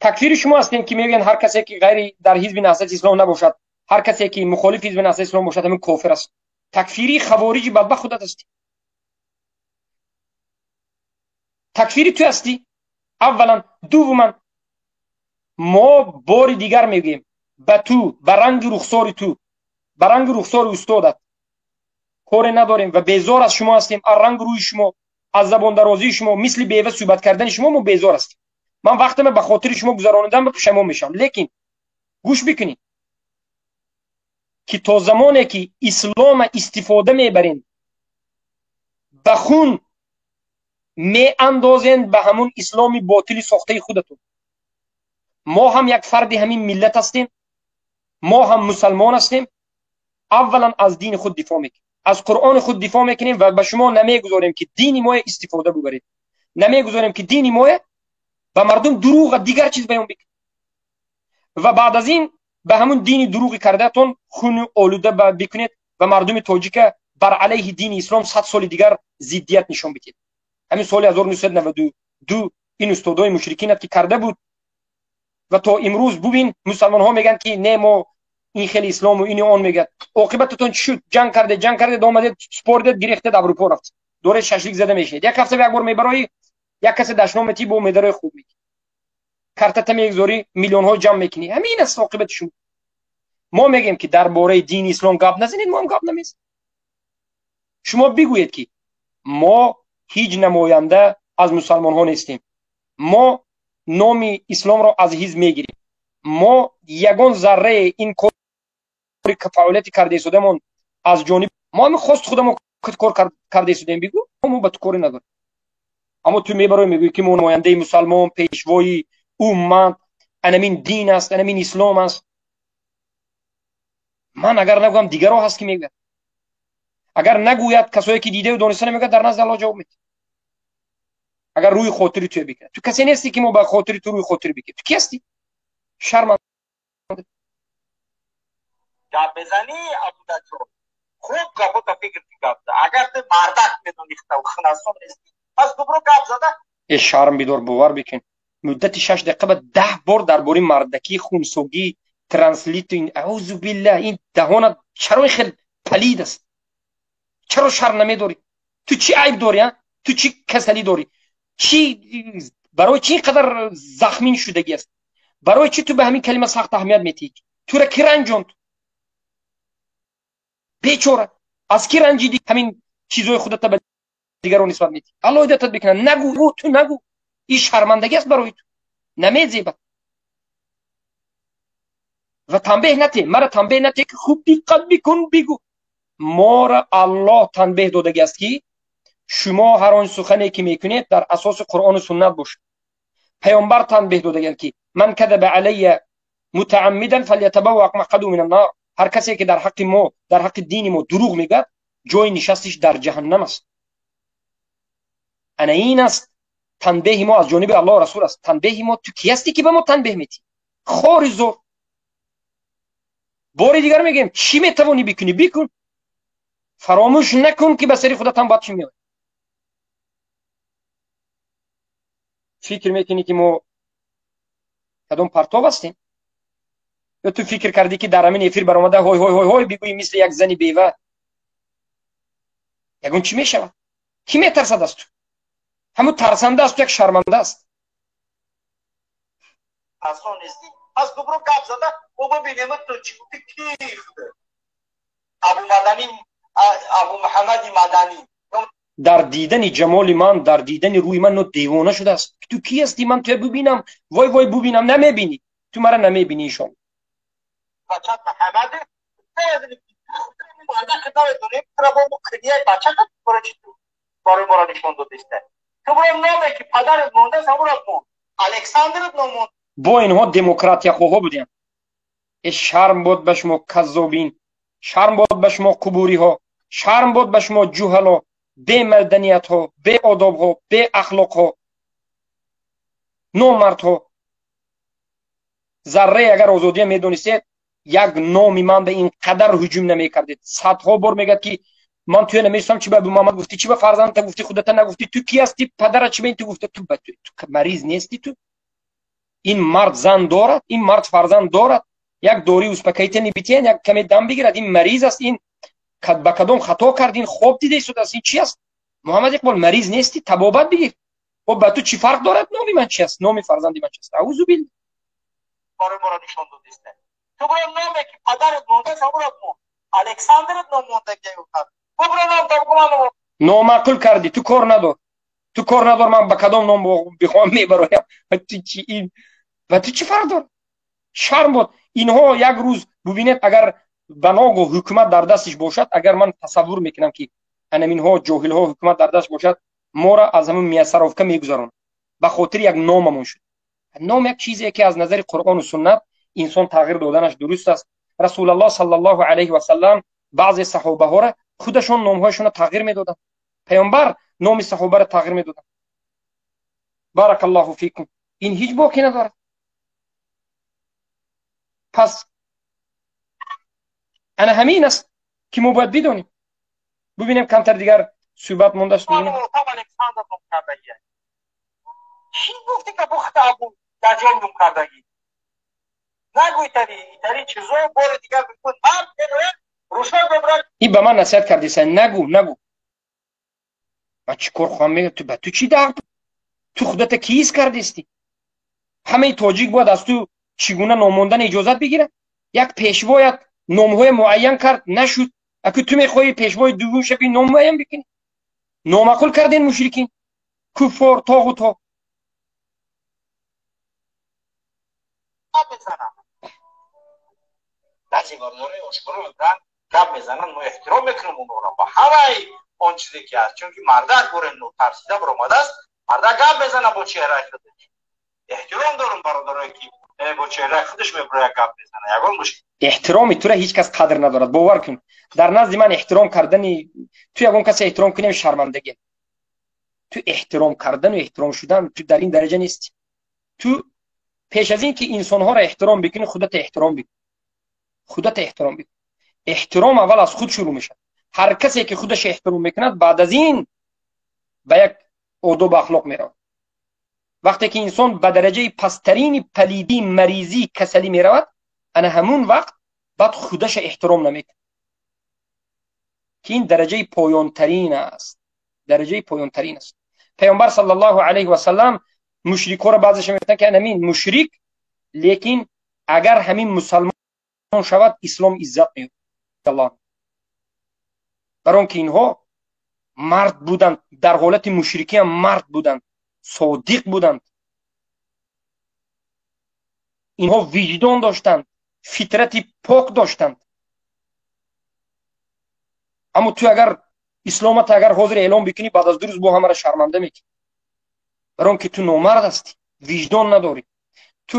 Такфири шумо ҳастем, ки мегӯянд, ҳар касе ки ғайри дар ҳизби Наҳзати Ислом набошад, ҳар касе ки мухолифи ҳизби Наҳзати Ислом бошад, ҳамин кофир аст. Такфири хавориҷи бадбахт худат ҳастӣ. Такфири ту ҳастӣ аввалан. Дуввуман, мо бори дигар мегӯем ба ту, ба ранги рухсори ту, ба ранги рухсори устодат коре надорем ва безор аз шумо ҳастем. Аз ранги рӯи шумо, аз забондарозии шумо, мисли бева суҳбат кардани шумо мо безор ҳастем. Ман вақтама ба хотири шумо гузаронидам ба пушаймон мешавам, лекин Гӯш бикунед, ки то замоне ки ислома истифода мебарем, ба хун меандозен ба ҳамун исломи ботили сохтаи худатон. Мо ҳам як фарди ҳамин миллат ҳастем, мо ҳам мусалмон ҳастем. Аввалан аз дини худ дифоъ мекунем, аз Қуръони худ дифоъ мекунем ва ба шумо намегузорем, ки дини моя истифода бубаред, намегузорем, ки дини моя ба мардум дурӯға дигар чиз баён бикунед ва баъд аз ин ба ҳамун дини дурӯғи кардаатон хуни олуда бикунед ва мардуми тоҷика бар алайҳи дини ислом 100 соли дигар зиддият нишон бидиҳед. Ҳамин соли 1992 ин устодои мушрикинат ки карда буд ва то имрӯз бубин, мусалмонҳо мегӯянд, ки не, мо ин хеле ислому ини он мегӯяд. Оқибататон чӣ шуд? Ҷанг карде, ҷанг карде, омадед, спордед, гирехтед, Аврупо рафт, доред шашлик зада мешинед. Як ҳафта як бор мебароӣ, як касе дашном метӣ, бо медарои хуб мекунӣ, картата мегузорӣ, миллионҳо ҷамъ мекунӣ. Ҳамин аст оқибати шумо. Мо мегӯем, ки дар бораи дини ислом гап назанед, мо ҳам гап намезанем. Шумо бигӯед, ки мо ҳеҷ намоянда аз мусалмонҳо нестем, мо номи исломро аз ҳизб мегирем, мо ягон заррае ин кори фаъолияти карда истодамон аз ҷониб мо ҳамин хост худамо кор карда истодем, бигӯ, мо ба ту коре надорем. Аммо ту мебарои, мегӯӣ, ки мо намояндаи мусалмон, пешвои уммат, анамин дин аст, анамин ислом аст. Ман агар нагӯям, дигаро ҳаст, ки мегӯяд. Агар нагӯяд, касое ки дидаю дониста намегӯяд, дар назди Аллоҳ ҷавоб медиҳад, агар рӯи хотири туя бикунад. Ту касе нестӣ, ки мо ба хотири ту рӯи хотир бикунем. Ту ки ҳастӣ? Шарманда. Гап мезанӣ, Абудаҷҷол, хуб гапота фикр ки гап зада. Агар ту мардак медонӣ, хунасон нестӣ, пас дубро гап зада. Э, шарм бидор, бовар бикун, муддати 6 дақиқа ба 10 бор дар бораи мардакӣ, хунсогӣ, транслиту ин. Аузу биллаҳ, ин даҳонат чаро ин хел палид аст? Чаро шарм намедорӣ? Ту чӣ айб дорӣ, а? Ту чӣ касалӣ дорӣ? Чӣ, барои чӣ ин қадар захмин шудагӣ аст? Барои чӣ ту ба ҳамин калима сахт аҳамият метиҳӣ? Тура кӣ ранҷонд, бечора? Аз кӣ ранҷидӣ, ҳамин чизҳои худата ба дигарон нисбат медиҳӣ? Аллоҳ ҳидоятат бикунад. Нагӯ, ту нагӯ, ин шармандагӣ аст барои ту, намезебад. Ва танбеҳ нате, мара танбеҳ нате, ки хуб диққат бикун, бигӯ. Мора Аллоҳ танбеҳ додагӣ аст, ки шумо ҳар он сухане ки мекунед, дар асоси Қуръону суннат бошад. Паёмбар танбеҳ додагианд, ки ман кадаба алайя мутааммидан фалятабавва мақъадаҳу мин аннор. Ҳар касе ки дар ҳаққи мо, дар ҳаққи дини мо дурӯғ мегӯяд, ҷои нишастиш дар ҷаҳаннам аст. Ана ин аст танбеҳи мо, аз ҷониби Аллоҳ, расул аст танбеҳи мо. Ту ки ҳастӣ, ки ба мо танбеҳ метиҳӣ, хори зор? Бори дигар мегӯем, чӣ метавонӣ бикунӣ, бикун. Фаромӯш накун, ки ба сари худат ҳам бояд чӣ меояд. Фикр мекунӣ, ки мо кадом партов ҳастем? Ё ту фикр кардӣ, ки дар ҳамин эфир баромада ҳой ҳой ҳой ҳой бигӯӣ, мисли як зани бева, ягон чӣ мешавад? Кӣ метарсад аз ту? Ҳамун тарсанда аз ту як шарманда аст. Асон нестӣ, пас дубро гап зада, мо бибинем, ту чӣ гуфти, ки Абу Мадани, Абу Муҳаммади Маданӣ. Дар дидани ҷамоли ман, дар дидани рӯи ман но девона шудааст. Ту ки ҳастӣ, ман туя бубинам? Вой вой, бубинам, намебинӣ, ту мара намебинӣ, иншоалло. Бачат Муҳаммаде, намедонем, тура бо кинияи бачата барои чи ту барои моро нишон додиста? Ту бро номе ки падарат мондааст, ҳамонат монд, Александрат ном монд. Бо инҳо демократияхоҳо будем. Э, шарм бод ба шумо, каззобин, шарм бод ба шумо, қубуриҳо, шарм бод ба шумо, ҷуҳало, бемаданиятҳо, беодобҳо, беахлоқҳо, номардҳо. Заррае агар озодия медонистед, як номи ман ба ин қадар ҳуҷум намекардед. Садҳо бор мегӯяд, ки ман туя намешиносам, чи ба Абумуҳаммад гуфтӣ, чи ба фарзандта гуфтӣ, худата нагуфтӣ, ту ки ҳастӣ, падара чи ба ин ту гуфта? Ту мариз нестӣ? Ту ин мард зан дорад, ин мард фарзанд дорад, як дори успокоительный битиен, як каме дам бигирад. Ин мариз аст, ин ба кадом хато кард, ин хоб дида истодааст, ин чи аст? Муҳаммад Иқбол, мариз нестӣ? Табобат бигир. О, ба ту чӣ фарқ дорад, номи ман чи аст, номи фарзанди ман чи аст? Аузу билла. Барои моро нишон додиста? Ту бро номе ки падарат мондааст, ҳамонат монд, Александрат ном мондагиа. Бубро ном табгуман. Номаъқул кардӣ, ту кор надор, ту кор надор. Ман ба кадом ном бихоҳам, мебароям. Ту чи, ин ба ту чӣ фарқ дорад? Шарм бод. Инҳо як рӯз бубинед, агар ба ногоҳ ҳукумат дар дастиш бошад, агар ман тасаввур мекунам, ки анаминҳо ҷоҳилҳо ҳукумат дар даст бошад, моро аз ҳамин мясорубка мегузаронад ба хотири як номамон шуд. Ном як чизе ки аз назари Қуръону суннат инсон тағйир доданаш дуруст аст. Расулаллоҳ саллаллоҳу алайҳи васаллам баъзе саҳобаҳоро худашон номҳояшонро тағйир медоданд. Паёмбар номи саҳобаро тағйир медоданд. Баракаллоҳу фикум. Ин ҳеҷ боке надорад. Пас ана ҳамин аст, ки мо бояд бидонем. Бубинем, камтар дигар суҳбат мондааст. Чӣ гуфти, ки бухта Абу Даҷол ном кардагӣ? Нагӯй тари чизо бори дигар бикун. Ман рӯшон бибрад. Ин ба ман насиҳат кардеса: нагӯ, нагӯ. Ман чӣ кор хоҳам? Мега, ту ба ту чӣ дард? Ту худата киз кардести? Ҳамаи тоҷик бояд аз ту чӣ гуна номондан иҷозат бигирад? Як пешвоят номҳои муайян кард, нашуд, аку ту мехоҳӣ пешвои дуввум шави, ном муайян бикунӣ. Номаъқул карден, мушрикин, куффор, тоғутҳо. Баъзе бародарои ошкоро мегӯянд, гап мезананд, мо эҳтиром мекунем онҳоро ба ҳамаи он чизе ки ҳаст, чунки мардак боре нотарсида баромадааст, мардак гап мезана бо чеҳраи худаш. Эҳтиром дорум бародарое, ки бо чеҳраи худаш мебирояд, гап мезана, ягон мушкил. Эҳтироми тура ҳеҷ кас қадр надорад, бовар кун. Дар назди ман эҳтиром кардани ту, ягон касе эҳтиром кунем, шармандагӣ. Ту эҳтиром кардану эҳтиром шудан, ту дар ин дараҷа нестӣ. Ту пеш аз ин ки инсонҳоро эҳтиром бикунӣ, худата эҳтиром бикун, худата эҳтиром бикун. Эҳтиром аввал аз худ шурӯъ мешавад. Ҳар касе ки худаш эҳтиром мекунад, баъд аз ин ба як одобу ахлоқ меравад. Вақте ки инсон ба дараҷаи пасттарини палидӣ, маризӣ, касалӣ меравад, ана ҳамун вақт баъд худаша эҳтиром намекунад, ки ин дараҷаи поёнтарин аст, дараҷаи поёнтарин аст. Паёмбар саллаллоҳу алайҳи васаллам мушрикҳоро баъзеша мегуфтанд, ки ҳамин мушрик, лекин агар ҳамин мусалмон шавад, ислом иззат меёбад, бар он ки инҳо мард буданд, дар ҳолати мушрикиам мард буданд, содиқ буданд. Инҳо виҷдон доштанд, фитрати пок доштанд. Аммо ту агар исломат агар ҳозир эълон бикунӣ, баъд аз 2 рӯз бо ҳамаро шарманда мекунӣ, бар он ки ту номард ҳастӣ, виҷдон надорӣ, ту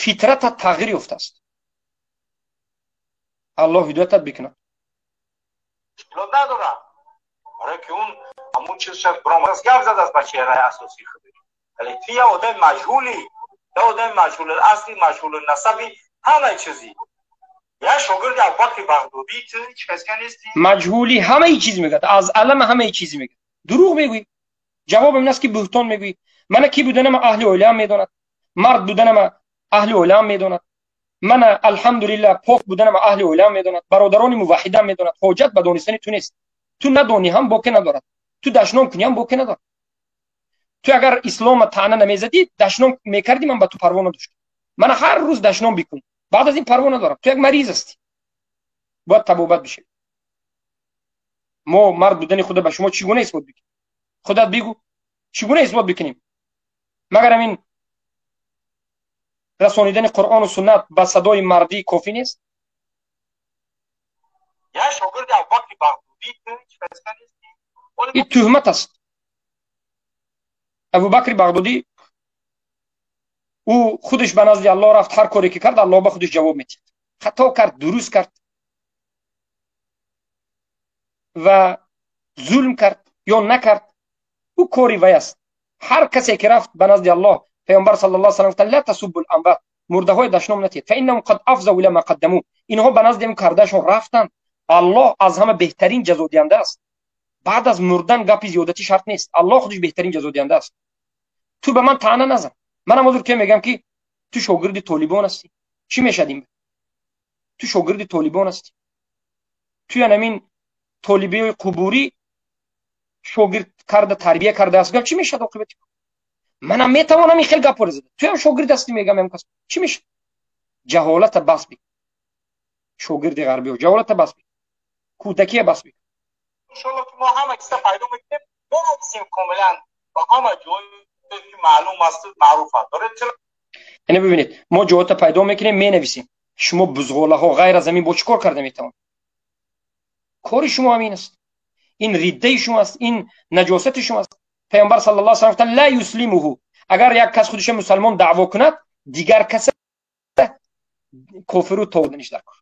фитратат тағйир ёфтааст. Аллоҳ ҳидоятат бикунад. Мушкилот надорад, барое ки он ҳамун чизша баромадааст, гап задааст ба чеҳраи асосии худаш. Вале ту як одами маҷҳулӣ, як одами маҷҳуласли, маҷҳулунасаби, ҳамаи чизи, як шогирди Абубакри Бағдодӣ, ту ҳеҷ каска нестӣ. Маҷҳулӣ, ҳамаи чиз мегӯяд, аз алама ҳамаи чиз мегӯяд. Дурӯғ мегӯӣ. Ҷавобам ин аст, ки буҳтон мегӯӣ. Мана ки буданама аҳли оилаам медонад, мард буданама аҳли оилаам медонад, мана алҳамдулиллаҳ пок буданама аҳли оилаам медонад, бародарони муваҳҳидам медонад. Ҳоҷат ба донистани ту нест. Ту надонӣ ҳам боке надорад, ту дашном кунӣ ҳам боке надорад. Ту агар ислома таъна намезадӣ, дашном мекардӣ, ман ба ту парво надоштам. Мана ҳар рӯз дашном бикун, баъд аз ин парво надорам. Ту як мариз ҳастӣ, бояд табобат бишавӣ. Мо мард будани худа ба шумо чӣ гуна исбот бикунем? Худат бигӯ, чӣ гуна исбот бикунем? Магар ҳамин расонидани Қуръону суннат ба садои мардӣ кофӣ нест? Як шогирди Абубакри Бағдодӣ, ту ҳеҷ каска нестӣ. Ин тӯҳмат аст. Абубакри Бағдодӣ, ӯ худаш ба назди Аллоҳ рафт. Ҳар коре ки кард, Аллоҳ ба худаш ҷавоб медиҳад. Хато кард, дуруст кард ва зулм кард ё накард, ӯ кори вай аст. Ҳар касе ки рафт ба назди Аллоҳ, паёмбар саллаллоҳу алайҳи васаллам гуфтанд: ла тасуббул амвот, мурдаҳои дашном натиҳед, фаиннаҳум қад афзау ила ма қаддаму. Инҳо ба назди кардаашон рафтанд. Аллоҳ аз ҳама беҳтарин ҷазодиҳанда аст. Баъд аз мурдан гапи зиёдатӣ шарт нест. Аллоҳ худаш беҳтарин ҷазодиҳанда аст. Ту ба ман таъна назан. Манам ҳозир туя мегӯям, ки ту шогирди толибон ҳастӣ, чӣ мешад ин? Ту шогирди толибон ҳастӣ, ту янамин толибиҳои қубурӣ шогирд карда, тарбия кардааст, гап чӣ мешад оқибати? Манам метавонам ин хел гапҳоро зада. Туям шогирд ҳастӣ, мегӯям ям кас, чӣ мешад? Ҷаҳолата бас бик, шогирди ғарбиҳо, ҷаҳолата бас бик, кӯдакия бас бик. Иншолло, ки мо ҳама чиза пайдо мекунем, менависем комилан ба ҳама ҷое ки маълум аст, маъруф аст. Яъне бибинед, мо ҷоҳота пайдо мекунем, менависем. Шумо бузғолаҳо ғайр аз ҳамин бо чӣ кор карда метавонед? Кори шумо ҳамин аст. Ин риддаи шумо аст, ин наҷосати шумо аст. Паёмбар саллаллоҳу алайҳи васаллам гуфтанд: ла юслимуҳу. Агар як кас худашро мусалмон даъво кунад, дигар кас кофиру тоғданиш дар кор.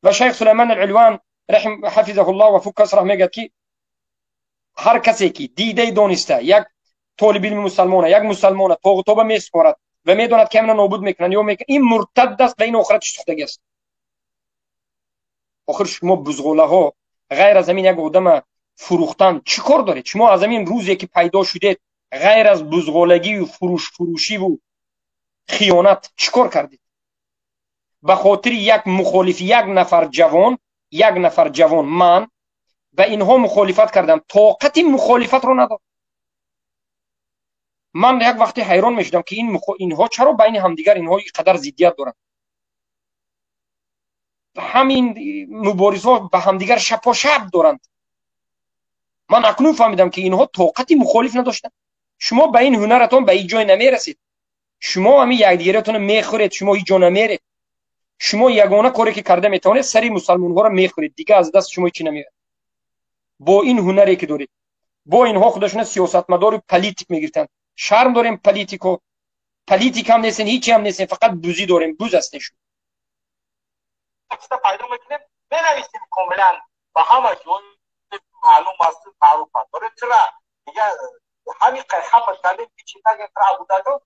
Ва шайх Сулайман ал-Улван раҳим ҳафизаҳуллоҳ ва фукка асраҳ мегӯяд, ки ҳар касе ки дидаи дониста як толиби илми мусалмона, як мусалмона тоғутоба месупорад ва медонад, ки ҳамина нобуд мекунанд ё мекунанд, ин муртад аст ва ин охиратиш сӯхтагӣ аст. Охир шумо бузғолаҳо ғайр аз ҳамин як одама фурӯхтан чӣ кор доред? Шумо аз ҳамин рӯзе ки пайдо шудед, ғайр аз бузғолагию фурӯшфурӯшиву хиёнат чӣ кор кардед? Ба хотири як мухолиф, як нафар ҷавон, як нафар ҷавон ман ба инҳо мухолифат кардам, тоқати мухолифатро надорам. Ман як вақте ҳайрон мешудам, ки инҳо чаро байни ҳамдигар инҳо ин қадар зиддият доранд. Ҳамин муборизҳо ба ҳамдигар шапошап доранд. Ман акнун фаҳмидам, ки инҳо тоқати мухолиф надоштанд. Шумо ба ин ҳунаратон ба ҳеҷ ҷой намерасед. Шумо ҳамин якдигаратонро мехӯред, шумо ҳеҷ ҷо намеред. Шумо ягона коре ки карда метавонед, сари мусалмонҳоро мехӯред, дига аз даст шумо ҳеҷ намеояд. Бо ин ҳунаре ки доред, бо инҳо худашона сиёсатмадору политик мегирифтанд. Шарм дорем, политико политик ҳам нестен, ҳечи ҳам нестен, фақат бузӣ дорем, буз ҳастен шумо. Пайдо мекунем, менависем, комилан ба ҳама ҷой маълум аст, маъруф аст. Барои чира дига ҳамин хапа кардем, ки чи нагем, тра Абудаҷол.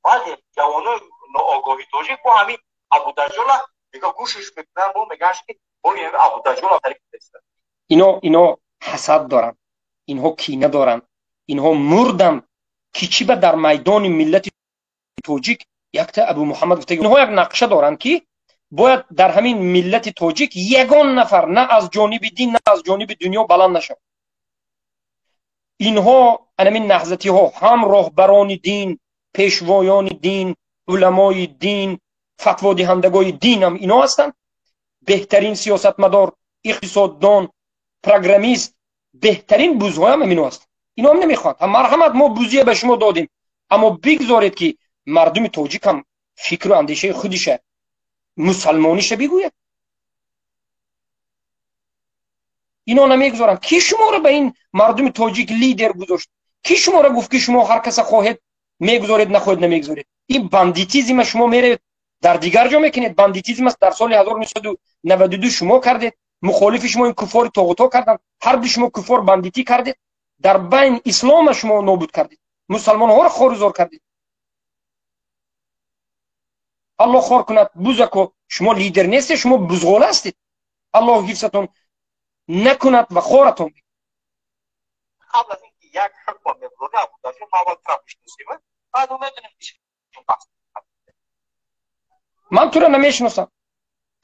Баъзе ҷавонои ноогоҳи тоҷик бо ҳамин Абудаҷола дига гӯшиш мекунанд, бо мегӯянд, ки бо Абудаҷола. Ино ҳасад доранд, инҳо кина доранд, инҳо мурданд, ки чӣ ба дар майдони миллати тоҷик якта Абу Муҳаммад гуфта. Инҳо як нақша доранд, ки бояд дар ҳамин миллати тоҷик ягон нафар на аз ҷониби дин, на аз ҷониби дунё баланд нашавад. Инҳо анамин наҳзатиҳо ҳам роҳбарони дин, пешвоёни дин, уламои дин, фатводиҳандагои дин ҳам ино ҳастанд. Беҳтарин сиёсатмадор, иқтисоддон, программист, беҳтарин бузҳоям ҳам ино ҳастанд. Ино ҳам намехоҳанд. Марҳамат, мо бузия ба шумо додем, аммо бигзоред, ки мардуми тоҷик ҳам фикру андешаи худиша, мусалмониша бигӯяд. Ино намегузоранд. Ки шуморо ба ин мардуми тоҷик лидер гузошт? Ки шуморо гуфт, ки шумо ҳар каса хоҳед мегузоред, нахоҳед намегузоред? Ин бандитизма шумо меравед дар дигар ҷо мекунед. Бандитизм аст, дар соли 1992 шумо кардед. Мухолифи шумо ин куфори тоғуто карданд. Ҳарду шумо куфор бандитӣ кардед. Дар байн ислома шумо нобуд кардед, мусалмонҳоро хорузор кардед. Аллоҳ хор кунад бузако. Шумо лидер нестед, шумо бузғола ҳастед. Аллоҳ ҳифзатон накунад ва хоратон. Қабл аз инки як ҳукм мебурда Абудаҷол, мо аввал туро мешиносем, баъд медонем ки Ман туро намешиносам.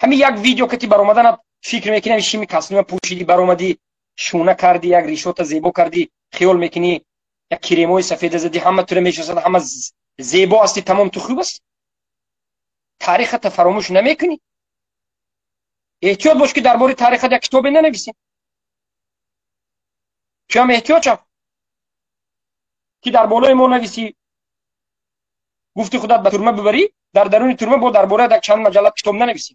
Ҳамин як видео кати баромаданат фикр мекунӣ, шими каснима пӯшидӣ, баромадӣ, шуна кардӣ, як ришота зебо кардӣ, хиёл мекунӣ, як кремои сафеда задӣ, ҳама туро мешиносад, ҳама зебо ҳастӣ, тамом, ту хуб ҳастӣ. Таърихата фаромӯш намекунӣ. Эҳтиёт бош, ки дар бораи таърихат як китобе нанависем. Туям эҳтиёт шав, ки дар болои мо нависӣ, гуфти худат ба турма бибарӣ, дар даруни турма бо дар бораи як чанд маҷаллад китоб нанависӣ.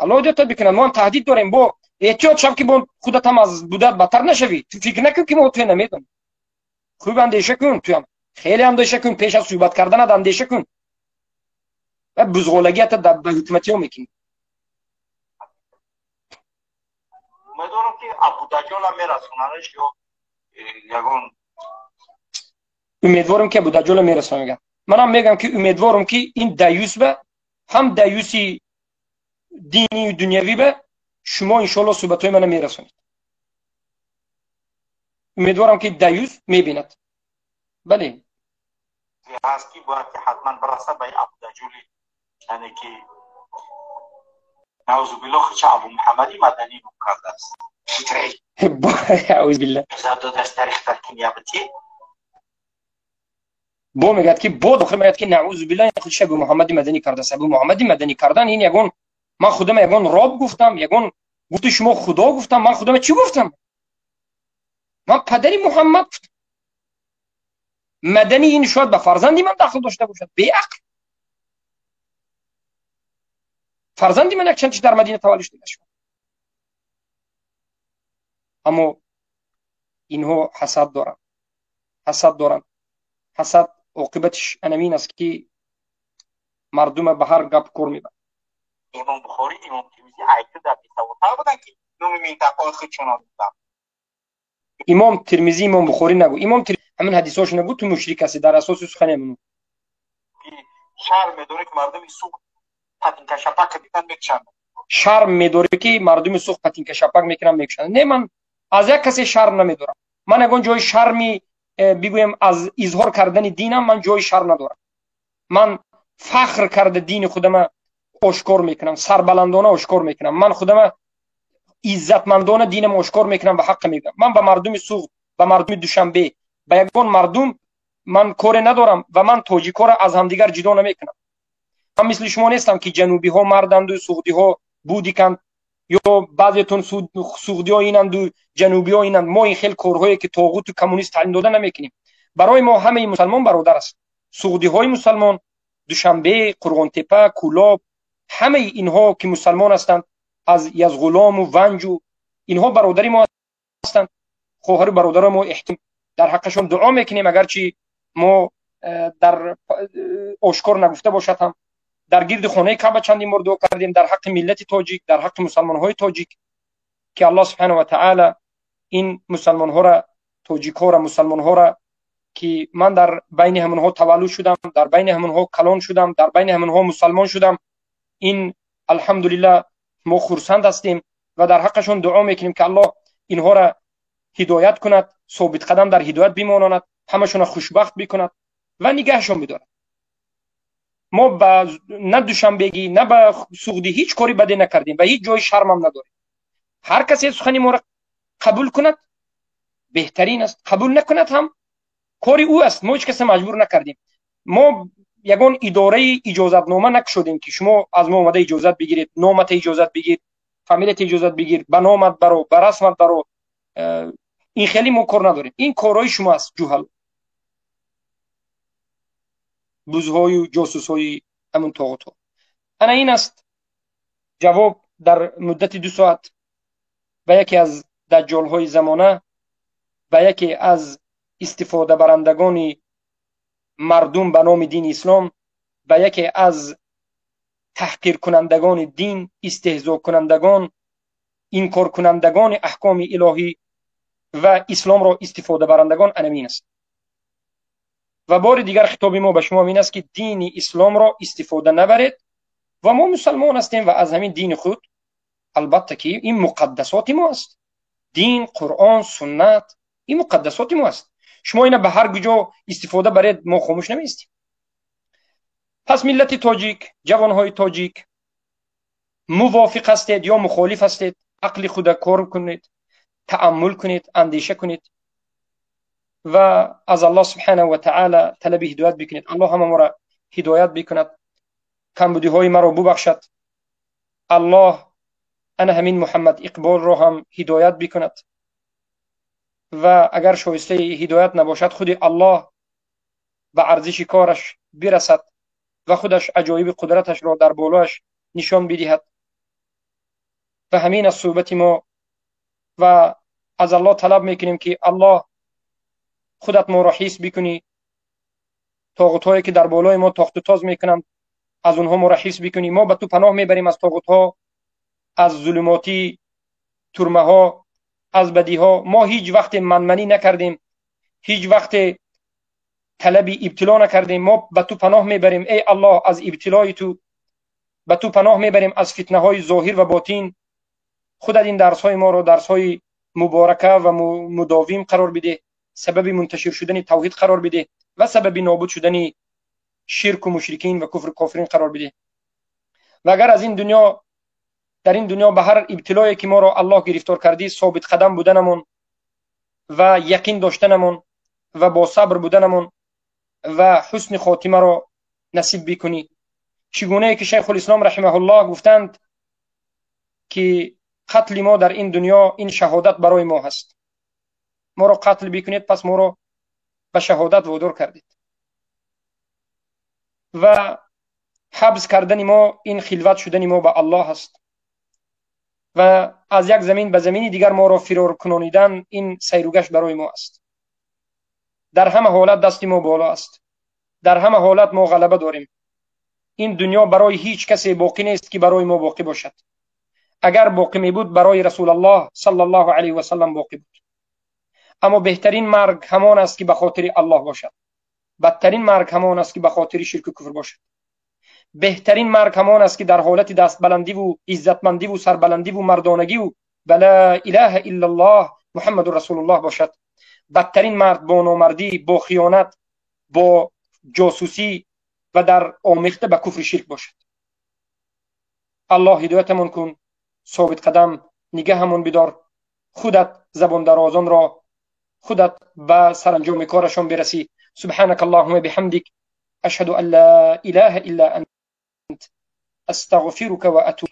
Аллоҳ ҳидоятат бикунад. Мо ҳам таҳдид дорем, бо эҳтиёт шав, ки бо худат ҳам аз будат бадтар нашавӣ. Ту фикр накун, ки мо туя намедонем. Хуб андеша кун, туям хеле андеша кун, пеш аз суҳбат карданат андеша кун. Ва бузғолагията ба ҳукуматиҳо мекунӣ. Умедворам, ки Абудаҷола мерасонанаш ё ягон. Умедворам, ки Абудаҷола мерасонам, мегам. Манам мегам, ки умедворам, ки ин даюс ба ҳам даюси динию дунявӣ ба шумо иншоалло суҳбатҳои мана мерасонед. Умедворам, ки даюс мебинад. Бале. Ҳаст, ки бояд ки ҳатман бираса ба Абудаҷоли, яъне ки наузубилло хича Абу Муҳаммади Маданӣ ном кардааст. Аузубилла. Додаш тарих таркимиябити. Бо мегӯяд, ки бо дохил мегӯяд, ки наузубилла худаш Абу Муҳаммади Маданӣ кардааст. Абу Муҳаммади Маданӣ кардан ин ягон ман худама ягон роб гуфтам, ягон гуфти шумо худо гуфтам, ман худама чӣ гуфтам? Ман падари Муҳаммад гуфтам. Маданӣ ин шояд ба фарзанди ман дахл дошта бошад. Беақл. Фарзанди ман як чанд дар Мадина таваллуд шуда шуд. Аммо инҳо ҳасад доранд, ҳасад доранд. Ҳасад оқибатиш анамин аст, ки мардума ба ҳар гап кор мебарад. Имом Бухорӣ, Имом Тирмизӣ айта дар бесаводтар буданд, ки номи минтақаҳои худшона буданд. Имом Тирмизӣ, Имом Бухорӣ нагӯ. Имом ҳамин ҳадисҳош нагӯ, ту мушрик ҳастӣ дар асоси сухани ҳамин. Шарм медорӣ, ки мардуми Суғд патинкашапак мекунанд, мекушанд. Шарм медорӣ, ки мардуми Суғд патинкашапак мекунанд, мекушанд. Не, ман аз як касе шарм намедорам. Ман ягон ҷои шарми бигӯем аз изҳор кардани динам ман ҷои шарм надорам. Ман фахр карда дини худама ошкор мекунам, сарбаландона ошкор мекунам. Ман худама иззатмандона динам ошкор мекунам ва ҳаққа мегӯям. Ман ба мардуми Суғд, ба мардуми Душанбе, ба ягон мардум ман коре надорам ва ман тоҷикҳоро аз ҳамдигар ҷудо намекунам. Ман мисли шумо нестам, ки ҷанубиҳо марданду суғдиҳо будиканд, ё баъзетон суғдиҳо инанду ҷанубиҳо инанд. Мо ин хел корҳое, ки тоғуту коммунист таълим дода, намекунем. Барои мо ҳамаи мусалмон бародар аст. Суғдиҳои мусалмон, Душанбе, Қурғонтепа, Кӯлоб, ҳамаи инҳо, ки мусалмон ҳастанд, аз Язғулому Ванҷу, инҳо бародари мо ҳастанд, хоҳару бародаро мо дар ҳаққашон дуо мекунем, агарчи мо дар ошкор нагуфта бошад ҳам. Дар гирди хонаи Каъба чандин бор дуо кардем дар ҳаққи миллати тоҷик, дар ҳаққи мусалмонҳои тоҷик, ки Аллоҳ субҳанаҳу ва таъала ин мусалмонҳоро, тоҷикҳоро, мусалмонҳоро, ки ман дар байни ҳамонҳо таваллуд шудам, дар байни ҳамонҳо калон шудам, дар байни ҳамонҳо мусалмон шудам, ин алҳамдулиллаҳ мо хурсанд ҳастем ва дар ҳаққашон дуо мекунем, ки Аллоҳ инҳоро ҳидоят кунад, собитқадам дар ҳидоят бимононад, ҳамашонро хушбахт бикунад ва нигаҳшон бидорад. Мо ба на душанбегӣ, на ба суғдӣ ҳеҷ кори баде накардем ва ҳеҷ ҷои шармам надорем. Ҳар касе сухани моро қабул кунад, беҳтарин аст, қабул накунад ҳам кори ӯ аст. Мо ҳеҷ каса маҷбур накардем. Мо ягон идораи иҷозатнома накушодем, ки шумо аз мо омада иҷозат бигиред, номата иҷозат бигир, фамилията иҷозат бигир, ба номат баро, ба расмат баро. Ин хеле мо кор надорем. Ин корҳои шумо аст, ҷуҳал, бузҳою ҷосусҳои ҳамун тоғутҳо. Ана ин аст ҷавоб дар муддати 2 соат ба яке аз даҷҷолҳои замона, ба яке аз истифодабарандагони мардум ба номи дини ислом, ба яке аз таҳқиркунандагони дин, истеҳзокунандагон, инкоркунандагони аҳкоми илоҳӣ ва исломро истифодабарандагон анамин аст. Ва бори дигар хитоби мо ба шумо ин аст, ки дини исломро истифода набаред ва мо мусалмон ҳастем ва аз ҳамин дини худ, албатта, ки ин муқаддасоти мо аст. Дин, Қуръон, суннат, ин муқаддасоти мо аст. Шумо ина ба ҳар куҷо истифода баред, мо хомӯш намеистем. Пас миллати тоҷик, ҷавонҳои тоҷик, мувофиқ ҳастед ё мухолиф ҳастед, ақли худа кор кунед, тааммул кунед, андеша кунед ва аз Аллоҳ субҳанаҳу ва таъала талаби ҳидоят бикунед. Аллоҳ ҳама моро ҳидоят бикунад, камбудиҳои маро бубахшад. Аллоҳ ана ҳамин Муҳаммад Иқболро ҳам ҳидоят бикунад ва агар шоистаи ҳидоят набошад, худи Аллоҳ ба арзиши кораш бирасад ва худаш аҷоиби қудраташро дар болоаш нишон бидиҳад. Ва ҳамин аст суҳбати мо ва аз Аллоҳ талаб мекунем, ки Аллоҳ худат моро ҳис бикунӣ, тоғутҳое, ки дар болои мо тохту тоз мекунанд, аз онҳо моро ҳис бикунӣ. Мо ба ту паноҳ мебарем аз тоғутҳо, аз зулумоти турмаҳо, аз бадиҳо. Мо ҳеҷ вақте манманӣ накардем, ҳеҷ вақте талаби ибтило накардем. Мо ба ту паноҳ мебарем, эй Аллоҳ, аз ибтилои ту, ба ту паноҳ мебарем аз фитнаҳои зоҳир ва ботин. Худат ин дарсҳои моро дарсҳои муборака ва мудовим қарор бидеҳ, сабаби мунташир шудани тавҳид қарор бидеҳ ва сабаби нобуд шудани ширку мушрикин ва куфру кофирин қарор бидеҳ. Ва агар аз ин дунё, дар ин дунё ба ҳар ибтилое, ки моро Аллоҳ гирифтор кардӣ, собитқадам буданамон ва яқин доштанамон ва бо сабр буданамон ва ҳусни хотимаро насиб бикунӣ. Чӣ гунае ки Шайхулислом раҳимаҳуллоҳ гуфтанд, ки қатли мо дар ин дунё ин шаҳодат барои мо ҳаст. Моро қатл бикунед, пас моро ба шаҳодат водор кардед. Ва Ҳабс кардани мо ин хилват шудани мо ба Аллоҳ аст ва аз як замин ба замини дигар моро фирор кунонидан ин сайругашт барои мо аст. Дар ҳама ҳолат дасти мо боло аст, дар ҳама ҳолат мо ғалаба дорем. Ин дунё барои ҳеҷ касе боқӣ нест ки барои мо боқӣ бошад. Агар боқӣ мебуд, барои Расулаллоҳ саллаллоҳу алайҳи васаллам боқӣ буд. Аммо беҳтарин марг ҳамон аст ки ба хотири Аллоҳ бошад. Бадтарин марг ҳамон аст ки ба хотири ширку куфр бошад. Беҳтарин марг ҳамон аст ки дар ҳолати дастбаландиву иззатмандиву сарбаландиву мардонагиву ба ла илаҳа иллаллоҳ Муҳаммаду Расулуллоҳ бошад. Бадтарин марг бо номардӣ, бо хиёнат, бо ҷосусӣ ва дар омехта ба куфри ширк бошад. Аллоҳ ҳидоятамон кун, собитқадам нигаҳамон бидор, худат забондарозонро худат ба саранҷоми корашон бирасӣ. سبحانك اللهم بحمدك، أشهد أن لا إله إلا أنت، أستغفرك وأتوب.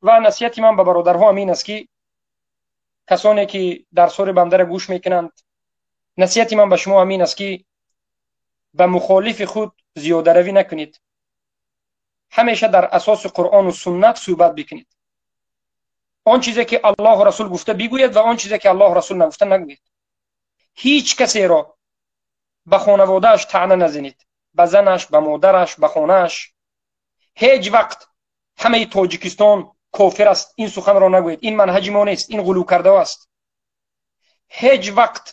Ва насиҳати ман ба бародарҳо ҳам ин аст ки касоне ки дарсҳои бандаро гӯш мекунанд, насиҳати ман ба шумо ҳам ин аст ки ба мухолифи худ зиёдаравӣ накунед. Ҳамеша дар асоси Қуръону суннат суҳбат бикунед. Он чизе ки Аллоҳу Расул гуфта бигӯед ва он чизе ки Аллоҳу Расул нагуфта нагӯед. Ҳеҷ касеро ба хонаводааш таъна назанед, ба занаш, ба модараш, ба хонааш. Ҳеҷ вақт ҳамаи Тоҷикистон кофир аст ин суханро нагӯед. Ин манҳаҷи мо нест, ин ғулӯ кардао аст. Ҳеҷ вақт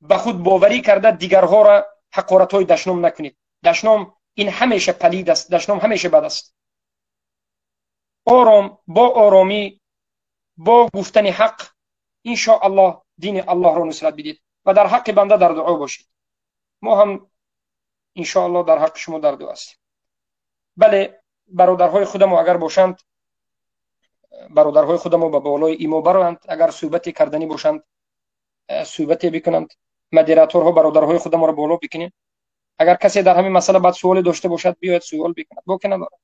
ба худ боварӣ карда дигарҳоро ҳақоратҳои дашном накунед. Дашном ин ҳамеша палид аст, дашном ҳамеша бад аст. Ором, бо оромӣ, бо гуфтани ҳақ иншоаллоҳ дини Аллоҳро нусрат бидед ва дар ҳаққи банда дар дуо бошед. Мо ҳам иншоаллоҳ дар ҳаққи шумо дар дуо ҳастем. Бале, бародарҳои худамо агар бошанд, бародарҳои худамо ба болои имо бароянд, агар суҳбате карданӣ бошанд, суҳбате бикунанд. Модераторҳо бародарҳои худаморо боло бикунем. Агар касе дар ҳамин масъала баъд суоле дошта бошад, биёяд суол бикунад. Боке надорад.